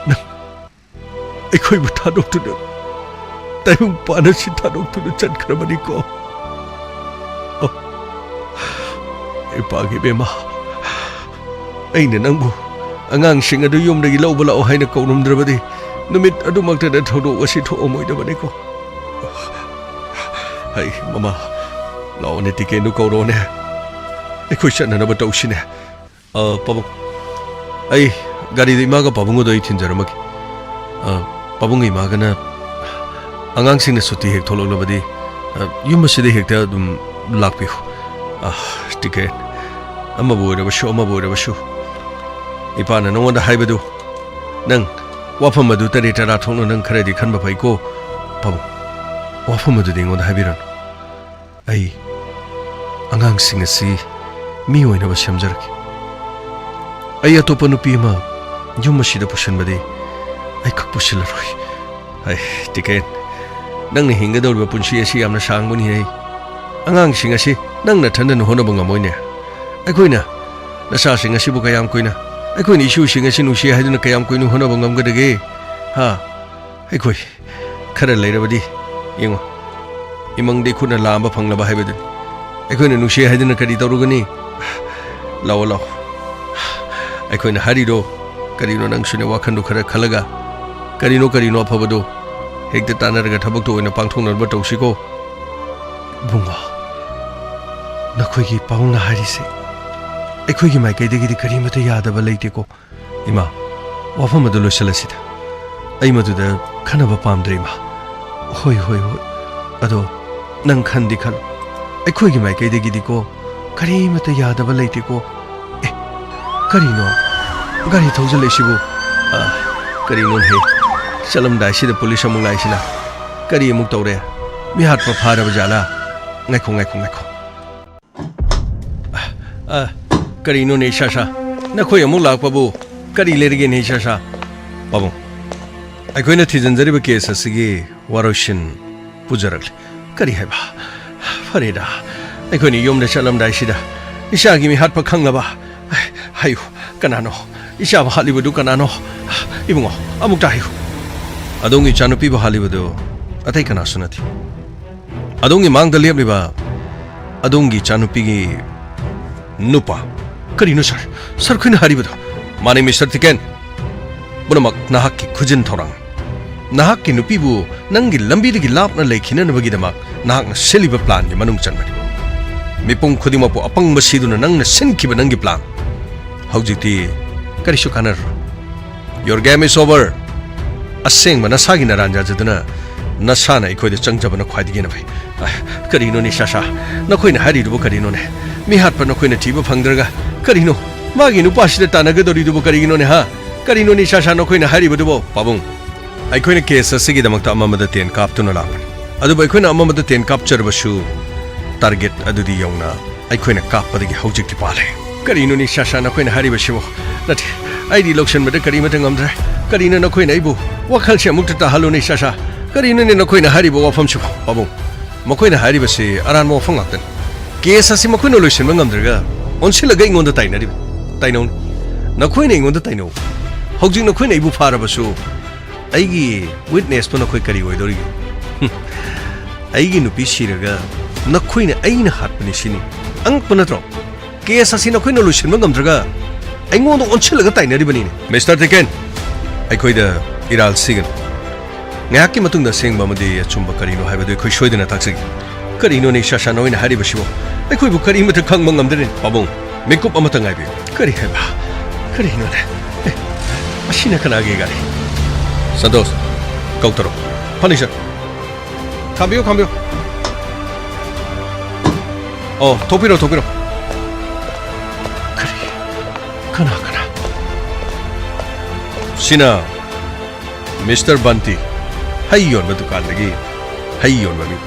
ꯅꯪ ꯑꯩꯈꯣꯏꯕꯨ ꯊꯥꯗꯣꯛꯇꯨꯅ, ꯇꯥꯏꯕꯪ ꯄꯥꯟ ꯑꯁꯤ ꯊꯥꯗꯣꯛꯇꯨꯅ ꯆꯠꯈ꯭ꯔꯕꯅꯤꯀꯣ꯫ ꯑꯣ, ꯏꯄꯥꯒꯤ ꯏꯕꯦꯝꯃ, ꯑꯩꯅ ꯅꯪꯕꯨ ꯑꯉꯥꯡꯁꯤꯡ ꯑꯗꯨ ꯌꯨꯝꯗꯒꯤ ꯂꯧꯕ ꯂꯥꯛꯑꯣ ꯍꯥꯏꯅ ꯀꯧꯔꯝꯗ꯭ꯔꯕꯗꯤ ꯅꯨꯃꯤꯠ ꯑꯗꯨꯃꯛꯇꯗ ꯊꯧꯗꯣꯛ ꯑꯁꯤ ꯊꯣꯛꯑꯝꯃꯣꯏꯗꯕꯅꯤꯀꯣ꯫ ꯍꯩ, ꯃꯃꯥ, ꯂꯥꯛꯑꯣꯅꯦ, ꯇꯤꯀꯦꯟꯗꯨ ꯀꯧꯔꯛꯑꯣꯅꯦ꯫ ꯑꯩꯈꯣꯏ ꯆꯠꯅꯅꯕ ꯇꯧꯁꯤꯅꯦ꯫ ꯑ, ꯄꯥꯕꯨꯡ, ꯑꯩ ꯒꯥꯔꯤꯗ ꯏꯃꯥꯒ ꯄꯥꯕꯨꯡꯒꯗꯣ ꯑꯩ ꯊꯤꯟꯖꯔꯝꯃꯒꯦ꯫ ꯑ, ꯄꯥꯕꯨꯡꯒ ꯏꯃꯥꯒꯅ ꯑꯉꯥꯡꯁꯤꯡꯅ ꯁꯨꯇꯤ ꯍꯦꯛ ꯊꯣꯛꯂꯛꯂꯕꯗꯤ, ꯑ, ꯌꯨꯝ ꯑꯁꯤꯗ ꯍꯦꯛꯇ ꯑꯗꯨꯝ ꯂꯥꯛꯄꯤꯌꯨ꯫ ꯑ, ꯇꯤꯀꯦꯟ, ꯑꯃꯕꯨ ꯑꯣꯏꯔꯕꯁꯨ, ꯑꯃꯕꯨ ꯑꯣꯏꯔꯕꯁꯨ, ꯏꯄꯥꯅ ꯅꯉꯣꯟꯗ ꯍꯥꯏꯕꯗꯨ, ꯅꯪ ꯋꯥꯐꯝ ꯑꯗꯨ ꯇꯔꯦꯠ ꯇꯔꯥ ꯊꯣꯛꯅ ꯅꯪ ꯈꯔꯗꯤ ꯈꯟꯕ ꯐꯩꯀꯣ, ꯄꯥꯕꯨꯡ꯫ ꯋꯥꯐꯝ ꯑꯗꯨꯗꯤ ꯑꯩꯉꯣꯟꯗ ꯍꯥꯏꯕꯤꯔꯅꯨ꯫ ꯑꯩ ꯑꯉꯥꯡꯁꯤꯡ ꯑꯁꯤ ꯃꯤ ꯑꯣꯏꯅꯕ ꯁꯦꯝꯖꯔꯛꯈꯤ꯫ ꯑꯩ ꯑꯇꯣꯞꯄ ꯅꯨꯄꯤ ꯑꯃ ꯌꯨꯝ ꯑꯁꯤꯗ ꯄꯨꯁꯤꯟꯕꯗꯤ ꯑꯩ ꯈꯛ ꯄꯨꯁꯤꯜꯂꯔꯣꯏ꯫ ꯑꯩ, ꯇꯤꯀꯦꯟ, ꯅꯪꯅ ꯍꯤꯡꯒꯗꯧꯔꯤꯕ ꯄꯨꯟꯁꯤ ꯑꯁꯤ ꯌꯥꯝꯅ ꯁꯥꯡꯕꯅꯤ꯫ ꯑꯩ, ꯑꯉꯥꯡꯁꯤꯡ ꯑꯁꯤ ꯅꯪ ꯅꯊꯟꯗꯅ ꯍꯣꯠꯅꯕ ꯉꯝꯃꯣꯏꯅꯦ꯫ ꯑꯩꯈꯣꯏꯅ ꯅꯆꯥꯁꯤꯡ ꯑꯁꯤꯕꯨ ꯀꯌꯥꯝ ꯀꯨꯏꯅ, ꯑꯩꯈꯣꯏꯅ ꯏꯁꯨꯁꯤꯡ ꯑꯁꯤ ꯅꯨꯡꯁꯤ ꯍꯥꯏꯗꯨꯅ ꯀꯌꯥꯝ ꯀꯨꯏꯅ ꯍꯣꯠꯅꯕ ꯉꯝꯒꯗꯒꯦ? ꯍꯥ? ꯑꯩꯈꯣꯏ ꯈꯔ ꯂꯩꯔꯕꯗꯤ ꯌꯦꯡꯉꯣ, ꯏꯃꯪꯗ ꯏꯈꯨꯠꯅ ꯂꯥꯝꯕ ꯐꯪꯂꯕ ꯍꯥꯏꯕꯗꯨꯅꯤ꯫ ꯑꯩꯈꯣꯏꯅ ꯅꯨꯡꯁꯤ ꯍꯥꯏꯗꯨꯅ ꯀꯔꯤ ꯇꯧꯔꯨꯒꯅꯤ? ꯂꯥꯛꯑꯣ, ꯂꯥꯛꯑꯣ꯫ ꯑꯩꯈꯣꯏꯅ ꯍꯥꯏꯔꯤꯗꯣ ꯀꯔꯤꯅꯣ? ꯅꯪꯁꯨꯅꯦ, ꯋꯥꯈꯟꯗꯣ ꯈꯔ ꯈꯜꯂꯒ ꯀꯔꯤꯅꯣ, ꯀꯔꯤꯅꯣ ꯑꯐꯕꯗꯣ? ꯍꯦꯛꯇ ꯇꯥꯟꯅꯔꯒ ꯊꯕꯛꯇꯣ ꯑꯣꯏꯅ ꯄꯥꯡꯊꯣꯛꯅꯕ ꯇꯧꯁꯤꯀꯣ꯫ ꯏꯕꯨꯡꯉꯣ, ꯅꯈꯣꯏꯒꯤ ꯄꯥꯕꯨꯡꯅ ꯍꯥꯏꯔꯤꯁꯦ ꯑꯩꯈꯣꯏꯒꯤ ꯃꯥꯏꯀꯩꯗꯒꯤꯗꯤ ꯀꯔꯤꯃꯠꯇ ꯌꯥꯗꯕ ꯂꯩꯇꯦꯀꯣ꯫ ꯏꯃꯥ, ꯋꯥꯐꯝ ꯑꯗꯨ ꯂꯣꯏꯁꯤꯜꯂꯁꯤꯗ꯫ ꯑꯩ ꯃꯗꯨꯗ ꯈꯟꯅꯕ ꯄꯥꯝꯗ꯭ꯔꯦ, ꯏꯃꯥ꯫ ꯍꯣꯏ, ꯍꯣꯏ, ꯍꯣꯏ꯫ ꯑꯗꯣ ꯅꯪ ꯈꯟꯗꯤ ꯈꯜꯂꯨ, ꯑꯩꯈꯣꯏꯒꯤ ꯃꯥꯏꯀꯩꯗꯒꯤꯗꯤꯀꯣ ꯀꯔꯤꯃꯠꯇ ꯌꯥꯗꯕ ꯂꯩꯇꯦꯀꯣ꯫ ꯑꯦ, ꯀꯔꯤꯅꯣ? ꯒꯥꯔꯤ ꯊꯧꯖꯤꯜꯂꯛꯏꯁꯤꯕꯨ? ꯑ, ꯀꯔꯤꯅꯣꯅꯦꯍꯦ? ꯆꯠꯂꯝꯗꯥꯏꯁꯤꯗ ꯄꯨꯂꯤꯁ ꯑꯃꯨꯛ ꯂꯥꯛꯏꯁꯤꯅ? ꯀꯔꯤ ꯑꯃꯨꯛ ꯇꯧꯔꯦ? ꯃꯤꯍꯥꯠꯄ ꯐꯥꯔꯕ ꯖꯥꯠꯂꯥ? ꯉꯥꯏꯈꯣ, ꯉꯥꯏꯈꯣ, ꯉꯥꯏꯈꯣ꯫ ꯑ, ꯀꯔꯤꯅꯣꯅꯦ ꯏꯁꯥꯁꯥ? ꯅꯈꯣꯏ ꯑꯃꯨꯛ ꯂꯥꯛꯄꯕꯨ ꯀꯔꯤ ꯂꯩꯔꯒꯦꯅꯦ ꯏꯁꯥꯁꯥ? ꯄꯥꯕꯨꯡ, ꯑꯩꯈꯣꯏꯅ ꯊꯤꯖꯤꯟꯖꯔꯤꯕ ꯀꯦꯁ ꯑꯁꯤꯒꯤ ꯋꯥꯔꯣꯏꯁꯤꯟ ꯄꯨꯖꯔꯛꯂꯤ꯫ ꯀꯔꯤ ꯍꯥꯏꯕ? ꯐꯔꯦꯗ, ꯑꯩꯈꯣꯏꯅ ꯌꯨꯝꯗ ꯆꯠꯂꯝꯗꯥꯏꯁꯤꯗ ꯏꯆꯥꯒꯤ ꯃꯤꯍꯥꯠꯄ ꯈꯪꯂꯕ? ꯍꯥꯏꯌꯨ, ꯀꯅꯥꯅꯣ? ꯏꯆꯥꯕꯨ ꯍꯥꯠꯂꯤꯕꯗꯨ ꯀꯅꯥꯅꯣ? ꯏꯕꯨꯡꯉꯣ, ꯑꯃꯨꯛꯇ ꯍꯥꯏꯌꯨ꯫ ꯑꯗꯣꯝꯒꯤ ꯏꯆꯥꯅꯨꯄꯤꯕꯨ ꯍꯥꯠꯂꯤꯕꯗꯨ ꯑꯇꯩ ꯀꯅꯥꯁꯨ ꯅꯠꯇꯦ꯫ ꯑꯗꯣꯝꯒꯤ ꯃꯥꯡꯗ ꯂꯦꯞꯂꯤꯕ ꯑꯗꯣꯝꯒꯤ ꯏꯆꯥꯅꯨꯄꯤꯒꯤ ꯅꯨꯄꯥ꯫ ꯀꯔꯤꯅꯣ ꯁꯥꯔ? ꯁꯥꯔ, ꯑꯩꯈꯣꯏꯅ ꯍꯥꯏꯔꯤꯕꯗꯣ? ꯃꯥꯅꯦ, ꯃꯤꯁꯇꯔ ꯇꯤꯀꯦꯟ꯫ ꯄꯨꯝꯅꯃꯛ ꯅꯍꯥꯛꯀꯤ ꯈꯨꯖꯤꯟ ꯊꯧꯔꯥꯡ꯫ ꯅꯍꯥꯛꯀꯤ ꯅꯨꯄꯤꯕꯨ ꯅꯪꯒꯤ ꯂꯝꯕꯤꯗꯒꯤ ꯂꯥꯞꯅ ꯂꯩꯈꯤꯅꯅꯕꯒꯤꯗꯃꯛ ꯅꯍꯥꯛꯅ ꯁꯤꯜꯂꯤꯕ ꯄ꯭ꯂꯥꯟꯒꯤ ꯃꯅꯨꯡ ꯆꯟꯕꯅꯤ꯫ ꯃꯤꯄꯨꯝ ꯈꯨꯗꯤꯡꯃꯛꯄꯨ ꯑꯄꯪꯕ ꯁꯤꯗꯨꯅ ꯅꯪꯅ ꯁꯤꯟꯈꯤꯕ ꯅꯪꯒꯤ ꯄ꯭ꯂꯥꯟ ꯍꯧꯖꯤꯛꯇꯤ ꯀꯔꯤꯁꯨ ꯀꯥꯟꯅꯔꯔꯣꯏ꯫ Your game is over. ꯑꯁꯦꯡꯕ ꯅꯁꯥꯒꯤ ꯅꯔꯥꯟ ꯌꯥꯖꯗꯨꯅ ꯅꯁꯥꯅ ꯑꯩꯈꯣꯏꯗ ꯆꯪꯖꯕꯅ ꯈ꯭ꯋꯥꯏꯗꯒꯤ ꯍꯦꯟꯅ ꯐꯩ꯫ ꯑ, ꯀꯔꯤꯅꯣꯅꯦ ꯏꯁꯥꯁꯥ? ꯅꯈꯣꯏꯅ ꯍꯥꯏꯔꯤꯗꯨꯕꯨ ꯀꯔꯤꯅꯣꯅꯦ? ꯃꯤꯍꯥꯠꯄ ꯅꯈꯣꯏꯅ ꯊꯤꯕ ꯐꯪꯗ꯭ꯔꯒ ꯀꯔꯤꯅꯣ? ꯃꯥꯒꯤ ꯅꯨꯄꯥꯁꯤꯗ ꯇꯥꯟꯅꯒꯗꯧꯔꯤꯗꯨꯕꯨ ꯀꯔꯤꯒꯤꯅꯣꯅꯦ, ꯍꯥ? ꯀꯔꯤꯅꯣꯅꯦ ꯏꯁꯥꯁꯥ ꯅꯈꯣꯏꯅ ꯍꯥꯏꯔꯤꯕꯗꯨꯕꯣ? ꯄꯥꯕꯨꯡ, ꯑꯩꯈꯣꯏꯅ ꯀꯦꯁ ꯑꯁꯤꯒꯤꯗꯃꯛꯇ ꯑꯃꯝꯕꯗ ꯇꯦꯟ ꯀꯥꯞꯇꯨꯅ ꯂꯥꯛꯄꯅꯤ꯫ ꯑꯗꯨꯕꯨ ꯑꯩꯈꯣꯏꯅ ꯑꯃꯝꯕꯗ ꯇꯦꯟ ꯀꯥꯞꯆꯔꯕꯁꯨ ꯇꯥꯔꯒꯦꯠ ꯑꯗꯨꯗꯤ ꯌꯧꯅ ꯑꯩꯈꯣꯏꯅ ꯀꯥꯞꯄꯗꯒꯤ ꯍꯧꯖꯤꯛꯇꯤ ꯄꯥꯜꯂꯦ꯫ ꯀꯔꯤꯅꯣꯅꯦ ꯏꯁꯥꯁꯥ ꯅꯈꯣꯏꯅ ꯍꯥꯏꯔꯤꯕꯁꯤꯕꯣ? ꯅꯠꯇꯦ, ꯑꯩꯗꯤ ꯂꯧꯁꯤꯟꯕꯗ ꯀꯔꯤꯃꯠꯇ ꯉꯝꯗ꯭ꯔꯦ꯫ ꯀꯔꯤꯅꯣ ꯅꯈꯣꯏꯅ ꯑꯩꯕꯨ ꯋꯥꯈꯜꯁꯦ ꯑꯃꯨꯛꯇ ꯇꯥꯍꯜꯂꯨꯅꯦ ꯏꯁꯥꯁꯥ? ꯀꯔꯤꯅꯣꯅꯦ ꯅꯈꯣꯏꯅ ꯍꯥꯏꯔꯤꯕ ꯋꯥꯐꯝꯁꯤꯕꯣ? ꯄꯥꯕꯨꯡ, ꯃꯈꯣꯏꯅ ꯍꯥꯏꯔꯤꯕꯁꯤ ꯑꯔꯥꯟꯕ ꯋꯥꯐꯝ ꯉꯥꯛꯇꯅꯤ꯫ ꯀꯦꯁ ꯑꯁꯤ ꯃꯈꯣꯏꯅ ꯂꯣꯏꯁꯤꯟꯕ ꯉꯝꯗ꯭ꯔꯒ ꯑꯣꯟꯁꯤꯜꯂꯒ ꯑꯩꯉꯣꯟꯗ ꯇꯥꯏꯅꯔꯤꯕ, ꯇꯥꯏꯅꯧꯅꯦ꯫ ꯅꯈꯣꯏꯅ ꯑꯩꯉꯣꯟꯗ ꯇꯥꯏꯅꯧ꯫ ꯍꯧꯖꯤꯛ ꯅꯈꯣꯏꯅ ꯑꯩꯕꯨ ꯐꯥꯔꯕꯁꯨ ꯑꯩꯒꯤ ꯋꯤꯠꯅꯦꯁꯇꯣ ꯅꯈꯣꯏ ꯀꯔꯤ ꯑꯣꯏꯗꯧꯔꯤꯒꯦ? ꯍꯨꯝ, ꯑꯩꯒꯤ ꯅꯨꯄꯤ ꯁꯤꯔꯒ ꯅꯈꯣꯏꯅ ꯑꯩꯅ ꯍꯥꯠꯄꯅꯤ ꯁꯤꯅꯤ꯫ ꯑꯉꯛꯄ ꯅꯠꯇ꯭ꯔꯣ? ꯀꯦꯁ ꯑꯁꯤ ꯅꯈꯣꯏꯅ ꯂꯣꯏꯁꯤꯟꯕ ꯉꯝꯗ꯭ꯔꯒ ꯑꯩꯉꯣꯟꯗ ꯑꯣꯟꯁꯤꯜꯂꯒ ꯇꯥꯏꯅꯔꯤꯕꯅꯤꯅꯦ꯫ ꯃꯤꯁꯇꯔ ꯇꯤꯀꯦꯟ, ꯑꯩꯈꯣꯏꯗ ꯏꯔꯥꯜ ꯁꯤꯒꯅꯨ꯫ ꯉꯥꯏꯍꯥꯛꯀꯤ ꯃꯇꯨꯡꯗ ꯑꯁꯦꯡꯕ ꯑꯃꯗꯤ ꯑꯆꯨꯝꯕ ꯀꯔꯤꯅꯣ ꯍꯥꯏꯕꯗꯨ ꯑꯩꯈꯣꯏ ꯁꯣꯏꯗꯅ ꯇꯥꯛꯆꯒꯦ꯫ ꯀꯔꯤꯅꯣꯅꯦ ꯏꯁꯥ ꯁꯥ ꯅꯣꯏꯅ ꯍꯥꯏꯔꯤꯕꯁꯤꯕꯣ? ꯑꯩꯈꯣꯏꯕꯨ ꯀꯔꯤꯃꯠꯇ ꯈꯪꯕ ꯉꯝꯗ꯭ꯔꯦꯅꯦ꯫ ꯄꯥꯕꯨꯡ, ꯃꯤꯀꯨꯞ ꯑꯃꯇ ꯉꯥꯏꯕꯤꯌꯨ꯫ ꯀꯔꯤ ꯍꯥꯏꯕ? ꯀꯔꯤꯅꯣꯅꯦ? ꯑꯦ, ꯑꯁꯤꯅ ꯀꯅꯥꯒꯤ ꯒꯥꯔꯤ? ꯁꯟꯇꯣꯁ, ꯀꯧꯊꯔꯣ꯫ ꯐꯅꯤ, ꯁꯔ꯫ ꯈꯥꯝꯕꯤꯌꯨ, ꯈꯥꯝꯕꯤꯌꯨ꯫ ꯑꯣ, ꯊꯣꯛꯄꯤꯔꯣ, ꯊꯣꯛꯄꯤꯔꯣ꯫ ꯀꯔꯤ? ꯀꯅꯥ, ꯀꯅꯥ? ꯁꯤꯅ ꯃꯤꯁꯇꯔ ꯕꯟꯇꯤ, ꯍꯩ ꯌꯣꯟꯕ ꯗꯨꯀꯥꯟꯗꯒꯤ ꯍꯩ ꯌꯣꯟꯕ ꯃꯤ꯫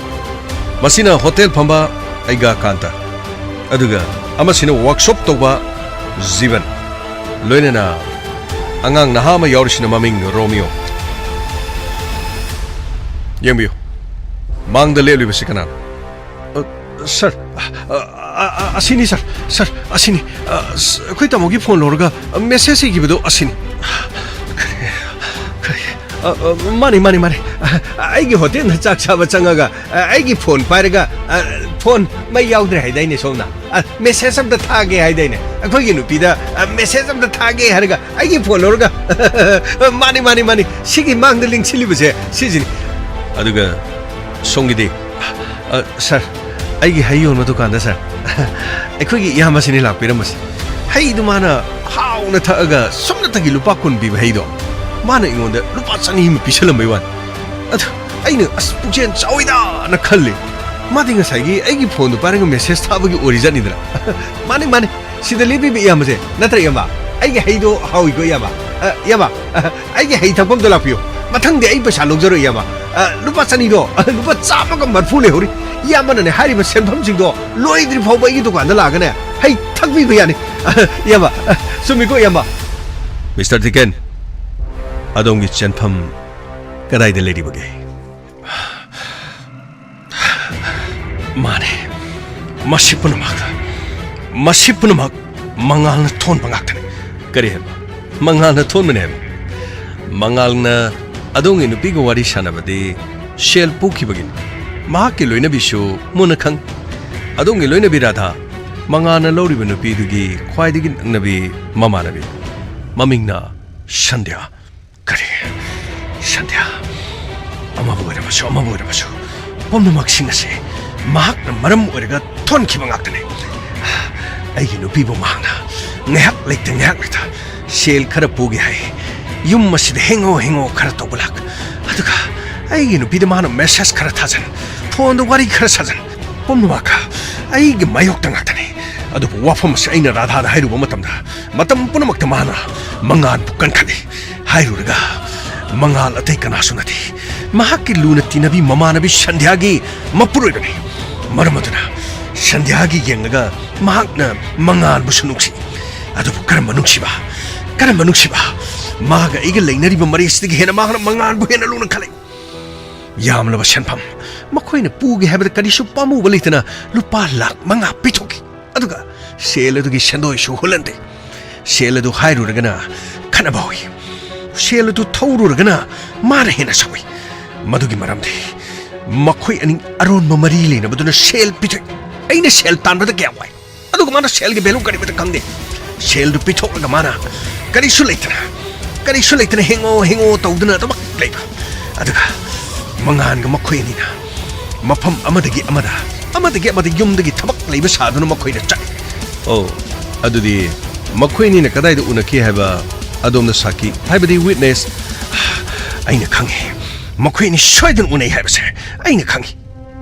ꯃꯁꯤꯅ ꯍꯣꯇꯦꯜ ꯐꯝꯕ ꯑꯩꯒꯥ ꯀꯥꯟꯇ꯫ ꯑꯗꯨꯒ ꯑꯃꯁꯤꯅ ꯋꯥꯔꯛꯁꯣꯞ ꯇꯧꯕ ꯖꯤꯕꯟ꯫ ꯂꯣꯏꯅꯅ ꯑꯉꯥꯡ ꯅꯍꯥ ꯑꯃ ꯌꯥꯎꯔꯤꯁꯤꯅ ꯃꯃꯤꯡ ꯔꯣꯃꯤꯌꯣ꯫ ꯌꯦꯡꯕꯤꯌꯨ, ꯃꯥꯡꯗ ꯂꯦꯞꯂꯤꯕꯁꯤ ꯀꯅꯥꯅꯣ? ꯑ, ꯁꯔ, ꯑ, ꯑ, ꯑ, ꯑꯁꯤꯅꯤ, ꯁꯔ, ꯁꯔ, ꯑꯁꯤꯅꯤ꯫ ꯑ, ꯁ-, ꯑꯩꯈꯣꯏ ꯇꯥꯃꯣꯒꯤ ꯐꯣꯟ ꯂꯧꯔꯒ, ꯑ, ꯃꯦꯁꯦꯖ ꯏꯈꯤꯕꯗꯣ ꯑꯁꯤꯅꯤ꯫ ꯀꯔꯤ, ꯀꯔꯤ, ꯑ, ꯑ, ꯃꯥꯅꯤ, ꯃꯥꯅꯤ, ꯃꯥꯅꯤ꯫ ꯑ, ꯑꯩꯒꯤ ꯍꯣꯇꯦꯜꯗ ꯆꯥꯛ ꯆꯥꯕ ꯆꯪꯉꯒ, ꯑ, ꯑꯩꯒꯤ ꯐꯣꯟ ꯄꯥꯏꯔꯒ, ꯑ, "ꯐꯣꯟ ꯃꯩ ꯌꯥꯎꯗ꯭ꯔꯦ" ꯍꯥꯏꯗꯥꯏꯅꯦ ꯁꯣꯝꯅ? ꯑ, "ꯃꯦꯁꯦꯖ ꯑꯝꯇ ꯊꯥꯒꯦ" ꯍꯥꯏꯗꯥꯏꯅꯦ? ꯑꯩꯈꯣꯏꯒꯤ ꯅꯨꯄꯤꯗ, ꯑ, "ꯃꯦꯁꯦꯖ ꯑꯝꯇ ꯊꯥꯒꯦ" ꯍꯥꯏꯔꯒ ꯑꯩꯒꯤ ꯐꯣꯟ ꯂꯧꯔꯒ, "ꯃꯥꯅꯤ, ꯃꯥꯅꯤ, ꯃꯥꯅꯤ, ꯁꯤꯒꯤ ꯃꯥꯡꯗ ꯂꯤꯡꯁꯤꯜꯂꯤꯕꯁꯦ ꯁꯤꯁꯤꯅꯤ"꯫ ꯑꯗꯨꯒ ꯁꯣꯝꯒꯤꯗꯤ, "ꯑ, ꯁꯔ, ꯑꯩꯒꯤ ꯍꯩ ꯌꯣꯟꯕ ꯗꯨꯀꯥꯟꯗ, ꯁꯔ, ꯑꯩꯈꯣꯏꯒꯤ ꯏꯌꯥꯝꯕꯁꯤꯅꯤ ꯂꯥꯛꯄꯤꯔꯝꯕꯁꯦ꯫ ꯍꯩꯗꯨ ꯃꯥꯅ ꯍꯥꯎꯅ ꯊꯛꯑꯒ ꯁꯨꯞꯅꯇꯒꯤ ꯂꯨꯄꯥ ꯀꯨꯟ ꯄꯤꯕ ꯍꯩꯗꯣ ꯃꯥꯅ ꯑꯩꯉꯣꯟꯗ ꯂꯨꯄꯥ ꯆꯅꯤ ꯑꯃ ꯄꯤꯁꯜꯂꯝꯕꯩ ꯋꯥꯅꯤ꯫ ꯑꯗꯨ ꯑꯩꯅ, ꯑꯁ, ꯄꯨꯛꯆꯦꯜ ꯆꯥꯎꯏꯗꯥꯅ ꯈꯜꯂꯤ꯫ ꯃꯥꯗꯤ ꯉꯁꯥꯏꯒꯤ ꯑꯩꯒꯤ ꯐꯣꯟꯗꯨ ꯄꯥꯏꯔꯒ ꯃꯦꯁꯦꯖ ꯊꯥꯕꯒꯤ ꯑꯣꯏꯔꯤꯖꯥꯠꯅꯤꯗꯅ꯫" "ꯃꯥꯅꯤ, ꯃꯥꯅꯤ, ꯁꯤꯗ ꯂꯦꯞꯄꯤꯕ ꯏꯌꯥꯝꯕꯁꯦ ꯅꯠꯇ꯭ꯔ, ꯏꯌꯥꯝꯕ? ꯑꯩꯒꯤ ꯍꯩꯗꯣ ꯍꯥꯎꯏꯀꯣ, ꯏꯌꯥꯝꯕ꯫ ꯑ, ꯏꯌꯥꯝꯕ, ꯑ, ꯑꯩꯒꯤ ꯍꯩ ꯊꯛꯐꯝꯗꯣ ꯂꯥꯛꯄꯤꯌꯨ꯫ ꯃꯊꯪꯗꯤ ꯑꯩ ꯄꯩꯁꯥ ꯂꯧꯖꯔꯣꯏ, ꯏꯌꯥꯝꯕ꯫ ꯑ, ꯂꯨꯄꯥ ꯆꯅꯤꯗꯣ, ꯑ, ꯂꯨꯄꯥ ꯆꯥꯝꯃꯒ ꯃꯔꯐꯨ ꯂꯩꯍꯧꯔꯤ꯫ ꯏꯌꯥꯝꯕꯅꯅꯦ ꯍꯥꯏꯔꯤꯕ ꯁꯦꯟꯐꯝꯁꯤꯡꯗꯣ ꯂꯣꯏꯗ꯭ꯔꯤ ꯐꯥꯎꯕ ꯑꯩꯒꯤ ꯗꯨꯀꯥꯟꯗ ꯂꯥꯛꯑꯒꯅꯦ ꯍꯩ ꯊꯛꯄꯤꯕ ꯌꯥꯅꯤ꯫" "ꯑ, ꯏꯌꯥꯝꯕ, ꯑ, ꯆꯨꯝꯃꯤꯀꯣ, ꯏꯌꯥꯝꯕ?" "ꯃꯤꯁꯇꯔ ꯊꯤꯀꯦꯟ, ꯑꯗꯣꯝꯒꯤ ꯆꯦꯟꯐꯝ ꯀꯗꯥꯏꯗ ꯂꯩꯔꯤꯕꯒꯦ?" "ꯃꯥꯅꯦ, ꯃꯁꯤ ꯄꯨꯝꯅꯃꯛ, ꯃꯁꯤ ꯄꯨꯝꯅꯃꯛ ꯃꯉꯥꯜꯅ ꯊꯣꯟꯕ ꯉꯥꯛꯇꯅꯤ꯫" "ꯀꯔꯤ ꯍꯥꯏꯕ? ꯃꯉꯥꯜꯅ ꯊꯣꯟꯕꯅꯦ ꯍꯥꯏꯕ?" "ꯃꯉꯥꯜꯅ ꯑꯗꯣꯝꯒꯤ ꯅꯨꯄꯤꯒ ꯋꯥꯔꯤ ꯁꯥꯟꯅꯕꯗꯤ ꯁꯦꯜ ꯄꯨꯈꯤꯕꯒꯤꯅꯤ꯫ ꯃꯍꯥꯛꯀꯤ ꯂꯣꯏꯅꯕꯤꯁꯨ ꯃꯨꯟꯅ ꯈꯪ꯫ ꯑꯗꯣꯝꯒꯤ ꯂꯣꯏꯅꯕꯤ ꯔꯥꯙꯥ, ꯃꯉꯥꯜꯅ ꯂꯧꯔꯤꯕ ꯅꯨꯄꯤꯗꯨꯒꯤ ꯈ꯭ꯋꯥꯏꯗꯒꯤ ꯅꯛꯅꯕꯤ ꯃꯃꯥꯟꯅꯕꯤ꯫ ꯃꯃꯤꯡꯅ ꯁꯟꯙ꯭ꯌꯥ꯫" "ꯀꯔꯤ? ꯁꯟꯙ꯭ꯌꯥ, ꯑꯃꯕꯨ ꯑꯣꯏꯔꯕꯁꯨ, ꯑꯃꯕꯨ ꯑꯣꯏꯔꯕꯁꯨ, ꯄꯨꯝꯅꯃꯛꯁꯤꯡ ꯑꯁꯤ ꯃꯍꯥꯛꯅ ꯃꯔꯝ ꯑꯣꯏꯔꯒ ꯊꯣꯟꯈꯤꯕ ꯉꯥꯛꯇꯅꯤ꯫ ꯑꯩꯒꯤ ꯅꯨꯄꯤꯕꯨ ꯃꯍꯥꯛꯅ ꯉꯥꯏꯍꯥꯛ ꯂꯩꯇ ꯉꯥꯏꯍꯥꯛ ꯂꯩꯇ ꯁꯦꯜ ꯈꯔ ꯄꯨꯒꯦ ꯍꯥꯏ, ꯌꯨꯝ ꯑꯁꯤꯗ ꯍꯦꯡꯉꯣ ꯍꯦꯡꯉꯣ ꯈꯔ ꯇꯧꯕ ꯂꯥꯛ, ꯑꯗꯨꯒ ꯑꯩꯒꯤ ꯅꯨꯄꯤꯗ ꯃꯥꯅ ꯃꯦꯁꯦꯖ ꯈꯔ ꯊꯥꯖꯟ, ꯐꯣꯟꯗ ꯋꯥꯔꯤ ꯈꯔ ꯁꯥꯖꯟ, ꯄꯨꯝꯅꯃꯛ ꯑꯩꯒꯤ ꯃꯥꯌꯣꯛꯇ ꯉꯥꯛꯇꯅꯤ꯫ ꯑꯗꯨꯕꯨ ꯋꯥꯐꯝ ꯑꯁꯤ ꯑꯩꯅ ꯔꯥꯙꯥꯗ ꯍꯥꯏꯔꯨꯕ ꯃꯇꯝꯗ, ꯃꯇꯝ ꯄꯨꯝꯅꯃꯛꯇ ꯃꯥꯅ ꯃꯉꯥꯟꯕꯨ ꯀꯟꯈꯠꯂꯤ꯫ ꯍꯥꯏꯔꯨꯔꯒ ꯃꯉꯥꯜ ꯑꯇꯩ ꯀꯅꯥꯁꯨ ꯅꯠꯇꯦ, ꯃꯍꯥꯛꯀꯤ ꯂꯨꯅ ꯇꯤꯟꯅꯕꯤ ꯃꯃꯥꯟꯅꯕꯤ ꯁꯟꯙ꯭ꯌꯥꯒꯤ ꯃꯄꯨꯔꯣꯏꯕꯅꯤ꯫ ꯃꯔꯝ ꯑꯗꯨꯅ ꯁꯟꯙ꯭ꯌꯥꯒꯤ ꯌꯦꯡꯂꯒ ꯃꯍꯥꯛꯅ ꯃꯉꯥꯟꯕꯨꯁꯨ ꯅꯨꯡꯁꯤ, ꯑꯗꯨꯕꯨ ꯀꯔꯝꯕ ꯅꯨꯡꯁꯤꯕ, ꯀꯔꯝꯕ ꯅꯨꯡꯁꯤꯕ! ꯃꯥꯒ ꯑꯩꯒ ꯂꯩꯅꯔꯤꯕ ꯃꯔꯤ ꯑꯁꯤꯗꯒꯤ ꯍꯦꯟꯅ ꯃꯍꯥꯛꯅ ꯃꯉꯥꯟꯕꯨ ꯍꯦꯟꯅ ꯂꯨꯅ ꯈꯜꯂꯤ꯫ ꯌꯥꯝꯂꯕ ꯁꯦꯟꯐꯝ, ꯃꯈꯣꯏꯅ ꯄꯨꯒꯦ ꯍꯥꯏꯕꯗ ꯀꯔꯤꯁꯨ ꯄꯥꯝꯃꯨꯕ ꯂꯩꯇꯅ ꯂꯨꯄꯥ ꯂꯥꯈ ꯃꯉꯥ ꯄꯤꯊꯣꯛꯈꯤ꯫ ꯑꯗꯨꯒ ꯁꯦꯜ ꯑꯗꯨꯒꯤ ꯁꯦꯟꯗꯣꯏꯁꯨ ꯍꯨꯜꯍꯟꯗꯦ꯫ ꯁꯦꯜ ꯑꯗꯨ ꯍꯥꯏꯔꯨꯔꯒꯅ ꯈꯠꯅꯕ ꯍꯧꯏ, ꯁꯦꯜ ꯑꯗꯨ ꯊꯧꯔꯨꯔꯒꯅ ꯃꯥꯅ ꯍꯦꯟꯅ ꯁꯥꯎꯏ꯫ ꯃꯗꯨꯒꯤ ꯃꯔꯝꯗꯤ ꯃꯈꯣꯏ ꯑꯅꯤ ꯑꯔꯣꯟꯕ ꯃꯔꯤ ꯂꯩꯅꯕꯗꯨꯅ ꯁꯦꯜ ꯄꯤꯊꯣꯛꯏ꯫ ꯑꯩꯅ ꯁꯦꯜ ꯇꯥꯟꯕꯗ ꯀꯌꯥ ꯋꯥꯏ, ꯑꯗꯨꯒ ꯃꯥꯅ ꯁꯦꯜꯒꯤ ꯚꯦꯂꯨ ꯀꯔꯤꯃꯠꯇ ꯈꯪꯗꯦ꯫ ꯁꯦꯜꯗꯨ ꯄꯤꯊꯣꯛꯂꯒ ꯃꯥꯅ ꯀꯔꯤꯁꯨ ꯂꯩꯇꯅ, ꯀꯔꯤꯁꯨ ꯂꯩꯇꯅ ꯍꯦꯡꯉꯣ ꯍꯦꯡꯉꯣ ꯇꯧꯗꯨꯅ ꯑꯗꯨꯃꯛ ꯂꯩꯕ꯫ ꯑꯗꯨꯒ ꯃꯉꯥꯟꯒ ꯃꯈꯣꯏ ꯑꯅꯤꯅ ꯃꯐꯝ ꯑꯃꯗꯒꯤ ꯑꯃꯗ, ꯑꯃꯗꯒꯤ ꯑꯃꯗ ꯌꯨꯝꯗꯒꯤ ꯊꯕꯛ ꯂꯩꯕ ꯁꯥꯗꯨꯅ ꯃꯈꯣꯏꯅ ꯆꯠꯂꯤ꯫ ꯑꯣ, ꯑꯗꯨꯗꯤ ꯃꯈꯣꯏ ꯑꯅꯤꯅ ꯀꯗꯥꯏꯗ ꯎꯅꯈꯤ ꯍꯥꯏꯕ ꯑꯗꯣꯝꯅ ꯁꯥꯈꯤ, ꯍꯥꯏꯕꯗꯤ ꯋꯤꯠꯅꯦꯁ? ꯑꯩꯅ ꯈꯪꯉꯤ, ꯃꯈꯣꯏ ꯑꯅꯤ ꯁꯣꯏꯗꯅ ꯎꯅꯩ ꯍꯥꯏꯕꯁꯦ ꯑꯩꯅ ꯈꯪꯉꯤ꯫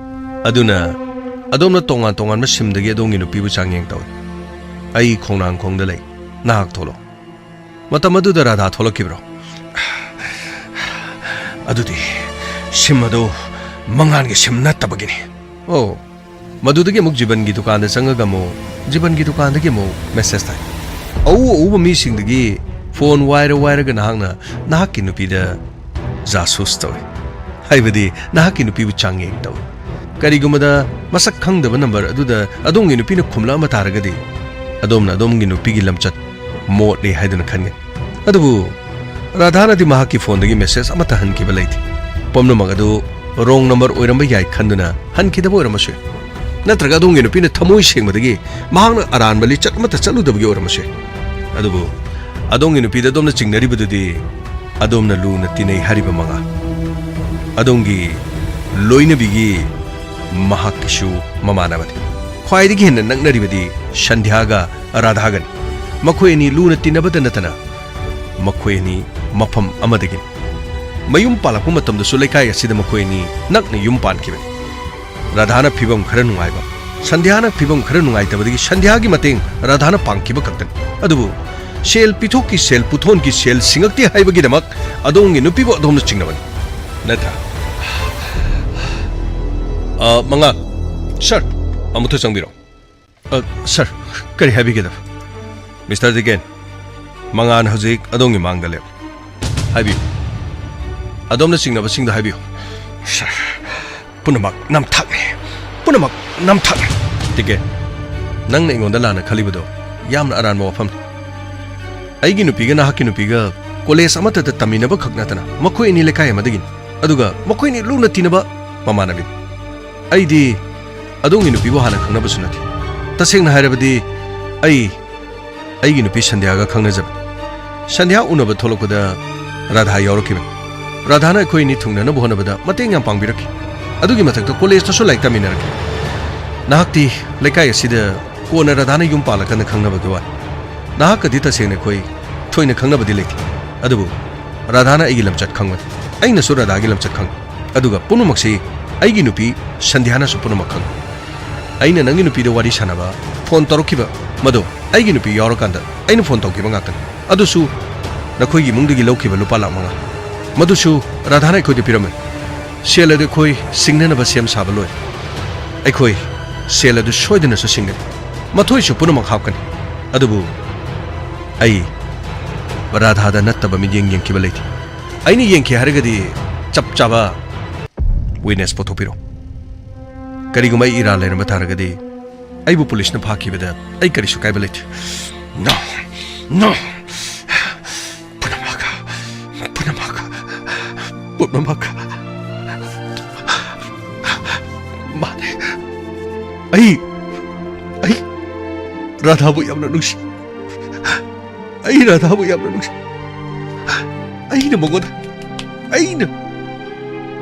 ꯑꯗꯨꯅ ꯑꯗꯣꯝꯅ ꯇꯣꯉꯥꯟ ꯇꯣꯉꯥꯟꯕ ꯁꯤꯝꯗꯒꯤ ꯑꯗꯣꯝꯒꯤ ꯅꯨꯄꯤꯕꯨ ꯆꯥꯡꯌꯦꯡ ꯇꯧꯏ꯫ ꯑꯩ ꯈꯣꯡꯅꯥꯡꯈꯣꯡꯗ ꯂꯩ꯫ ꯅꯍꯥꯛ ꯊꯣꯛꯂꯛꯑꯣ꯫ ꯃꯇꯝ ꯑꯗꯨꯗ ꯔꯥꯙꯥ ꯊꯣꯛꯂꯛꯈꯤꯕ꯭ꯔꯣ? ꯑꯗꯨꯗꯤ ꯁꯤꯝ ꯑꯗꯨ ꯃꯉꯥꯟꯒꯤ ꯁꯤꯝ ꯅꯠꯇꯕꯒꯤꯅꯤ꯫ ꯑꯣ, ꯃꯗꯨꯗꯒꯤ ꯑꯃꯨꯛ ꯖꯤꯕꯟꯒꯤ ꯗꯨꯀꯥꯟꯗ ꯆꯪꯉꯒ ꯑꯃꯨꯛ ꯖꯤꯕꯟꯒꯤ ꯗꯨꯀꯥꯟꯗꯒꯤ ꯑꯃꯨꯛ ꯃꯦꯁꯦꯖ ꯊꯥꯏ꯫ ꯑꯎ ꯑꯎꯕ ꯃꯤꯁꯤꯡꯗꯒꯤ ꯐꯣꯟ ꯋꯥꯏꯔ ꯋꯥꯏꯔꯒ ꯅꯍꯥꯛꯅ ꯅꯍꯥꯛꯀꯤ ꯅꯨꯄꯤꯗ ꯖꯥꯁꯨꯁ ꯇꯧꯏ, ꯍꯥꯏꯕꯗꯤ ꯅꯍꯥꯛꯀꯤ ꯅꯨꯄꯤꯕꯨ ꯆꯥꯡꯌꯦꯡ ꯇꯧꯏ꯫ ꯀꯔꯤꯒꯨꯝꯕꯗ ꯃꯁꯛ ꯈꯪꯗꯕ ꯅꯝꯕꯔ ꯑꯗꯨꯗ ꯑꯗꯣꯝꯒꯤ ꯅꯨꯄꯤꯅ ꯈꯨꯝꯂꯛꯑꯝꯕ ꯇꯥꯔꯒꯗꯤ, ꯑꯗꯣꯝꯅ ꯑꯗꯣꯝꯒꯤ ꯅꯨꯄꯤꯒꯤ ꯂꯝꯆꯠ ꯃꯣꯠꯂꯤ ꯍꯥꯏꯗꯨꯅ ꯈꯟꯒꯅꯤ꯫ ꯑꯗꯨꯕꯨ ꯔꯥꯙꯥꯅꯗꯤ ꯃꯍꯥꯛꯀꯤ ꯐꯣꯟꯗꯒꯤ ꯃꯦꯁꯦꯖ ꯑꯃꯠꯇ ꯍꯟꯈꯤꯕ ꯂꯩꯇꯦ꯫ ꯄꯨꯝꯅꯃꯛ ꯑꯗꯨ ꯔꯣꯡ ꯅꯝꯕꯔ ꯑꯣꯏꯔꯝꯕ ꯌꯥꯏ ꯈꯟꯗꯨꯅ ꯍꯟꯈꯤꯗꯕ ꯑꯣꯏꯔꯝꯕꯁꯨ ꯌꯥꯏ꯫ ꯅꯠꯇ꯭ꯔꯒ ꯑꯗꯣꯝꯒꯤ ꯅꯨꯄꯤꯅ ꯊꯃꯣꯏ ꯁꯦꯡꯕꯗꯒꯤ ꯃꯍꯥꯛꯅ ꯑꯔꯥꯟꯕ ꯂꯤꯆꯠ ꯑꯃꯠꯇ ꯆꯠꯂꯨꯗꯕꯒꯤ ꯑꯣꯏꯔꯝꯕꯁꯨ ꯌꯥꯏ꯫ ꯑꯗꯨꯕꯨ ꯑꯗꯣꯝꯒꯤ ꯅꯨꯄꯤꯗ ꯑꯗꯣꯝꯅ ꯆꯤꯡꯅꯔꯤꯕꯗꯨꯗꯤ ꯑꯗꯣꯝꯅ ꯂꯨꯅ ꯇꯤꯟꯅꯩ ꯍꯥꯏꯔꯤꯕ ꯃꯉꯥ, ꯑꯗꯣꯝꯒꯤ ꯂꯣꯏꯅꯕꯤꯒꯤ ꯃꯍꯥꯛꯀꯤꯁꯨ ꯃꯃꯥꯟꯅꯕꯅꯤ꯫ ꯈ꯭ꯋꯥꯏꯗꯒꯤ ꯍꯦꯟꯅ ꯅꯛꯅꯔꯤꯕꯗꯤ ꯁꯟꯙ꯭ꯌꯥꯒ ꯔꯥꯙꯥꯒꯅꯤ꯫ ꯃꯈꯣꯏ ꯑꯅꯤ ꯂꯨꯅ ꯇꯤꯟꯅꯕꯇ ꯅꯠꯇꯅ ꯃꯈꯣꯏ ꯑꯅꯤ ꯃꯐꯝ ꯑꯃꯗꯒꯤꯅꯤ꯫ ꯃꯌꯨꯝ ꯄꯥꯜꯂꯛꯄ ꯃꯇꯝꯗꯁꯨ ꯂꯩꯀꯥꯏ ꯑꯁꯤꯗ ꯃꯈꯣꯏ ꯑꯅꯤ ꯅꯛꯅ ꯌꯨꯝ ꯄꯥꯟꯈꯤꯕꯅꯤ꯫ ꯔꯥꯙꯥꯅ ꯐꯤꯕꯝ ꯈꯔ ꯅꯨꯡꯉꯥꯏꯕ, ꯁꯟꯙ꯭ꯌꯥꯅ ꯐꯤꯕꯝ ꯈꯔ ꯅꯨꯡꯉꯥꯏꯇꯕꯗꯒꯤ ꯁꯟꯙ꯭ꯌꯥꯒꯤ ꯃꯇꯦꯡ ꯔꯥꯙꯥꯅ ꯄꯥꯡꯈꯤꯕ ꯈꯛꯇꯅꯤ꯫ ꯑꯗꯨꯕꯨ ꯁꯦꯜ ꯄꯤꯊꯣꯛꯀꯤ ꯁꯦꯜ ꯄꯨꯊꯣꯟꯒꯤ ꯁꯦꯜ ꯁꯤꯡꯉꯛꯇꯦ ꯍꯥꯏꯕꯒꯤꯗꯃꯛ ꯑꯗꯣꯝꯒꯤ ꯅꯨꯄꯤꯕꯨ ꯑꯗꯣꯝꯅ ꯆꯤꯡꯅꯕꯅꯤ꯫ ꯅꯠꯇ꯭ꯔꯥ? ꯑ, ꯃꯉꯥ꯫ ꯁꯥꯔ, ꯑꯃꯨꯛꯇ ꯆꯪꯕꯤꯔꯣ꯫ ꯑ, ꯁꯥꯔ, ꯀꯔꯤ ꯍꯥꯏꯕꯤꯒꯗꯕ? ꯃꯤꯁꯇꯔ ꯗꯤꯀꯦꯟ, ꯃꯉꯥꯟ ꯍꯧꯖꯤꯛ ꯑꯗꯣꯝꯒꯤ ꯃꯥꯡꯗ ꯂꯦꯞꯂꯤ꯫ ꯍꯥꯏꯕꯤꯌꯨ꯫ ꯑꯗꯣꯝꯅ ꯆꯤꯡꯅꯕꯁꯤꯡꯗꯣ ꯍꯥꯏꯕꯤꯌꯨ꯫ ꯁꯥꯔ, ꯄꯨꯝꯅꯃꯛ ꯅꯝꯊꯥꯛꯅꯤ꯫ ꯄꯨꯝꯅꯃꯛ ꯅꯝꯊꯥꯛꯅꯤ꯫ ꯗꯤꯀꯦꯟ, ꯅꯪꯅ ꯑꯩꯉꯣꯟꯗ ꯂꯥꯟꯅ ꯈꯜꯂꯤꯕꯗꯣ ꯌꯥꯝꯅ ꯑꯔꯥꯟꯕ ꯋꯥꯐꯝꯅꯤ꯫ ꯑꯩꯒꯤ ꯅꯨꯄꯤꯒ ꯅꯍꯥꯛꯀꯤ ꯅꯨꯄꯤꯒ ꯀꯣꯂꯦꯖ ꯑꯃꯠꯇꯗ ꯇꯝꯃꯤꯟꯅꯕ ꯈꯛ ꯅꯠꯇꯅ ꯃꯈꯣꯏ ꯑꯅꯤ ꯂꯩꯀꯥꯏ ꯑꯃꯗꯒꯤꯅꯤ꯫ ꯑꯗꯨꯒ ꯃꯈꯣꯏꯅꯤ ꯂꯨꯅ ꯇꯤꯟꯅꯕ ꯃꯃꯥꯟꯅꯕꯤꯅꯤ꯫ ꯑꯩꯗꯤ ꯑꯗꯣꯝꯒꯤ ꯅꯨꯄꯤꯕꯨ ꯍꯥꯟꯅ ꯈꯪꯅꯕꯁꯨ ꯅꯠꯇꯦ꯫ ꯇꯁꯦꯡꯅ ꯍꯥꯏꯔꯕꯗꯤ ꯑꯩ ꯑꯩꯒꯤ ꯅꯨꯄꯤ ꯁꯟꯙ꯭ꯌꯥꯒ ꯈꯪꯅꯖꯕꯅꯤ꯫ ꯁꯟꯙ꯭ꯌꯥ ꯎꯅꯕ ꯊꯣꯛꯂꯛꯄꯗ ꯔꯥꯙꯥ ꯌꯥꯎꯔꯛꯈꯤꯕꯅꯤ꯫ ꯔꯥꯙꯥꯅ ꯑꯩꯈꯣꯏ ꯑꯅꯤ ꯊꯨꯡꯅꯅꯕ ꯍꯣꯠꯅꯕꯗ ꯃꯇꯦꯡ ꯌꯥꯝ ꯄꯥꯡꯕꯤꯔꯛꯈꯤ꯫ ꯑꯗꯨꯒꯤ ꯃꯊꯛꯇ ꯀꯣꯂꯦꯖꯇꯁꯨ ꯂꯥꯏꯔꯤꯛ ꯇꯝꯃꯤꯟꯅꯔꯛꯈꯤ꯫ ꯅꯍꯥꯛꯇꯤ ꯂꯩꯀꯥꯏ ꯑꯁꯤꯗ ꯀꯣꯟꯅ ꯔꯥꯙꯥꯅ ꯌꯨꯝ ꯄꯥꯜꯂꯀꯥꯟꯗ ꯈꯪꯅꯕꯒꯤ ꯋꯥꯅꯤ꯫ ꯅꯍꯥꯛꯀꯗꯤ ꯇꯁꯦꯡꯅ ꯑꯩꯈꯣꯏ ꯊꯣꯏꯅ ꯈꯪꯅꯕꯗꯤ ꯂꯩꯇꯦ꯫ ꯑꯗꯨꯕꯨ ꯔꯥꯙꯥꯅ ꯑꯩꯒꯤ ꯂꯝꯆꯠ ꯈꯪꯕꯅꯤ꯫ ꯑꯩꯅꯁꯨ ꯔꯥꯙꯥꯒꯤ ꯂꯝꯆꯠ ꯈꯪꯏ꯫ ꯑꯗꯨꯒ ꯄꯨꯝꯅꯃꯛꯁꯤ ꯑꯩꯒꯤ ꯅꯨꯄꯤ ꯁꯟꯙ꯭ꯌꯥꯅꯁꯨ ꯄꯨꯝꯅꯃꯛ ꯈꯪꯏ꯫ ꯑꯩꯅ ꯅꯪꯒꯤ ꯅꯨꯄꯤꯗ ꯋꯥꯔꯤ ꯁꯥꯟꯅꯕ, ꯐꯣꯟ ꯇꯧꯔꯛꯈꯤꯕ, ꯃꯗꯣ ꯑꯩꯒꯤ ꯅꯨꯄꯤ ꯌꯥꯎꯔꯀꯥꯟꯗ ꯑꯩꯅ ꯐꯣꯟ ꯇꯧꯈꯤꯕ ꯉꯥꯛꯇꯅꯤ꯫ ꯑꯗꯨꯁꯨ ꯅꯈꯣꯏꯒꯤ ꯏꯃꯨꯡꯗꯒꯤ ꯂꯧꯈꯤꯕ ꯂꯨꯄꯥ ꯂꯥꯈ ꯃꯉꯥ꯫ ꯃꯗꯨꯁꯨ ꯔꯥꯙꯥꯅ ꯑꯩꯈꯣꯏꯗ ꯄꯤꯔꯝꯃꯤ꯫ ꯁꯦꯜ ꯑꯗꯨ ꯑꯩꯈꯣꯏ ꯁꯤꯡꯅꯅꯕ ꯁꯦꯝ ꯁꯥꯕ ꯂꯣꯏꯔꯦ꯫ ꯑꯩꯈꯣꯏ ꯁꯦꯜ ꯑꯗꯨ ꯁꯣꯏꯗꯅꯁꯨ ꯁꯤꯡꯒꯅꯤ꯫ ꯃꯊꯣꯏꯁꯨ ꯄꯨꯝꯅꯃꯛ ꯍꯥꯞꯀꯅꯤ꯫ ꯑꯗꯨꯕꯨ ꯑꯩ ꯔꯥꯙꯥꯗ ꯅꯠꯇꯕ ꯃꯤꯠꯌꯦꯡ ꯌꯦꯡꯈꯤꯕ ꯂꯩꯇꯦ꯫ ꯑꯩꯅ ꯌꯦꯡꯈꯤ ꯍꯥꯏꯔꯒꯗꯤ ꯆꯞ ꯆꯥꯕ ꯋꯤꯠꯅꯦꯁ ꯄꯨꯊꯣꯛꯄꯤꯔꯣ꯫ ꯀꯔꯤꯒꯨꯝꯕ ꯑꯩ ꯏꯔꯥꯜ ꯂꯩꯔꯝꯕ ꯇꯥꯔꯒꯗꯤ ꯑꯩꯕꯨ ꯄꯨꯂꯤꯁꯅ ꯐꯥꯈꯤꯕꯗ ꯑꯩ ꯀꯔꯤꯁꯨ ꯀꯥꯏꯕ ꯂꯩꯇꯦ꯫ No! No! ꯄꯨꯝꯅꯃꯛ, ꯄꯨꯝꯅꯃꯛ, ꯄꯨꯝꯅꯃꯛ ꯃꯥꯅꯦ꯫ ꯑꯩ, ꯑꯩ ꯔꯥꯙꯥꯕꯨ ꯌꯥꯝꯅ ꯅꯨꯡꯁꯤ꯫ ꯑꯩ ꯔꯥꯙꯥꯕꯨ ꯌꯥꯝꯅ ꯅꯨꯡꯁꯤ꯫ ꯑꯩꯅ ꯃꯉꯣꯟꯗ, ꯑꯩꯅ,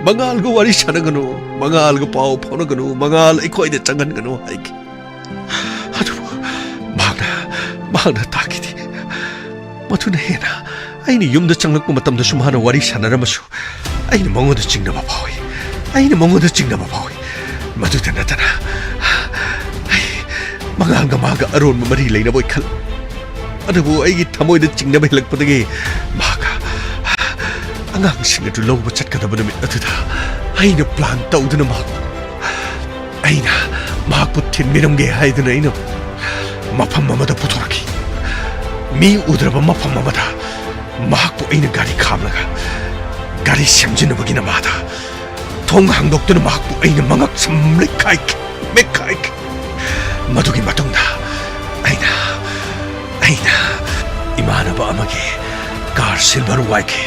"ꯃꯉꯥꯜꯒ ꯋꯥꯔꯤ ꯁꯥꯟꯅꯒꯅꯨ, ꯃꯉꯥꯜꯒ ꯄꯥꯎ ꯐꯥꯎꯅꯒꯅꯨ, ꯃꯉꯥꯜ ꯑꯩꯈꯣꯏꯗ ꯆꯪꯍꯟꯒꯅꯨ" ꯍꯥꯏꯈꯤ꯫ ꯑꯗꯨꯕꯨ ꯃꯍꯥꯛꯅ, ꯃꯍꯥꯛꯅ ꯇꯥꯈꯤꯗꯦ꯫ ꯃꯗꯨꯅ ꯍꯦꯟꯅ ꯑꯩꯅ ꯌꯨꯝꯗ ꯆꯪꯂꯛꯄ ꯃꯇꯝꯗꯁꯨ ꯃꯥꯅ ꯋꯥꯔꯤ ꯁꯥꯟꯅꯔꯝꯃꯁꯨ, ꯑꯩꯅ ꯃꯉꯣꯟꯗ ꯆꯤꯡꯅꯕ ꯐꯥꯎꯏ꯫ ꯑꯩꯅ ꯃꯉꯣꯟꯗ ꯆꯤꯡꯅꯕ ꯐꯥꯎꯏ꯫ ꯃꯗꯨꯇ ꯅꯠꯇꯅ, ꯑꯩ ꯃꯉꯥꯜꯒ ꯃꯥꯒ ꯑꯔꯣꯟꯕ ꯃꯔꯤ ꯂꯩꯅꯕ ꯑꯣꯏ ꯈꯜ-, ꯑꯗꯨꯕꯨ ꯑꯩꯒꯤ ꯊꯃꯣꯏꯗ ꯆꯤꯡꯅꯕ ꯍꯦꯜꯂꯛꯄꯗꯒꯤ ꯃꯍꯥꯛꯀ ꯑꯉꯥꯡꯁꯤꯡ ꯑꯗꯨ ꯂꯧꯕ ꯆꯠꯀꯗꯕ ꯅꯨꯃꯤꯠ ꯑꯗꯨꯗ ꯑꯩꯅ plan ꯇꯧꯗꯨꯅ ꯃꯍꯥꯛ, ꯑꯩꯅ ꯃꯍꯥꯛꯄꯨ ꯊꯤꯟꯕꯤꯔꯝꯒꯦ ꯍꯥꯏꯗꯨꯅ ꯑꯩꯅ ꯃꯐꯝ ꯑꯃꯗ ꯄꯨꯊꯣꯔꯛꯈꯤ꯫ ꯃꯤ ꯎꯗ꯭ꯔꯕ ꯃꯐꯝ ꯑꯃꯗ ꯃꯍꯥꯛꯄꯨ ꯑꯩꯅ ꯒꯥꯔꯤ ꯈꯥꯝꯂꯒ ꯒꯥꯔꯤ ꯁꯦꯝꯖꯤꯟꯅꯕꯒꯤ ꯅꯃꯥꯗ ꯊꯣꯡ ꯍꯥꯡꯗꯣꯛꯇꯨꯅ ꯃꯍꯥꯛꯄꯨ ꯑꯩꯅ ꯃꯉꯛ ꯁꯝ ꯂꯩꯈꯥꯏꯈꯤ, ꯃꯦꯠꯈꯥꯏꯈꯤ꯫ ꯃꯗꯨꯒꯤ ꯃꯇꯨꯡꯗ ꯑꯩꯅ, ꯑꯩꯅ ꯏꯃꯥꯟꯅꯕ ꯑꯃꯒꯤ car silver whiteꯀꯤ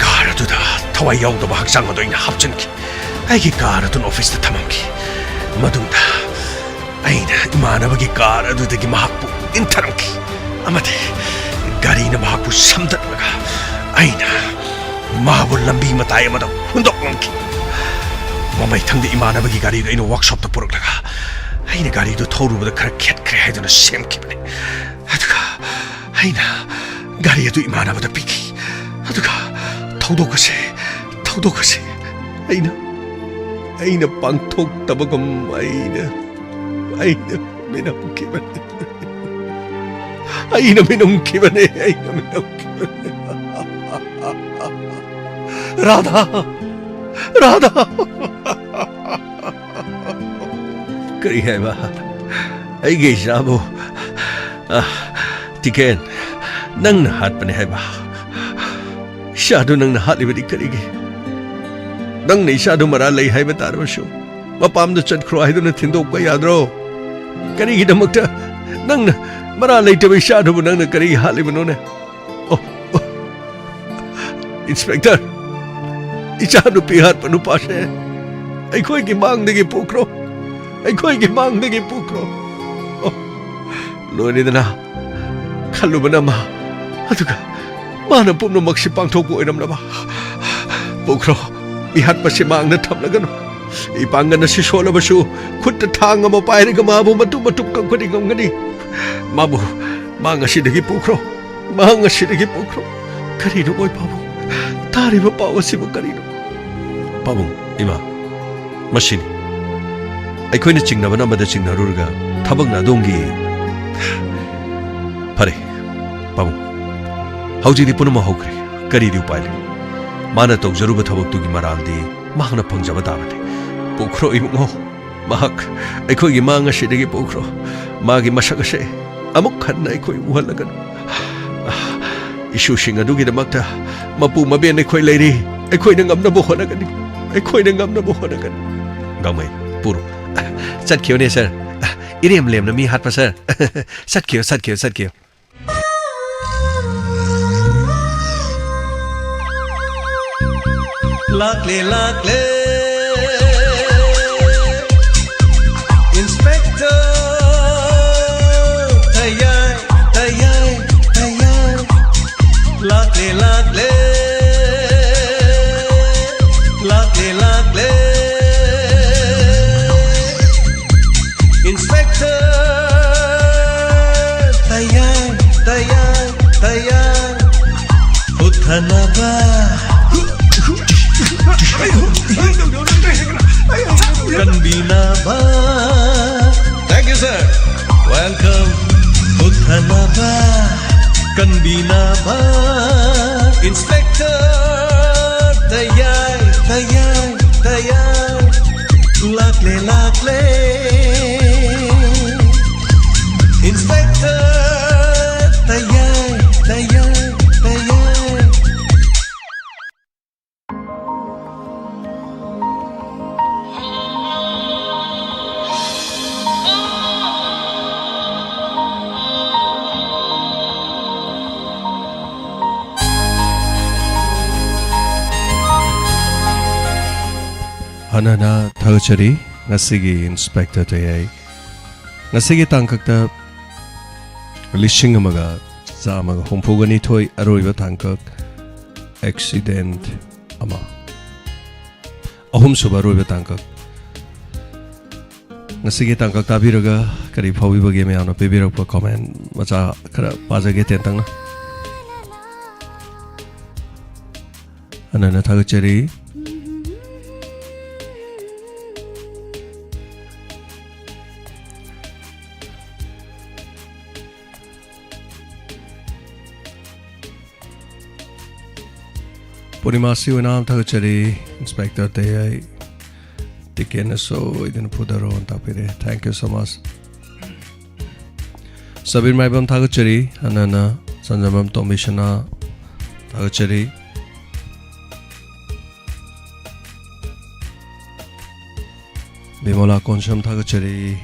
car ꯑꯗꯨꯗ ꯊꯋꯥꯏ ꯌꯥꯎꯗꯕ ꯍꯛꯆꯥꯡ ꯑꯗꯨ ꯑꯩꯅ ꯍꯥꯞꯆꯤꯟꯈꯤ꯫ ꯑꯩꯒꯤ car ꯑꯗꯨꯅ officeꯇ ꯊꯝꯃꯝꯈꯤ꯫ ꯃꯗꯨꯗ ꯑꯩꯅ ꯏꯃꯥꯟꯅꯕꯒꯤ car ꯑꯗꯨꯗꯒꯤ ꯃꯍꯥꯛꯄꯨ ꯏꯟꯊꯔꯝꯈꯤ ꯑꯃꯗꯤ ꯒꯥꯔꯤꯅ ꯃꯍꯥꯛꯄꯨ ꯁꯝꯗꯠꯂꯒ ꯑꯩꯅ ꯃꯥꯕꯨ ꯂꯝꯕꯤ ꯃꯇꯥꯏ ꯑꯃꯗ ꯍꯨꯟꯗꯣꯛꯂꯝꯈꯤ꯫ ꯃꯃꯩꯊꯪꯗ ꯏꯃꯥꯟꯅꯕꯒꯤ ꯒꯥꯔꯤꯗꯨ ꯑꯩꯅ workshopꯇ ꯄꯨꯔꯛꯂꯒ ꯑꯩꯅ ꯒꯥꯔꯤꯗꯨ ꯊꯧꯔꯨꯕꯗ ꯈꯔ ꯈꯦꯠꯈ꯭ꯔꯦ ꯍꯥꯏꯗꯨꯅ ꯁꯦꯝꯈꯤꯕꯅꯤ꯫ ꯑꯗꯨꯒ ꯑꯩꯅ ꯒꯥꯔꯤ ꯑꯗꯨ ꯏꯃꯥꯟꯅꯕꯗ ꯄꯤꯈꯤ꯫ ꯑꯗꯨꯒ "ꯊꯧꯗꯣꯛ ꯑꯁꯤ, ꯊꯧꯗꯣꯛ ꯑꯁꯤ ꯑꯩꯅ, ꯑꯩꯅ ꯄꯥꯡꯊꯣꯛꯇꯕꯒꯨꯝ ꯑꯩꯅ, ꯑꯩꯅ ꯃꯤꯅꯝꯈꯤꯕꯅꯤ꯫ ꯑꯩꯅ ꯃꯤꯅꯝꯈꯤꯕꯅꯤ, ꯑꯩꯅ ꯃꯤꯅꯝꯈꯤꯕꯅꯤ꯫ ꯔꯥꯙꯥ, ꯔꯥꯙꯥ!" ꯀꯔꯤ ꯍꯥꯏꯕ? ꯑꯩꯒꯤ ꯏꯆꯥꯕꯨ, ꯑ, ꯇꯤꯀꯦꯟ, ꯅꯪꯅ ꯍꯥꯠꯄꯅꯤ ꯍꯥꯏꯕ? ꯏꯆꯥꯗꯨ ꯅꯪꯅ ꯍꯥꯠꯂꯤꯕꯗꯤ ꯀꯔꯤꯒꯤ? ꯅꯪꯅ ꯏꯆꯥꯗꯨ ꯃꯔꯥꯜ ꯂꯩ ꯍꯥꯏꯕ ꯇꯥꯔꯕꯁꯨ, ꯃꯄꯥꯝꯗ ꯆꯠꯈ꯭ꯔꯣ ꯍꯥꯏꯗꯨꯅ ꯊꯤꯟꯗꯣꯛꯄ ꯌꯥꯗ꯭ꯔꯣ? ꯀꯔꯤꯒꯤꯗꯃꯛꯇ ꯅꯪꯅ ꯃꯔꯥꯜ ꯂꯩꯇꯕ ꯏꯆꯥꯗꯨꯕꯨ ꯅꯪꯅ ꯀꯔꯤꯒꯤ ꯍꯥꯠꯂꯤꯕꯅꯣꯅꯦ? ꯑꯣ, ꯑꯣ꯫ ꯏꯟꯁꯄꯦꯛꯇꯔ, ꯏꯆꯥ ꯅꯨꯄꯤ ꯍꯥꯠꯄ ꯅꯨꯄꯥꯁꯦ ꯑꯩꯈꯣꯏꯒꯤ ꯃꯥꯡꯗꯒꯤ ꯄꯨꯈ꯭ꯔꯣ, ꯑꯩꯈꯣꯏꯒꯤ ꯃꯥꯡꯗꯒꯤ ꯄꯨꯈ꯭ꯔꯣ꯫ ꯑꯣ, ꯂꯣꯏꯔꯦꯗꯅ, ꯈꯜꯂꯨꯕꯅ ꯑꯃ, ꯑꯗꯨꯒ ꯃꯥꯅ ꯄꯨꯝꯅꯃꯛꯁꯤ ꯄꯥꯡꯊꯣꯛꯄ ꯑꯣꯏꯔꯝꯂꯕ꯫ ꯄꯨꯈ꯭ꯔꯣ, ꯃꯤꯍꯥꯠꯄꯁꯤ ꯃꯥꯡꯗ ꯊꯝꯂꯒꯅꯨ꯫ ꯏꯄꯥꯡꯒꯜ ꯑꯁꯤ ꯁꯣꯜꯂꯕꯁꯨ ꯈꯨꯠꯇ ꯊꯥꯡ ꯑꯃ ꯄꯥꯏꯔꯒ ꯃꯥꯕꯨ ꯃꯇꯨꯝ ꯃꯇꯨꯝ ꯀꯛꯄꯗꯤ ꯉꯝꯒꯅꯤ꯫ ꯃꯥꯕꯨ ꯃꯥꯡ ꯑꯁꯤꯗꯒꯤ ꯄꯨꯈ꯭ꯔꯣ, ꯃꯥꯡ ꯑꯁꯤꯗꯒꯤ ꯄꯨꯈ꯭ꯔꯣ꯫ ꯀꯔꯤꯅꯣ ꯃꯣꯏ ꯄꯥꯕꯨꯡ? ꯇꯥꯔꯤꯕ ꯄꯥꯎ ꯑꯁꯤꯕꯨ ꯀꯔꯤꯅꯣ? ꯄꯥꯕꯨꯡ, ꯏꯃꯥ, ꯃꯁꯤꯅꯤ꯫ ꯑꯩꯈꯣꯏꯅ ꯆꯤꯡꯅꯕꯅ ꯑꯃꯗ ꯆꯤꯡꯅꯔꯨꯔꯒ ꯊꯕꯛꯅ ꯑꯗꯣꯝꯒꯤ꯫ ꯐꯔꯦ, ꯄꯥꯕꯨꯡ, ꯍꯧꯖꯤꯛꯇꯤ ꯄꯨꯝꯅꯃꯛ ꯍꯧꯈ꯭ꯔꯦ꯫ ꯀꯔꯤꯗꯤ ꯎꯄꯥꯏ ꯂꯩ? ꯃꯥꯅ ꯇꯧꯖꯔꯨꯕ ꯊꯕꯛꯇꯨꯒꯤ ꯃꯔꯥꯜꯗꯤ ꯃꯍꯥꯛꯅ ꯐꯪꯖꯕ ꯇꯥꯕꯅꯤ꯫ ꯄꯨꯈ꯭ꯔꯣ ꯏꯕꯨꯡꯉꯣ, ꯃꯍꯥꯛ ꯑꯩꯈꯣꯏꯒꯤ ꯃꯥꯡ ꯑꯁꯤꯗꯒꯤ ꯄꯨꯈ꯭ꯔꯣ꯫ ꯃꯥꯒꯤ ꯃꯁꯛ ꯑꯁꯦ ꯑꯃꯨꯛ ꯍꯟꯅ ꯑꯩꯈꯣꯏ ꯎꯍꯜꯂꯒꯅꯨ꯫ ꯏꯁꯨꯁꯤꯡ ꯑꯗꯨꯒꯤꯗꯃꯛꯇ ꯃꯄꯨ ꯃꯕꯦꯟ ꯑꯩꯈꯣꯏ ꯂꯩꯔꯤ꯫ ꯑꯩꯈꯣꯏꯅ ꯉꯝꯅꯕ ꯍꯣꯠꯅꯒꯅꯤ꯫ ꯑꯩꯈꯣꯏꯅ ꯉꯝꯅꯕ ꯍꯣꯠꯅꯒꯅꯤ꯫ ꯒꯥꯡꯃꯩ, ꯄꯨꯔꯣ꯫ ꯆꯠꯈꯤꯕꯅꯦ, ꯁꯥꯔ꯫ ꯏꯔꯦꯝ ꯂꯦꯝꯅ ꯃꯤ ꯍꯥꯠꯄ, ꯁꯥꯔ꯫ ꯆꯠꯈꯤꯌꯣ, ꯆꯠꯈꯤꯌꯣ, ꯆꯠꯈꯤꯌꯣ꯫ ꯂꯥꯛꯂꯦ, ꯂꯥꯛꯂꯦ, Inspector ꯇꯌꯥꯏ, ꯇꯌꯥꯏ, ꯇꯌꯥꯏ꯫ ꯂꯥꯛꯂꯦ, ꯂꯥꯛꯂꯦ, ꯂꯥꯛꯂꯦ, ꯂꯥꯛꯂꯦ꯫ Inspector ꯇꯌꯥꯏ, ꯇꯌꯥꯏ, ꯇꯌꯥꯏ꯫ ꯄꯨꯊꯅꯕ, ꯀꯟꯕꯤꯅꯕ꯫ Thank you, sir. Welcome. ꯄꯨꯊꯅꯕ, ꯀꯟꯕꯤꯅꯕ꯫ Inspector ꯇꯌꯥꯏ, ꯇꯌꯥꯏ, ꯇꯌꯥꯏ꯫ ꯂꯥꯛꯂꯦ, ꯂꯥꯛꯂꯦ꯫ Inspector ꯇꯌꯥꯏ, ꯇꯌꯥꯏ, ꯇꯌꯥꯏ꯫ ꯍꯟꯅ ꯍꯟꯅ ꯊꯥꯒꯠꯆꯔꯤ꯫ ꯉꯁꯤꯒꯤ Inspector ꯇꯌꯥꯏ, ꯉꯁꯤꯒꯤ ꯇꯥꯡꯀꯛꯇ ꯂꯤꯁꯤꯡ ꯑꯃꯒ ꯆꯥꯝꯃꯒ ꯍꯨꯝꯐꯨꯒ ꯅꯤꯊꯣꯏ, ꯑꯔꯣꯏꯕ ꯇꯥꯡꯀꯛ, ꯑꯦꯛꯁꯤꯗꯦꯟ ꯑꯃ꯫ ꯑꯍꯨꯝꯁꯨꯕ ꯑꯔꯣꯏꯕ ꯇꯥꯡꯀꯛ꯫ ꯉꯁꯤꯒꯤ ꯇꯥꯡꯀꯛ ꯇꯥꯕꯤꯔꯒ ꯀꯔꯤ ꯐꯥꯎꯕꯤꯕꯒꯦ? ꯃꯌꯥꯝꯅ ꯄꯤꯕꯤꯔꯛꯄ ꯀꯣꯃꯦꯟ ꯃꯆꯥ ꯈꯔ ꯄꯥꯖꯒꯦ ꯇꯦꯟꯇꯛꯅ꯫ ꯑꯅꯟꯅ ꯊꯥꯒꯠꯆꯔꯤ꯫ ꯄꯨꯔꯅꯤꯃꯥꯁꯤ ꯑꯣꯏꯅꯥꯝ ꯊꯥꯒꯠꯆꯔꯤ꯫ ꯏꯟꯁꯄꯦꯛꯇꯔ ꯇꯌꯥꯏ ꯇꯤꯀꯦꯟꯅ ꯁꯣꯏꯗꯅ ꯐꯨꯗꯔꯣꯅ ꯇꯥꯛꯄꯤꯔꯦ꯫ Thank you so much꯫ Sabir ꯃꯥꯏꯕꯝ ꯊꯥꯒꯠꯆꯔꯤ꯫ ꯑꯅꯟꯅ ꯁꯟꯖꯝꯕꯝ ꯇꯣꯝꯕꯤꯁꯅꯥ ꯊꯥꯒꯠꯆꯔꯤ꯫ ꯕꯤꯃꯣꯂꯥ ꯀꯣꯟꯁꯝ ꯊꯥꯒꯠꯆꯔꯤ꯫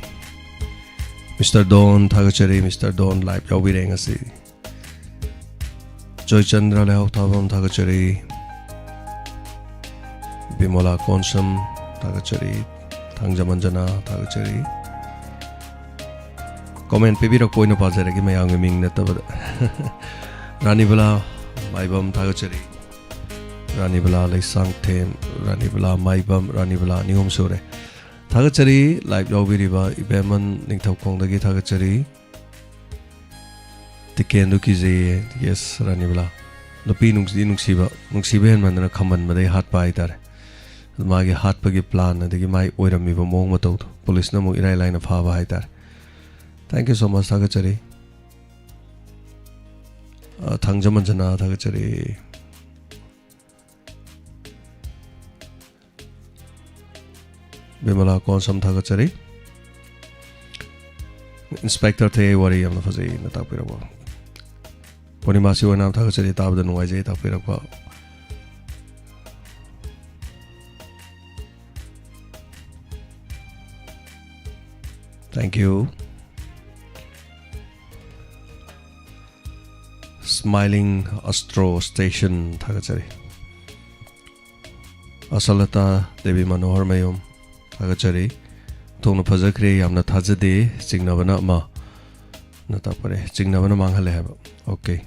ꯃꯤꯁꯇꯔ ꯗꯣꯟ ꯊꯥꯒꯠꯆꯔꯤ꯫ ꯃꯤꯁꯇꯔ ꯗꯣꯟ ꯂꯥꯏꯚ ꯌꯥꯎꯕꯤꯔꯦ ꯉꯁꯤ꯫ ꯖꯣꯏꯆꯟꯗ꯭ꯔ ꯂꯩꯍꯥꯎ ꯊꯥꯕꯝ ꯊꯥꯒꯠꯆꯔꯤ꯫ ꯕꯤꯃꯣꯂꯥ ꯀꯣꯟꯁꯝ ꯊꯥꯒꯠꯆꯔꯤ꯫ ꯊꯥꯡꯖꯃꯟꯖꯅꯥ ꯊꯥꯒꯠꯆꯔꯤ꯫ ꯀꯣꯃꯦꯟ ꯄꯤꯕꯤꯔꯛꯄ ꯑꯣꯏꯅ ꯄꯥꯖꯔꯒꯦ, ꯃꯌꯥꯝꯒꯤ ꯃꯤꯡ ꯅꯠꯇꯕꯗ꯫ ꯔꯥꯅꯤꯕꯂꯥ ꯃꯥꯏꯕꯝ ꯊꯥꯒꯠꯆꯔꯤ꯫ ꯔꯥꯅꯤꯕꯂꯥ ꯂꯩꯁꯥꯡꯊꯦꯝ, ꯔꯥꯅꯤꯕꯂꯥ ꯃꯥꯏꯕꯝ, ꯔꯥꯅꯤꯕꯂꯥ ꯑꯅꯤ ꯑꯍꯨꯝ ꯁꯨꯔꯦ꯫ ꯊꯥꯒꯠꯆꯔꯤ꯫ ꯂꯥꯏꯚ ꯌꯥꯎꯕꯤꯔꯤꯕ ꯏꯕꯦꯝꯃꯟ ꯅꯤꯡꯊꯧꯈꯣꯡꯗꯒꯤ ꯊꯥꯒꯠꯆꯔꯤ꯫ ꯇꯤꯀꯦꯟꯗꯨ ꯀꯤꯖꯩꯌꯦ꯫ ꯌꯦꯁ, ꯔꯥꯅꯤꯕꯂꯥ꯫ ꯅꯨꯄꯤ ꯅꯨꯡꯁꯤꯗꯤ ꯅꯨꯡꯁꯤꯕ, ꯅꯨꯡꯁꯤꯕ ꯍꯦꯟꯃꯟꯗꯅ ꯈꯝꯕꯟꯕꯗꯩ ꯍꯥꯠꯄ ꯍꯥꯏꯇꯥꯔꯦ꯫ ꯃꯥꯒꯤ ꯍꯥꯠꯄꯒꯤ ꯄ꯭ꯂꯥꯟ, ꯑꯗꯒꯤ ꯃꯥꯒꯤ ꯑꯣꯏꯔꯝꯃꯤꯕ ꯃꯑꯣꯡ ꯃꯇꯧꯗꯣ ꯄꯨꯂꯤꯁꯅ ꯑꯃꯨꯛ ꯏꯔꯥꯏ ꯂꯥꯏꯅ ꯐꯥꯕ ꯍꯥꯏꯇꯥꯔꯦ꯫ Thank you so much, ꯊꯥꯒꯠꯆꯔꯤ꯫ ꯑ, ꯊꯥꯡꯖꯃꯟꯖꯅꯥ ꯊꯥꯒꯠꯆꯔꯤ꯫ ꯕꯤꯃꯂꯥ ꯀꯣꯟꯁꯝ ꯊꯥꯒꯠꯆꯔꯤ꯫ ꯏꯟꯁꯄꯦꯛꯇꯔ ꯊꯦ ꯋꯥꯔꯤ ꯌꯥꯝꯅ ꯐꯖꯩꯅ ꯇꯥꯛꯄꯤꯔꯛꯄ꯫ ꯄꯨꯔꯅꯤꯃꯥꯁꯤ ꯑꯣꯏꯅꯥꯝ ꯊꯥꯒꯠꯆꯔꯤ, ꯇꯥꯕꯗ ꯅꯨꯡꯉꯥꯏꯖꯩ ꯇꯥꯛꯄꯤꯔꯛꯄ꯫ Thank you꯫ Smiling Astro Station ꯊꯥꯒꯠꯆꯔꯤ꯫ ꯑꯁꯂꯇꯥ ꯗꯦꯕꯤ ꯃꯅꯣꯍꯔ ꯃꯌꯨꯝ ꯊꯥꯒꯠꯆꯔꯤ꯫ ꯊꯣꯡꯅ ꯐꯖꯈ꯭ꯔꯦ, ꯌꯥꯝꯅ ꯊꯥꯖꯗꯦ, ꯆꯤꯡꯅꯕꯅ ꯑꯃ ꯅ ꯇꯥꯛꯄꯅꯦ, ꯆꯤꯡꯅꯕꯅ ꯃꯥꯡꯍꯜꯂꯦ ꯍꯥꯏꯕ꯫ Okay.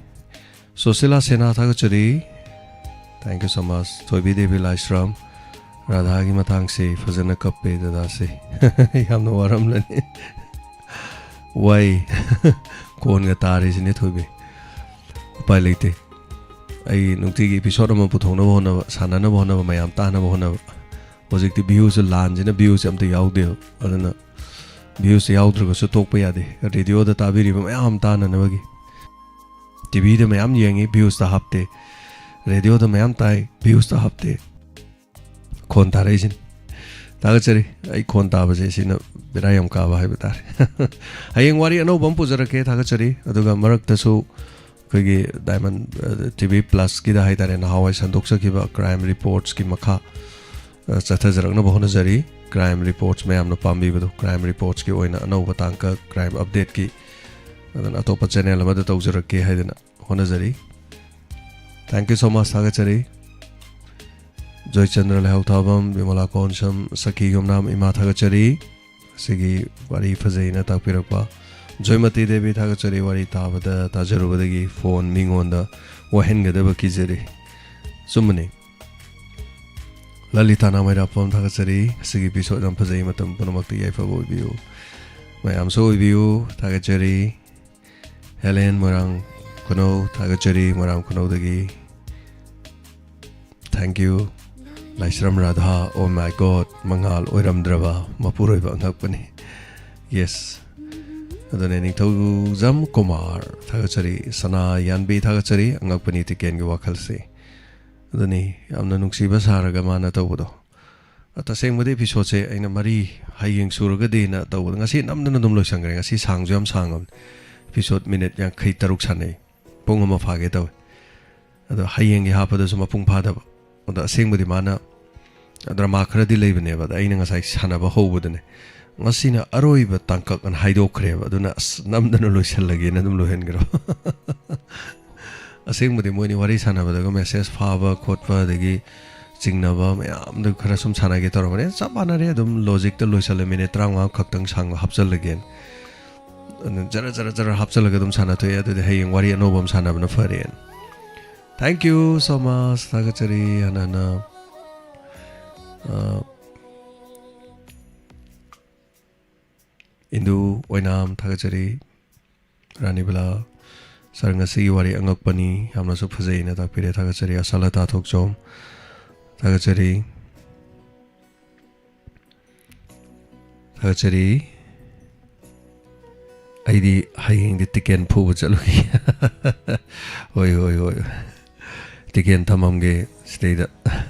ꯁꯣꯁꯤꯂꯥ ꯁꯦꯅꯥ, ꯊꯥꯒꯠꯆꯔꯤ꯫ Thank you so much. ꯊꯣꯏꯕꯤ ꯗꯦꯕꯤ ꯂꯥꯏꯁ꯭ꯔꯝ, ꯔꯥꯙꯥꯒꯤ ꯃꯇꯥꯡꯁꯤ ꯐꯖꯅ ꯀꯞꯄꯦ ꯗꯗꯥꯁꯦ꯫ ꯌꯥꯝꯅ ꯋꯥꯔꯝꯂꯅꯤ꯫ ꯋꯥꯏ꯫ ꯀꯣꯟꯒ ꯇꯥꯔꯤꯁꯤꯅꯦ ꯊꯣꯏꯕꯤ꯫ ꯎꯄꯥꯏ ꯂꯩꯇꯦ꯫ ꯑꯩ ꯅꯨꯡꯇꯤꯒꯤ episode ꯑꯃ ꯄꯨꯊꯣꯛꯅꯕ ꯍꯣꯠꯅꯕ, ꯁꯥꯟꯅꯅꯕ ꯍꯣꯠꯅꯕ, ꯃꯌꯥꯝ ꯇꯥꯅꯕ ꯍꯣꯠꯅꯕ꯫ ꯍꯧꯖꯤꯛꯇꯤ viewꯁꯦ, ꯂꯥꯟꯁꯤꯅ viewꯁꯦ ꯑꯝꯇ ꯌꯥꯎꯗꯦꯕ꯫ ꯑꯗꯨꯅ viewꯁꯦ ꯌꯥꯎꯗ꯭ꯔꯒꯁꯨ ꯇꯣꯛꯄ ꯌꯥꯗꯦ꯫ Radioꯗ ꯇꯥꯕꯤꯔꯤꯕ ꯃꯌꯥꯝ ꯇꯥꯅꯅꯕꯒꯤ꯫ TVꯗ ꯃꯌꯥꯝ ꯌꯦꯡꯉꯤ, viewsꯇ ꯍꯥꯞꯇꯦ꯫ Radioꯗ ꯃꯌꯥꯝ ꯇꯥꯏ, viewsꯇ ꯍꯥꯞꯇꯦ꯫ ꯈꯣꯟ ꯇꯥꯔꯛꯏꯁꯤꯅꯤ꯫ ꯊꯥꯒꯠꯆꯔꯤ꯫ ꯑꯩ ꯈꯣꯟ ꯇꯥꯕꯁꯦ ꯁꯤꯅ ꯕꯦꯔꯥ ꯌꯥꯝ ꯀꯥꯕ ꯍꯥꯏꯕ ꯇꯥꯔꯦ꯫ ꯍꯌꯦꯡ ꯋꯥꯔꯤ ꯑꯅꯧꯕ ꯑꯃ ꯄꯨꯖꯔꯛꯀꯦ꯫ ꯊꯥꯒꯠꯆꯔꯤ꯫ ꯑꯗꯨꯒ ꯃꯔꯛꯇꯁꯨ ꯑꯩꯈꯣꯏꯒꯤ Diamond, ꯑ, TV Plusꯀꯤꯗ ꯍꯥꯏ ꯇꯥꯔꯦ, ꯅꯍꯥꯟꯋꯥꯏ ꯁꯟꯗꯣꯛꯆꯈꯤꯕ Crime Reportsꯀꯤ ꯃꯈꯥ, ꯑ, ꯆꯠꯊꯖꯔꯛꯅꯕ ꯍꯣꯠꯅꯖꯔꯤ꯫ Crime Reports ꯃꯌꯥꯝꯅ ꯄꯥꯝꯕꯤꯕꯗꯣ, Crime Reportsꯀꯤ ꯑꯣꯏꯅ ꯑꯅꯧꯕ ꯇꯥꯡꯀꯛ, crime updateꯀꯤ, ꯑꯗꯨꯅ ꯑꯇꯣꯞꯄ channel ꯑꯃꯗ ꯇꯧꯖꯔꯛꯀꯦ ꯍꯥꯏꯗꯅ ꯍꯣꯠꯅꯖꯔꯤ꯫ Thank you so much, ꯊꯥꯒꯠꯆꯔꯤ꯫ ꯖꯣꯏꯆꯟꯗ꯭ꯔ ꯂꯩꯍꯥꯎꯊꯥꯕꯝ, ꯕꯤꯃꯂꯥ ꯀꯣꯟꯁꯝ, ꯁꯈꯤ ꯌꯣꯝꯅꯥꯝ ꯏꯃꯥ, ꯊꯥꯒꯠꯆꯔꯤ꯫ ꯑꯁꯤꯒꯤ ꯋꯥꯔꯤ ꯐꯖꯩꯅ ꯇꯥꯛꯄꯤꯔꯛꯄ꯫ ꯖꯣꯏꯃꯇꯤ ꯗꯦꯕꯤ, ꯊꯥꯒꯠꯆꯔꯤ꯫ ꯋꯥꯔꯤ ꯇꯥꯕꯗ, ꯇꯥꯖꯔꯨꯕꯗꯒꯤ phone ꯃꯤꯉꯣꯟꯗ ꯋꯥꯍꯟꯒꯗꯕ ꯀꯤꯖꯔꯤ꯫ ꯆꯨꯝꯕꯅꯤ꯫ ꯂꯂꯤꯇꯥ ꯅꯥꯃꯩꯔꯥꯛꯄꯝ, ꯊꯥꯒꯠꯆꯔꯤ꯫ ꯑꯁꯤꯒꯤ episode ꯌꯥꯝ ꯐꯖꯩ꯫ ꯃꯇꯝ ꯄꯨꯝꯅꯃꯛꯇ ꯌꯥꯏꯐꯕ ꯑꯣꯏꯕꯤꯌꯨ꯫ ꯃꯌꯥꯝꯁꯨ ꯑꯣꯏꯕꯤꯌꯨ꯫ ꯊꯥꯒꯠꯆꯔꯤ꯫ ꯍꯦꯂꯦꯟ ꯃꯣꯏꯔꯥꯡ ꯈꯨꯅꯧ, ꯊꯥꯒꯠꯆꯔꯤ ꯃꯣꯏꯔꯥꯡ ꯈꯨꯅꯧꯗꯒꯤ꯫ Thank you꯫ Laishram Radha, oh my God, ꯃꯉꯥꯜ ꯑꯣꯏꯔꯝꯗ꯭ꯔꯕ ꯃꯄꯨꯔꯣꯏꯕ ꯑꯉꯛꯄꯅꯤ꯫ Yes꯫ ꯑꯗꯨꯅꯦ, ꯅꯤꯡꯊꯧꯖꯝ ꯀꯨꯃꯥꯔ, ꯊꯥꯒꯠꯆꯔꯤ꯫ ꯁꯅꯥ ꯌꯥꯟꯕꯤ, ꯊꯥꯒꯠꯆꯔꯤ꯫ ꯑꯉꯛꯄꯅꯤ ꯇꯤꯀꯦꯟꯒꯤ ꯋꯥꯈꯜꯁꯤ꯫ ꯑꯗꯨꯅꯤ, ꯌꯥꯝꯅ ꯅꯨꯡꯁꯤꯕ ꯁꯥꯔꯒ ꯃꯥꯅ ꯇꯧꯕꯗꯣ꯫ ꯇꯁꯦꯡꯕꯗꯤ episodeꯁꯦ ꯑꯩꯅ ꯃꯔꯤ ꯍꯌꯦꯡ ꯁꯨꯔꯒꯗꯤꯅ ꯇꯧꯕꯗ, ꯉꯁꯤ ꯅꯝꯗꯅ ꯑꯗꯨꯝ ꯂꯣꯏꯁꯟꯈ꯭ꯔꯦ꯫ ꯉꯁꯤ ꯁꯥꯡꯁꯨ ꯌꯥꯝ ꯁꯥꯡꯉꯕꯅꯤ꯫ Episode minute ꯌꯥꯡꯈꯩ ꯇꯔꯨꯛ ꯁꯥꯟꯅꯩ꯫ ꯄꯨꯡ ꯑꯃ ꯐꯥꯒꯦ ꯇꯧꯋꯦ꯫ ꯑꯗꯣ ꯍꯌꯦꯡꯒꯤ ꯍꯥꯞꯄꯗꯁꯨ ꯃꯄꯨꯡ ꯐꯥꯗꯕ꯫ ꯑꯗꯣ ꯑꯁꯦꯡꯕꯗꯤ ꯃꯥꯅ drama ꯈꯔꯗꯤ ꯂꯩꯕꯅꯦꯕ꯫ ꯑꯗ ꯑꯩꯅ ꯉꯁꯥꯏ ꯁꯥꯟꯅꯕ ꯍꯧꯕꯗꯅꯦ, "ꯉꯁꯤꯅ ꯑꯔꯣꯏꯕ ꯇꯥꯡꯀꯛ" ꯑꯅ ꯍꯥꯏꯗꯣꯛꯈ꯭ꯔꯦꯕ꯫ ꯑꯗꯨꯅ ꯑꯁ, ꯅꯝꯗꯅ ꯂꯣꯏꯁꯜꯂꯒꯦꯅ ꯑꯗꯨꯝ ꯂꯣꯏꯍꯟꯈ꯭ꯔꯕ꯫ ꯑꯁꯦꯡꯕꯗꯤ ꯃꯣꯏꯅꯤ ꯋꯥꯔꯤ ꯁꯥꯟꯅꯕꯗꯒ message ꯐꯥꯕ ꯈꯣꯠꯄ, ꯑꯗꯒꯤ ꯆꯤꯡꯅꯕ ꯃꯌꯥꯝꯗꯣ ꯈꯔ ꯁꯨꯝ ꯁꯥꯟꯅꯒꯦ ꯇꯧꯔꯝꯕꯅꯦ꯫ ꯆꯞ ꯃꯥꯟꯅꯔꯦ, ꯑꯗꯨꯝ logicꯇ ꯂꯣꯏꯁꯜꯂꯦ, minute ꯇꯔꯥꯃꯉꯥ ꯈꯛꯇꯪ ꯁꯥꯡꯕ ꯍꯥꯞꯆꯜꯂꯒꯦꯅ꯫ ꯑꯗꯨꯅ ꯖꯔ ꯖꯔ ꯖꯔ ꯍꯥꯞꯆꯤꯜꯂꯒ ꯑꯗꯨꯝ ꯁꯥꯟꯅꯊꯣꯛꯑꯦ꯫ ꯑꯗꯨꯗꯤ ꯍꯌꯦꯡ ꯋꯥꯔꯤ ꯑꯅꯧꯕ ꯑꯃ ꯁꯥꯟꯅꯕꯅ ꯐꯔꯦꯅ꯫ Thank you so much. ꯊꯥꯒꯠꯆꯔꯤ꯫ ꯍꯟꯅ ꯍꯟꯅ, ꯑ, ꯏꯟꯗꯨ ꯑꯣꯏꯅꯥꯝ ꯊꯥꯒꯠꯆꯔꯤ꯫ ꯔꯥꯅꯤꯕꯂꯥ ꯁꯥꯔ, ꯉꯁꯤꯒꯤ ꯋꯥꯔꯤ ꯑꯉꯛꯄꯅꯤ, ꯌꯥꯝꯅꯁꯨ ꯐꯖꯩꯅ ꯇꯥꯛꯄꯤꯔꯦ꯫ ꯊꯥꯒꯠꯆꯔꯤ꯫ ꯑꯁꯥꯂꯇꯥ ꯊꯣꯛꯆꯣꯝ ꯊꯥꯒꯠꯆꯔꯤ꯫ ꯊꯥꯒꯠꯆꯔꯤ꯫ ꯑꯩꯗꯤ ꯍꯌꯦꯡꯗꯤ ꯇꯤꯀꯦꯟ ꯐꯨꯕ ꯆꯠꯂꯨꯒꯦ꯫ ꯍꯣꯏ, ꯍꯣꯏ, ꯍꯣꯏ꯫ ꯇꯤꯀꯦꯟ ꯊꯝꯃꯝꯒꯦ ꯁꯤꯗꯩꯗ,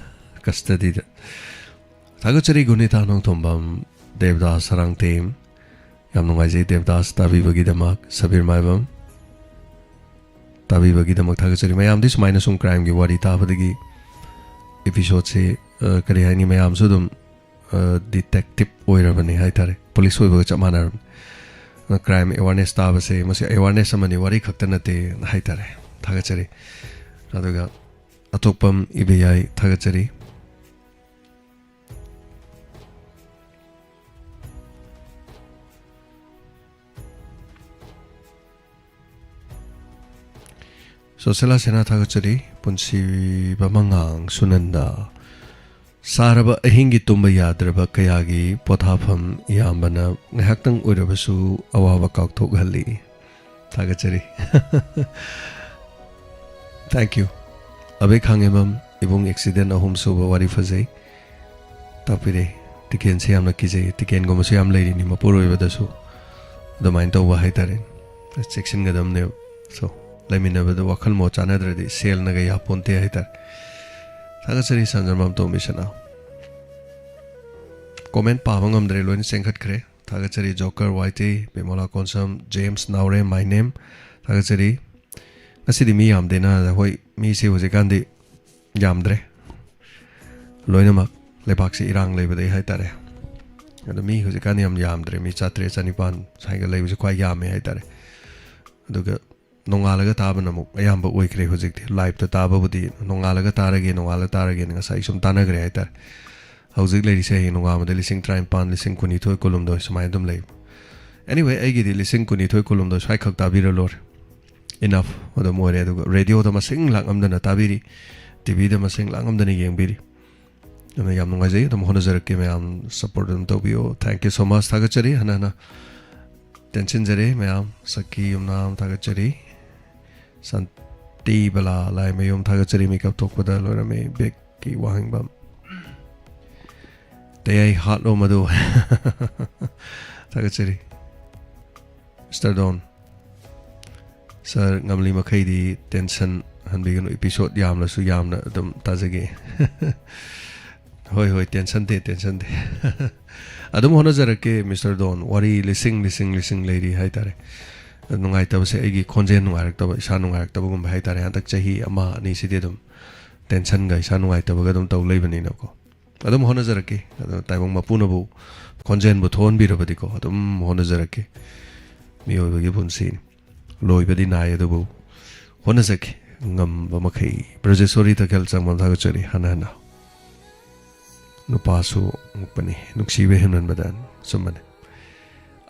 ꯀꯁꯇꯗꯤꯗ꯫ ꯊꯥꯒꯠꯆꯔꯤ ꯒꯨꯅꯤꯇꯥ ꯅꯣꯡꯊꯣꯝꯕꯝ, ꯗꯦꯕꯗꯥꯁ ꯁꯔꯥꯡꯊꯦꯝ꯫ ꯌꯥꯝ ꯅꯨꯡꯉꯥꯏꯖꯩ ꯗꯦꯕꯗꯥꯁ ꯇꯥꯕꯤꯕꯒꯤꯗꯃꯛ꯫ ꯁꯕꯤꯔ ꯃꯥꯏꯕꯝ ꯇꯥꯕꯤꯕꯒꯤꯗꯃꯛ ꯊꯥꯒꯠꯆꯔꯤ꯫ ꯃꯌꯥꯝꯗꯤ ꯁꯨꯃꯥꯏꯅ ꯁꯨꯝ ꯀ꯭ꯔꯥꯏꯝꯒꯤ ꯋꯥꯔꯤ ꯇꯥꯕꯗꯒꯤ ꯏꯄꯤꯁꯣꯠꯁꯤ, ꯑ, ꯀꯔꯤ ꯍꯥꯏꯅꯤ, ꯃꯌꯥꯝꯁꯨ ꯑꯗꯨꯝ, ꯑ, ꯗꯤꯇꯦꯛꯇꯤꯞ ꯑꯣꯏꯔꯕꯅꯤ ꯍꯥꯏ ꯇꯥꯔꯦ꯫ ꯄꯨꯂꯤꯁ ꯑꯣꯏꯕꯒ ꯆꯞ ꯃꯥꯟꯅꯔꯕꯅꯤ꯫ ꯑꯗꯨꯅ ꯀ꯭ꯔꯥꯏꯝ ꯑꯦꯋꯥꯔꯅꯦꯁ ꯇꯥꯕꯁꯦ, ꯃꯁꯤ ꯑꯦꯋꯥꯔꯅꯦꯁ ꯑꯃꯅꯤ, ꯋꯥꯔꯤ ꯈꯛꯇ ꯅꯠꯇꯦ ꯍꯥꯏ ꯇꯥꯔꯦ꯫ ꯊꯥꯒꯠꯆꯔꯤ꯫ ꯑꯗꯨꯒ ꯑꯇꯣꯞꯄꯝ ꯏꯕꯦꯌꯥꯏ ꯊꯥꯒꯠꯆꯔꯤ꯫ ꯁꯣꯁꯦꯂꯥ ꯁꯦꯅꯥ ꯊꯥꯒꯠꯆꯔꯤ꯫ ꯄꯨꯟꯁꯤꯕ ꯃꯉꯥꯡ ꯁꯨꯅꯟꯗ꯫ ꯁꯥꯔꯕ ꯑꯍꯤꯡꯒꯤ ꯇꯨꯝꯕ ꯌꯥꯗ꯭ꯔꯕ ꯀꯌꯥꯒꯤ ꯄꯣꯊꯥꯐꯝ ꯏꯌꯥꯝꯕꯅ ꯉꯥꯏꯍꯥꯛꯇꯪ ꯑꯣꯏꯔꯕꯁꯨ ꯑꯋꯥꯕ ꯀꯥꯎꯊꯣꯛꯍꯜꯂꯤ꯫ ꯊꯥꯒꯠꯆꯔꯤ꯫ Thank you꯫ ꯑꯕꯦ ꯈꯥꯡꯉꯦꯝꯕꯝ, ꯏꯕꯨꯡ ꯑꯦꯛꯁꯤꯗꯦꯟ ꯑꯍꯨꯝ ꯁꯨꯕ ꯋꯥꯔꯤ ꯐꯖꯩ꯫ ꯇꯥꯛꯄꯤꯔꯦ꯫ ꯇꯤꯀꯦꯟꯁꯦ ꯌꯥꯝꯅ ꯀꯤꯖꯩ꯫ ꯇꯤꯀꯦꯟꯒꯨꯝꯕꯁꯨ ꯌꯥꯝ ꯂꯩꯔꯤꯅꯤ ꯃꯄꯨꯔꯣꯏꯕꯗꯁꯨ꯫ ꯑꯗꯨꯃꯥꯏꯅ ꯇꯧꯕ ꯍꯥꯏꯇꯥꯔꯦ꯫ ꯆꯦꯛꯁꯤꯟꯒꯗꯕꯅꯦꯕ꯫ So, ꯂꯩꯃꯤꯟꯅꯕꯗ ꯋꯥꯈꯜ ꯃꯣꯠ ꯆꯥꯟꯅꯗ꯭ꯔꯗꯤ ꯁꯦꯜꯅꯒ ꯌꯥꯄꯣꯟꯇꯦ ꯍꯥꯏꯇꯥꯔꯦ꯫ ꯊꯥꯒꯠꯆꯔꯤ ꯁꯟꯖꯔꯃꯥꯝꯇꯣꯝ ꯏꯁꯅꯥꯎ꯫ ꯀꯣꯃꯦꯟ ꯄꯥꯕ ꯉꯝꯗ꯭ꯔꯦ, ꯂꯣꯏꯅ ꯆꯦꯟꯈꯠꯈ꯭ꯔꯦ꯫ ꯊꯥꯒꯠꯆꯔꯤ ꯖꯣꯀꯔ ꯋꯥꯏꯇꯦ, ꯕꯤꯃꯣꯂꯥ ꯀꯣꯟꯁꯝ, ꯖꯦꯝꯁ ꯅꯥꯎꯔꯦꯝ, my name꯫ ꯊꯥꯒꯠꯆꯔꯤ꯫ ꯉꯁꯤꯗꯤ ꯃꯤ ꯌꯥꯝꯗꯦꯅ, ꯍꯣꯏ, ꯃꯤꯁꯦ ꯍꯧꯖꯤꯛꯀꯥꯟꯗꯤ ꯌꯥꯝꯗ꯭ꯔꯦ꯫ ꯂꯣꯏꯅꯃꯛ ꯂꯩꯕꯥꯛꯁꯤ ꯏꯔꯥꯡ ꯂꯩꯕꯗꯩ ꯍꯥꯏꯇꯥꯔꯦ꯫ ꯑꯗꯣ ꯃꯤ ꯍꯧꯖꯤꯛꯀꯥꯟꯗꯤ ꯌꯥꯝ ꯌꯥꯝꯗ꯭ꯔꯦ, ꯃꯤ ꯆꯥꯇ꯭ꯔꯦꯠ, ꯆꯅꯤꯄꯥꯟ ꯁ꯭ꯋꯥꯏꯒ ꯂꯩꯕꯁꯦ ꯈ꯭ꯋꯥꯏ ꯌꯥꯝꯃꯦ ꯍꯥꯏꯇꯥꯔꯦ꯫ ꯑꯗꯨꯒ ꯅꯣꯡꯉꯥꯜꯂꯒ ꯇꯥꯕꯅ ꯑꯃꯨꯛ ꯑꯌꯥꯝꯕ ꯑꯣꯏꯈ꯭ꯔꯦ ꯍꯧꯖꯤꯛꯇꯤ꯫ ꯂꯥꯏꯞꯇ ꯇꯥꯕꯕꯨꯗꯤ ꯅꯣꯡꯉꯥꯜꯂꯒ ꯇꯥꯔꯒꯦ, ꯅꯣꯡꯉꯥꯜꯂꯒ ꯇꯥꯔꯒꯦꯅ ꯉꯁꯥꯏ ꯁꯨꯝ ꯇꯥꯟꯅꯈ꯭ꯔꯦ ꯍꯥꯏꯇꯥꯔꯦ꯫ ꯍꯧꯖꯤꯛ ꯂꯩꯔꯤꯁꯦ ꯍꯌꯦꯡ ꯅꯣꯡꯉꯥꯟꯕꯗ ꯂꯤꯁꯤꯡ ꯇꯔꯥꯅꯤꯄꯥꯟ, ꯂꯤꯁꯤꯡ ꯀꯨꯟꯅꯤꯊꯣꯏ, ꯀꯨꯟꯍꯨꯝꯗꯣꯏ ꯁꯨꯃꯥꯏꯅ ꯑꯗꯨꯝ ꯂꯩ꯫ Anyway, ꯑꯩꯒꯤꯗꯤ ꯂꯤꯁꯤꯡ ꯀꯨꯟꯅꯤꯊꯣꯏ ꯀꯨꯟꯍꯨꯝꯗꯣꯏ ꯁ꯭ꯋꯥꯏ ꯈꯛ ꯇꯥꯕꯤꯔ ꯂꯣꯏꯔꯦ, enough ꯑꯗꯨꯝ ꯑꯣꯏꯔꯦ꯫ ꯑꯗꯨꯒ ꯔꯦꯗꯤꯑꯣꯗ ꯃꯁꯤꯡ ꯂꯥꯛꯉꯝꯗꯅ ꯇꯥꯕꯤꯔꯤ, ꯇꯤꯚꯤꯗ ꯃꯁꯤꯡ ꯂꯥꯛꯉꯝꯗꯅ ꯌꯦꯡꯕꯤꯔꯤ꯫ ꯑꯗꯨꯅ ꯌꯥꯝ ꯅꯨꯡꯉꯥꯏꯖꯩ꯫ ꯑꯗꯨꯝ ꯍꯣꯠꯅꯖꯔꯛꯀꯦ ꯃꯌꯥꯝ, support ꯑꯗꯨꯝ ꯇꯧꯕꯤꯌꯣ꯫ Thank you so much꯫ ꯊꯥꯒꯠꯆꯔꯤ ꯍꯟꯅ ꯍꯟꯅ꯫ ꯇꯦꯟꯁꯤꯟꯖꯔꯦ ꯃꯌꯥꯝ꯫ ꯁꯛꯀꯤ ꯌꯨꯝꯅꯥꯝ ꯊꯥꯒꯠꯆꯔꯤ꯫ ꯁꯥꯟꯇꯤ ꯕꯂꯥ ꯂꯥꯏꯃꯌꯨꯝ ꯊꯥꯒꯠꯆꯔꯤ꯫ ꯃꯤꯀꯞ ꯊꯣꯛꯄꯗ ꯂꯣꯏꯔꯝꯃꯦ꯫ ꯕꯦꯛꯀꯤ ꯋꯥꯍꯦꯡꯕꯝ꯫ ꯇꯌꯥꯏ ꯍꯥꯠꯂꯣ ꯃꯗꯨ꯫ ꯊꯥꯒꯠꯆꯔꯤ꯫ Mister Don꯫ Sir, ꯉꯝꯂꯤ ꯃꯈꯩꯗꯤ tension ꯍꯟꯕꯤꯒꯅꯨ꯫ Episode ꯌꯥꯝꯂꯁꯨ ꯌꯥꯝꯅ ꯑꯗꯨꯝ ꯇꯥꯖꯒꯦ꯫ ꯍꯣꯏ, ꯍꯣꯏ, tension ꯗꯦ, tension ꯗꯦ꯫ ꯑꯗꯨꯝ ꯍꯣꯠꯅꯖꯔꯛꯀꯦ, Mister Don꯫ ꯋꯥꯔꯤ ꯂꯤꯁꯤꯡ, ꯂꯤꯁꯤꯡ, ꯂꯤꯁꯤꯡ ꯂꯩꯔꯤ ꯍꯥꯏꯇꯥꯔꯦ꯫ ꯅꯨꯡꯉꯥꯏꯇꯕꯁꯦ ꯑꯩꯒꯤ ꯈꯣꯟꯖꯦꯜ ꯅꯨꯡꯉꯥꯏꯔꯛꯇꯕ, ꯏꯁꯥ ꯅꯨꯡꯉꯥꯏꯔꯛꯇꯕꯒꯨꯝꯕ ꯍꯥꯏꯇꯥꯔꯦ꯫ ꯍꯟꯗꯛ ꯆꯍꯤ ꯑꯃ ꯑꯅꯤꯁꯤꯗꯤ ꯑꯗꯨꯝ tension ꯒ ꯏꯁꯥ ꯅꯨꯡꯉꯥꯏꯇꯕꯒ ꯑꯗꯨꯝ ꯇꯧ ꯂꯩꯕꯅꯤꯅꯀꯣ꯫ ꯑꯗꯨꯝ ꯍꯣꯠꯅꯖꯔꯛꯀꯦ꯫ ꯑꯗꯣ ꯇꯥꯏꯕꯪ ꯃꯄꯨꯅꯕꯨ ꯈꯣꯟꯖꯦꯜꯕꯨ ꯊꯣꯛꯍꯟꯕꯤꯔꯕꯗꯤꯀꯣ, ꯑꯗꯨꯝ ꯍꯣꯠꯅꯖꯔꯛꯀꯦ꯫ ꯃꯤꯑꯣꯏꯕꯒꯤ ꯄꯨꯟꯁꯤꯅꯤ꯫ ꯂꯣꯏꯕꯗꯤ ꯅꯥꯏ ꯑꯗꯨꯕꯨ ꯍꯣꯠꯅꯖꯒꯦ꯫ ꯉꯝꯕ ꯃꯈꯩ꯫ ꯕ꯭ꯔꯖꯦꯁꯣꯔꯤ ꯇꯈꯦꯜ ꯆꯪꯕꯝ ꯊꯥꯒꯠꯆꯔꯤ ꯍꯟꯅ ꯍꯟꯅ꯫ ꯅꯨꯄꯥꯁꯨ ꯉꯛꯄꯅꯤ ꯅꯨꯡꯁꯤꯕ ꯍꯦꯟꯃꯟꯕꯗ꯫ ꯆꯨꯝꯕꯅꯤ꯫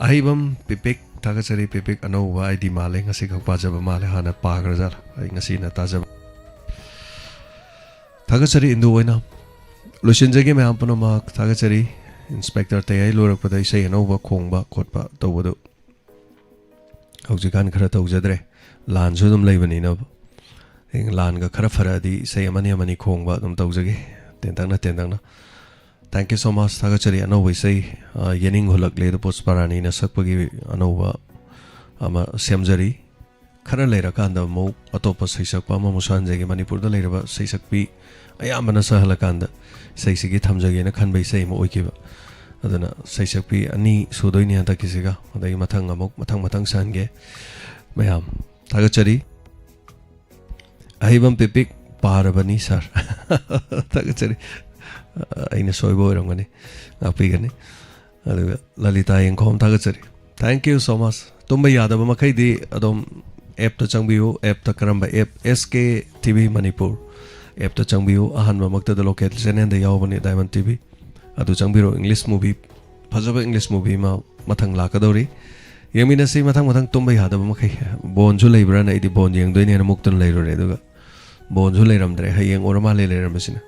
ꯑꯍꯩꯕꯝ ꯄꯤꯄꯤꯛ ꯊꯥꯒꯠꯆꯔꯤ꯫ ꯄꯤꯄꯤꯛ ꯑꯅꯧꯕ ID ꯃꯥꯜꯂꯦ, ꯉꯁꯤ ꯈꯛ ꯄꯥꯖꯕ ꯃꯥꯜꯂꯦ, ꯍꯥꯟꯅ ꯄꯥꯈ꯭ꯔꯖꯥꯠꯂ? ꯑꯩ ꯉꯁꯤꯅ ꯇꯥꯖꯕ꯫ ꯊꯥꯒꯠꯆꯔꯤ ꯏꯟꯗꯨ ꯑꯣꯏꯅ꯫ ꯂꯣꯏꯁꯤꯟꯖꯒꯦ ꯃꯌꯥꯝ ꯄꯨꯝꯅꯃꯛ꯫ ꯊꯥꯒꯠꯆꯔꯤ꯫ Inspector ꯇꯌꯥꯏ ꯂꯣꯏꯔꯛꯄꯗ ꯏꯁꯩ ꯑꯅꯧꯕ ꯈꯣꯡꯕ ꯈꯣꯠꯄ ꯇꯧꯕꯗꯨ ꯍꯧꯖꯤꯛꯀꯥꯟ ꯈꯔ ꯇꯧꯖꯗ꯭ꯔꯦ꯫ ꯂꯥꯟꯁꯨ ꯑꯗꯨꯝ ꯂꯩꯕꯅꯤꯅ꯫ ꯍꯌꯦꯡ ꯂꯥꯟꯒ ꯈꯔ ꯐꯔꯛꯑꯗꯤ ꯏꯁꯩ ꯑꯃꯅꯤ ꯑꯃꯅꯤ ꯈꯣꯡꯕ ꯑꯗꯨꯝ ꯇꯧꯖꯒꯦ꯫ ꯇꯦꯟꯇꯛꯅ ꯇꯦꯟꯇꯛꯅ꯫ Thank you so much꯫ ꯊꯥꯒꯠꯆꯔꯤ꯫ ꯑꯅꯧꯕ ꯏꯁꯩ, ꯑ, ꯌꯦꯅꯤꯡ ꯍꯨꯜꯂꯛꯂꯦ ꯑꯗꯨ ꯄꯨꯁꯄꯥꯔꯥꯅꯤꯅ ꯁꯛꯄꯒꯤ ꯑꯅꯧꯕ ꯑꯃ ꯁꯦꯝꯖꯔꯤ꯫ ꯈꯔ ꯂꯩꯔꯀꯥꯟꯗ ꯑꯃꯨꯛ ꯑꯇꯣꯞꯄ ꯁꯩꯁꯛꯄ ꯑꯃꯃꯨꯛ ꯁꯛꯍꯟꯖꯒꯦ꯫ ꯃꯅꯤꯄꯨꯔꯗ ꯂꯩꯔꯕ ꯁꯩꯁꯛꯄꯤ ꯑꯌꯥꯝꯕꯅ ꯁꯛꯍꯜꯂꯀꯥꯟꯗ ꯏꯁꯩꯁꯤꯒꯤ ꯊꯝꯖꯒꯦꯅ ꯈꯟꯕ ꯏꯁꯩ ꯑꯃ ꯑꯣꯏꯈꯤꯕ꯫ ꯑꯗꯨꯅ ꯁꯩꯁꯛꯄꯤ ꯑꯅꯤ ꯁꯨꯗꯣꯏꯅꯤ ꯍꯟꯗꯛꯀꯤꯁꯤꯒ꯫ ꯑꯗꯒꯤ ꯃꯊꯪ ꯑꯃꯨꯛ ꯃꯊꯪ ꯃꯊꯪ ꯁꯛꯍꯟꯒꯦ꯫ ꯃꯌꯥꯝ ꯊꯥꯒꯠꯆꯔꯤ꯫ ꯑꯍꯩꯕꯝ ꯄꯤꯄꯤꯛ ꯄꯥꯔꯕꯅꯤ sir꯫ ꯊꯥꯒꯠꯆꯔꯤ꯫ ꯑꯩꯅ ꯁꯣꯏꯕ ꯑꯣꯏꯔꯝꯒꯅꯤ, ꯉꯥꯛꯄꯤꯒꯅꯤ꯫ ꯑꯗꯨꯒ ꯂꯂꯤꯇꯥ ꯌꯦꯡꯈꯣꯝ ꯊꯥꯒꯠꯆꯔꯤ꯫ Thank you so much꯫ ꯇꯨꯝꯕ ꯌꯥꯗꯕ ꯃꯈꯩꯗꯤ ꯑꯗꯨꯝ app ꯇ ꯆꯪꯕꯤꯌꯨ꯫ App ꯇ ꯀꯔꯝꯕ app? SKTV ꯃꯅꯤꯄꯨꯔ app ꯇ ꯆꯪꯕꯤꯌꯨ꯫ ꯑꯍꯥꯟꯕꯃꯛꯇꯗ local channel ꯗ ꯌꯥꯎꯕꯅꯤ Diamond TV꯫ ꯑꯗꯨ ꯆꯪꯕꯤꯔꯣ꯫ English movie ꯐꯖꯕ English movie ꯑꯃ ꯃꯊꯪ ꯂꯥꯛꯀꯗꯧꯔꯤ꯫ ꯌꯦꯡꯃꯤꯟꯅꯁꯤ ꯃꯊꯪ ꯃꯊꯪ, ꯇꯨꯝꯕ ꯌꯥꯗꯕ ꯃꯈꯩ꯫ ꯕꯣꯟꯁꯨ ꯂꯩꯕ꯭ꯔꯥꯅ ꯑꯩꯗꯤ ꯕꯣꯟ ꯌꯦꯡꯗꯣꯏꯅꯦꯅ ꯃꯨꯛꯇꯅ ꯂꯩꯔꯨꯔꯦ, ꯑꯗꯨꯒ ꯕꯣꯟꯁꯨ ꯂꯩꯔꯝꯗ꯭ꯔꯦ꯫ ꯍꯌꯦꯡ ꯑꯣꯏꯔ ꯃꯥꯜꯂꯦ ꯂꯩꯔꯝꯕꯁꯤꯅ꯫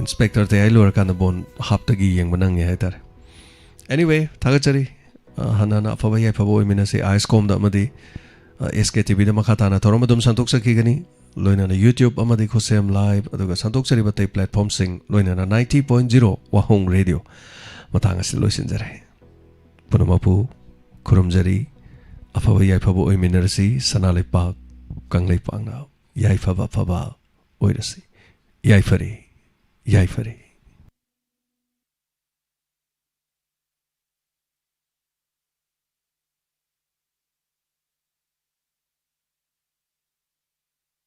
ꯏꯟꯁꯄꯦꯛꯇꯔ ꯇꯌꯥꯏ ꯂꯣꯏꯔꯀꯥꯟꯗ ꯕꯣꯟ ꯍꯥꯞꯇꯒꯤ ꯌꯦꯡꯕ ꯅꯪꯉꯦ ꯍꯥꯏꯇꯥꯔꯦ꯫ Anyway, ꯊꯥꯒꯠꯆꯔꯤ꯫ ꯑ, ꯍꯟꯅ ꯍꯟꯅ ꯑꯐꯕ ꯌꯥꯏꯐꯕ ꯑꯣꯏꯃꯤꯟꯅꯁꯤ꯫ ꯑꯥꯏꯁꯀꯣꯝꯗ ꯑꯃꯗꯤ, ꯑ, S K T V ꯗ ꯃꯈꯥ ꯇꯥꯅ ꯊꯧꯔꯝ ꯑꯗꯨꯝ ꯁꯟꯗꯣꯛꯆꯈꯤꯒꯅꯤ꯫ ꯂꯣꯏꯅꯅ YouTube ꯑꯃꯗꯤ ꯈꯨꯠꯁꯦꯝ Live, ꯑꯗꯨꯒ ꯁꯟꯗꯣꯛꯆꯔꯤꯕ ꯑꯇꯩ platform ꯁꯤꯡ, ꯂꯣꯏꯅꯅ ninety point zero ꯋꯥꯍꯣꯡ ꯔꯦꯗꯤꯑꯣ꯫ ꯃꯇꯥꯡ ꯑꯁꯤ ꯂꯣꯏꯁꯤꯟꯖꯔꯦ꯫ ꯄꯨꯝꯅꯃꯛꯄꯨ ꯈꯨꯔꯨꯝꯖꯔꯤ꯫ ꯑꯐꯕ ꯌꯥꯏꯐꯕ ꯑꯣꯏꯃꯤꯟꯅꯔꯁꯤ꯫ ꯁꯅꯥ ꯂꯩꯄꯥꯛ ꯀꯪꯂꯩꯄꯥꯛꯅ ꯌꯥꯏꯐꯕ ꯑꯐꯕ ꯑꯣꯏꯔꯁꯤ꯫ ꯌꯥꯏꯐꯔꯦ, ꯌꯥꯏꯐꯔꯦ꯫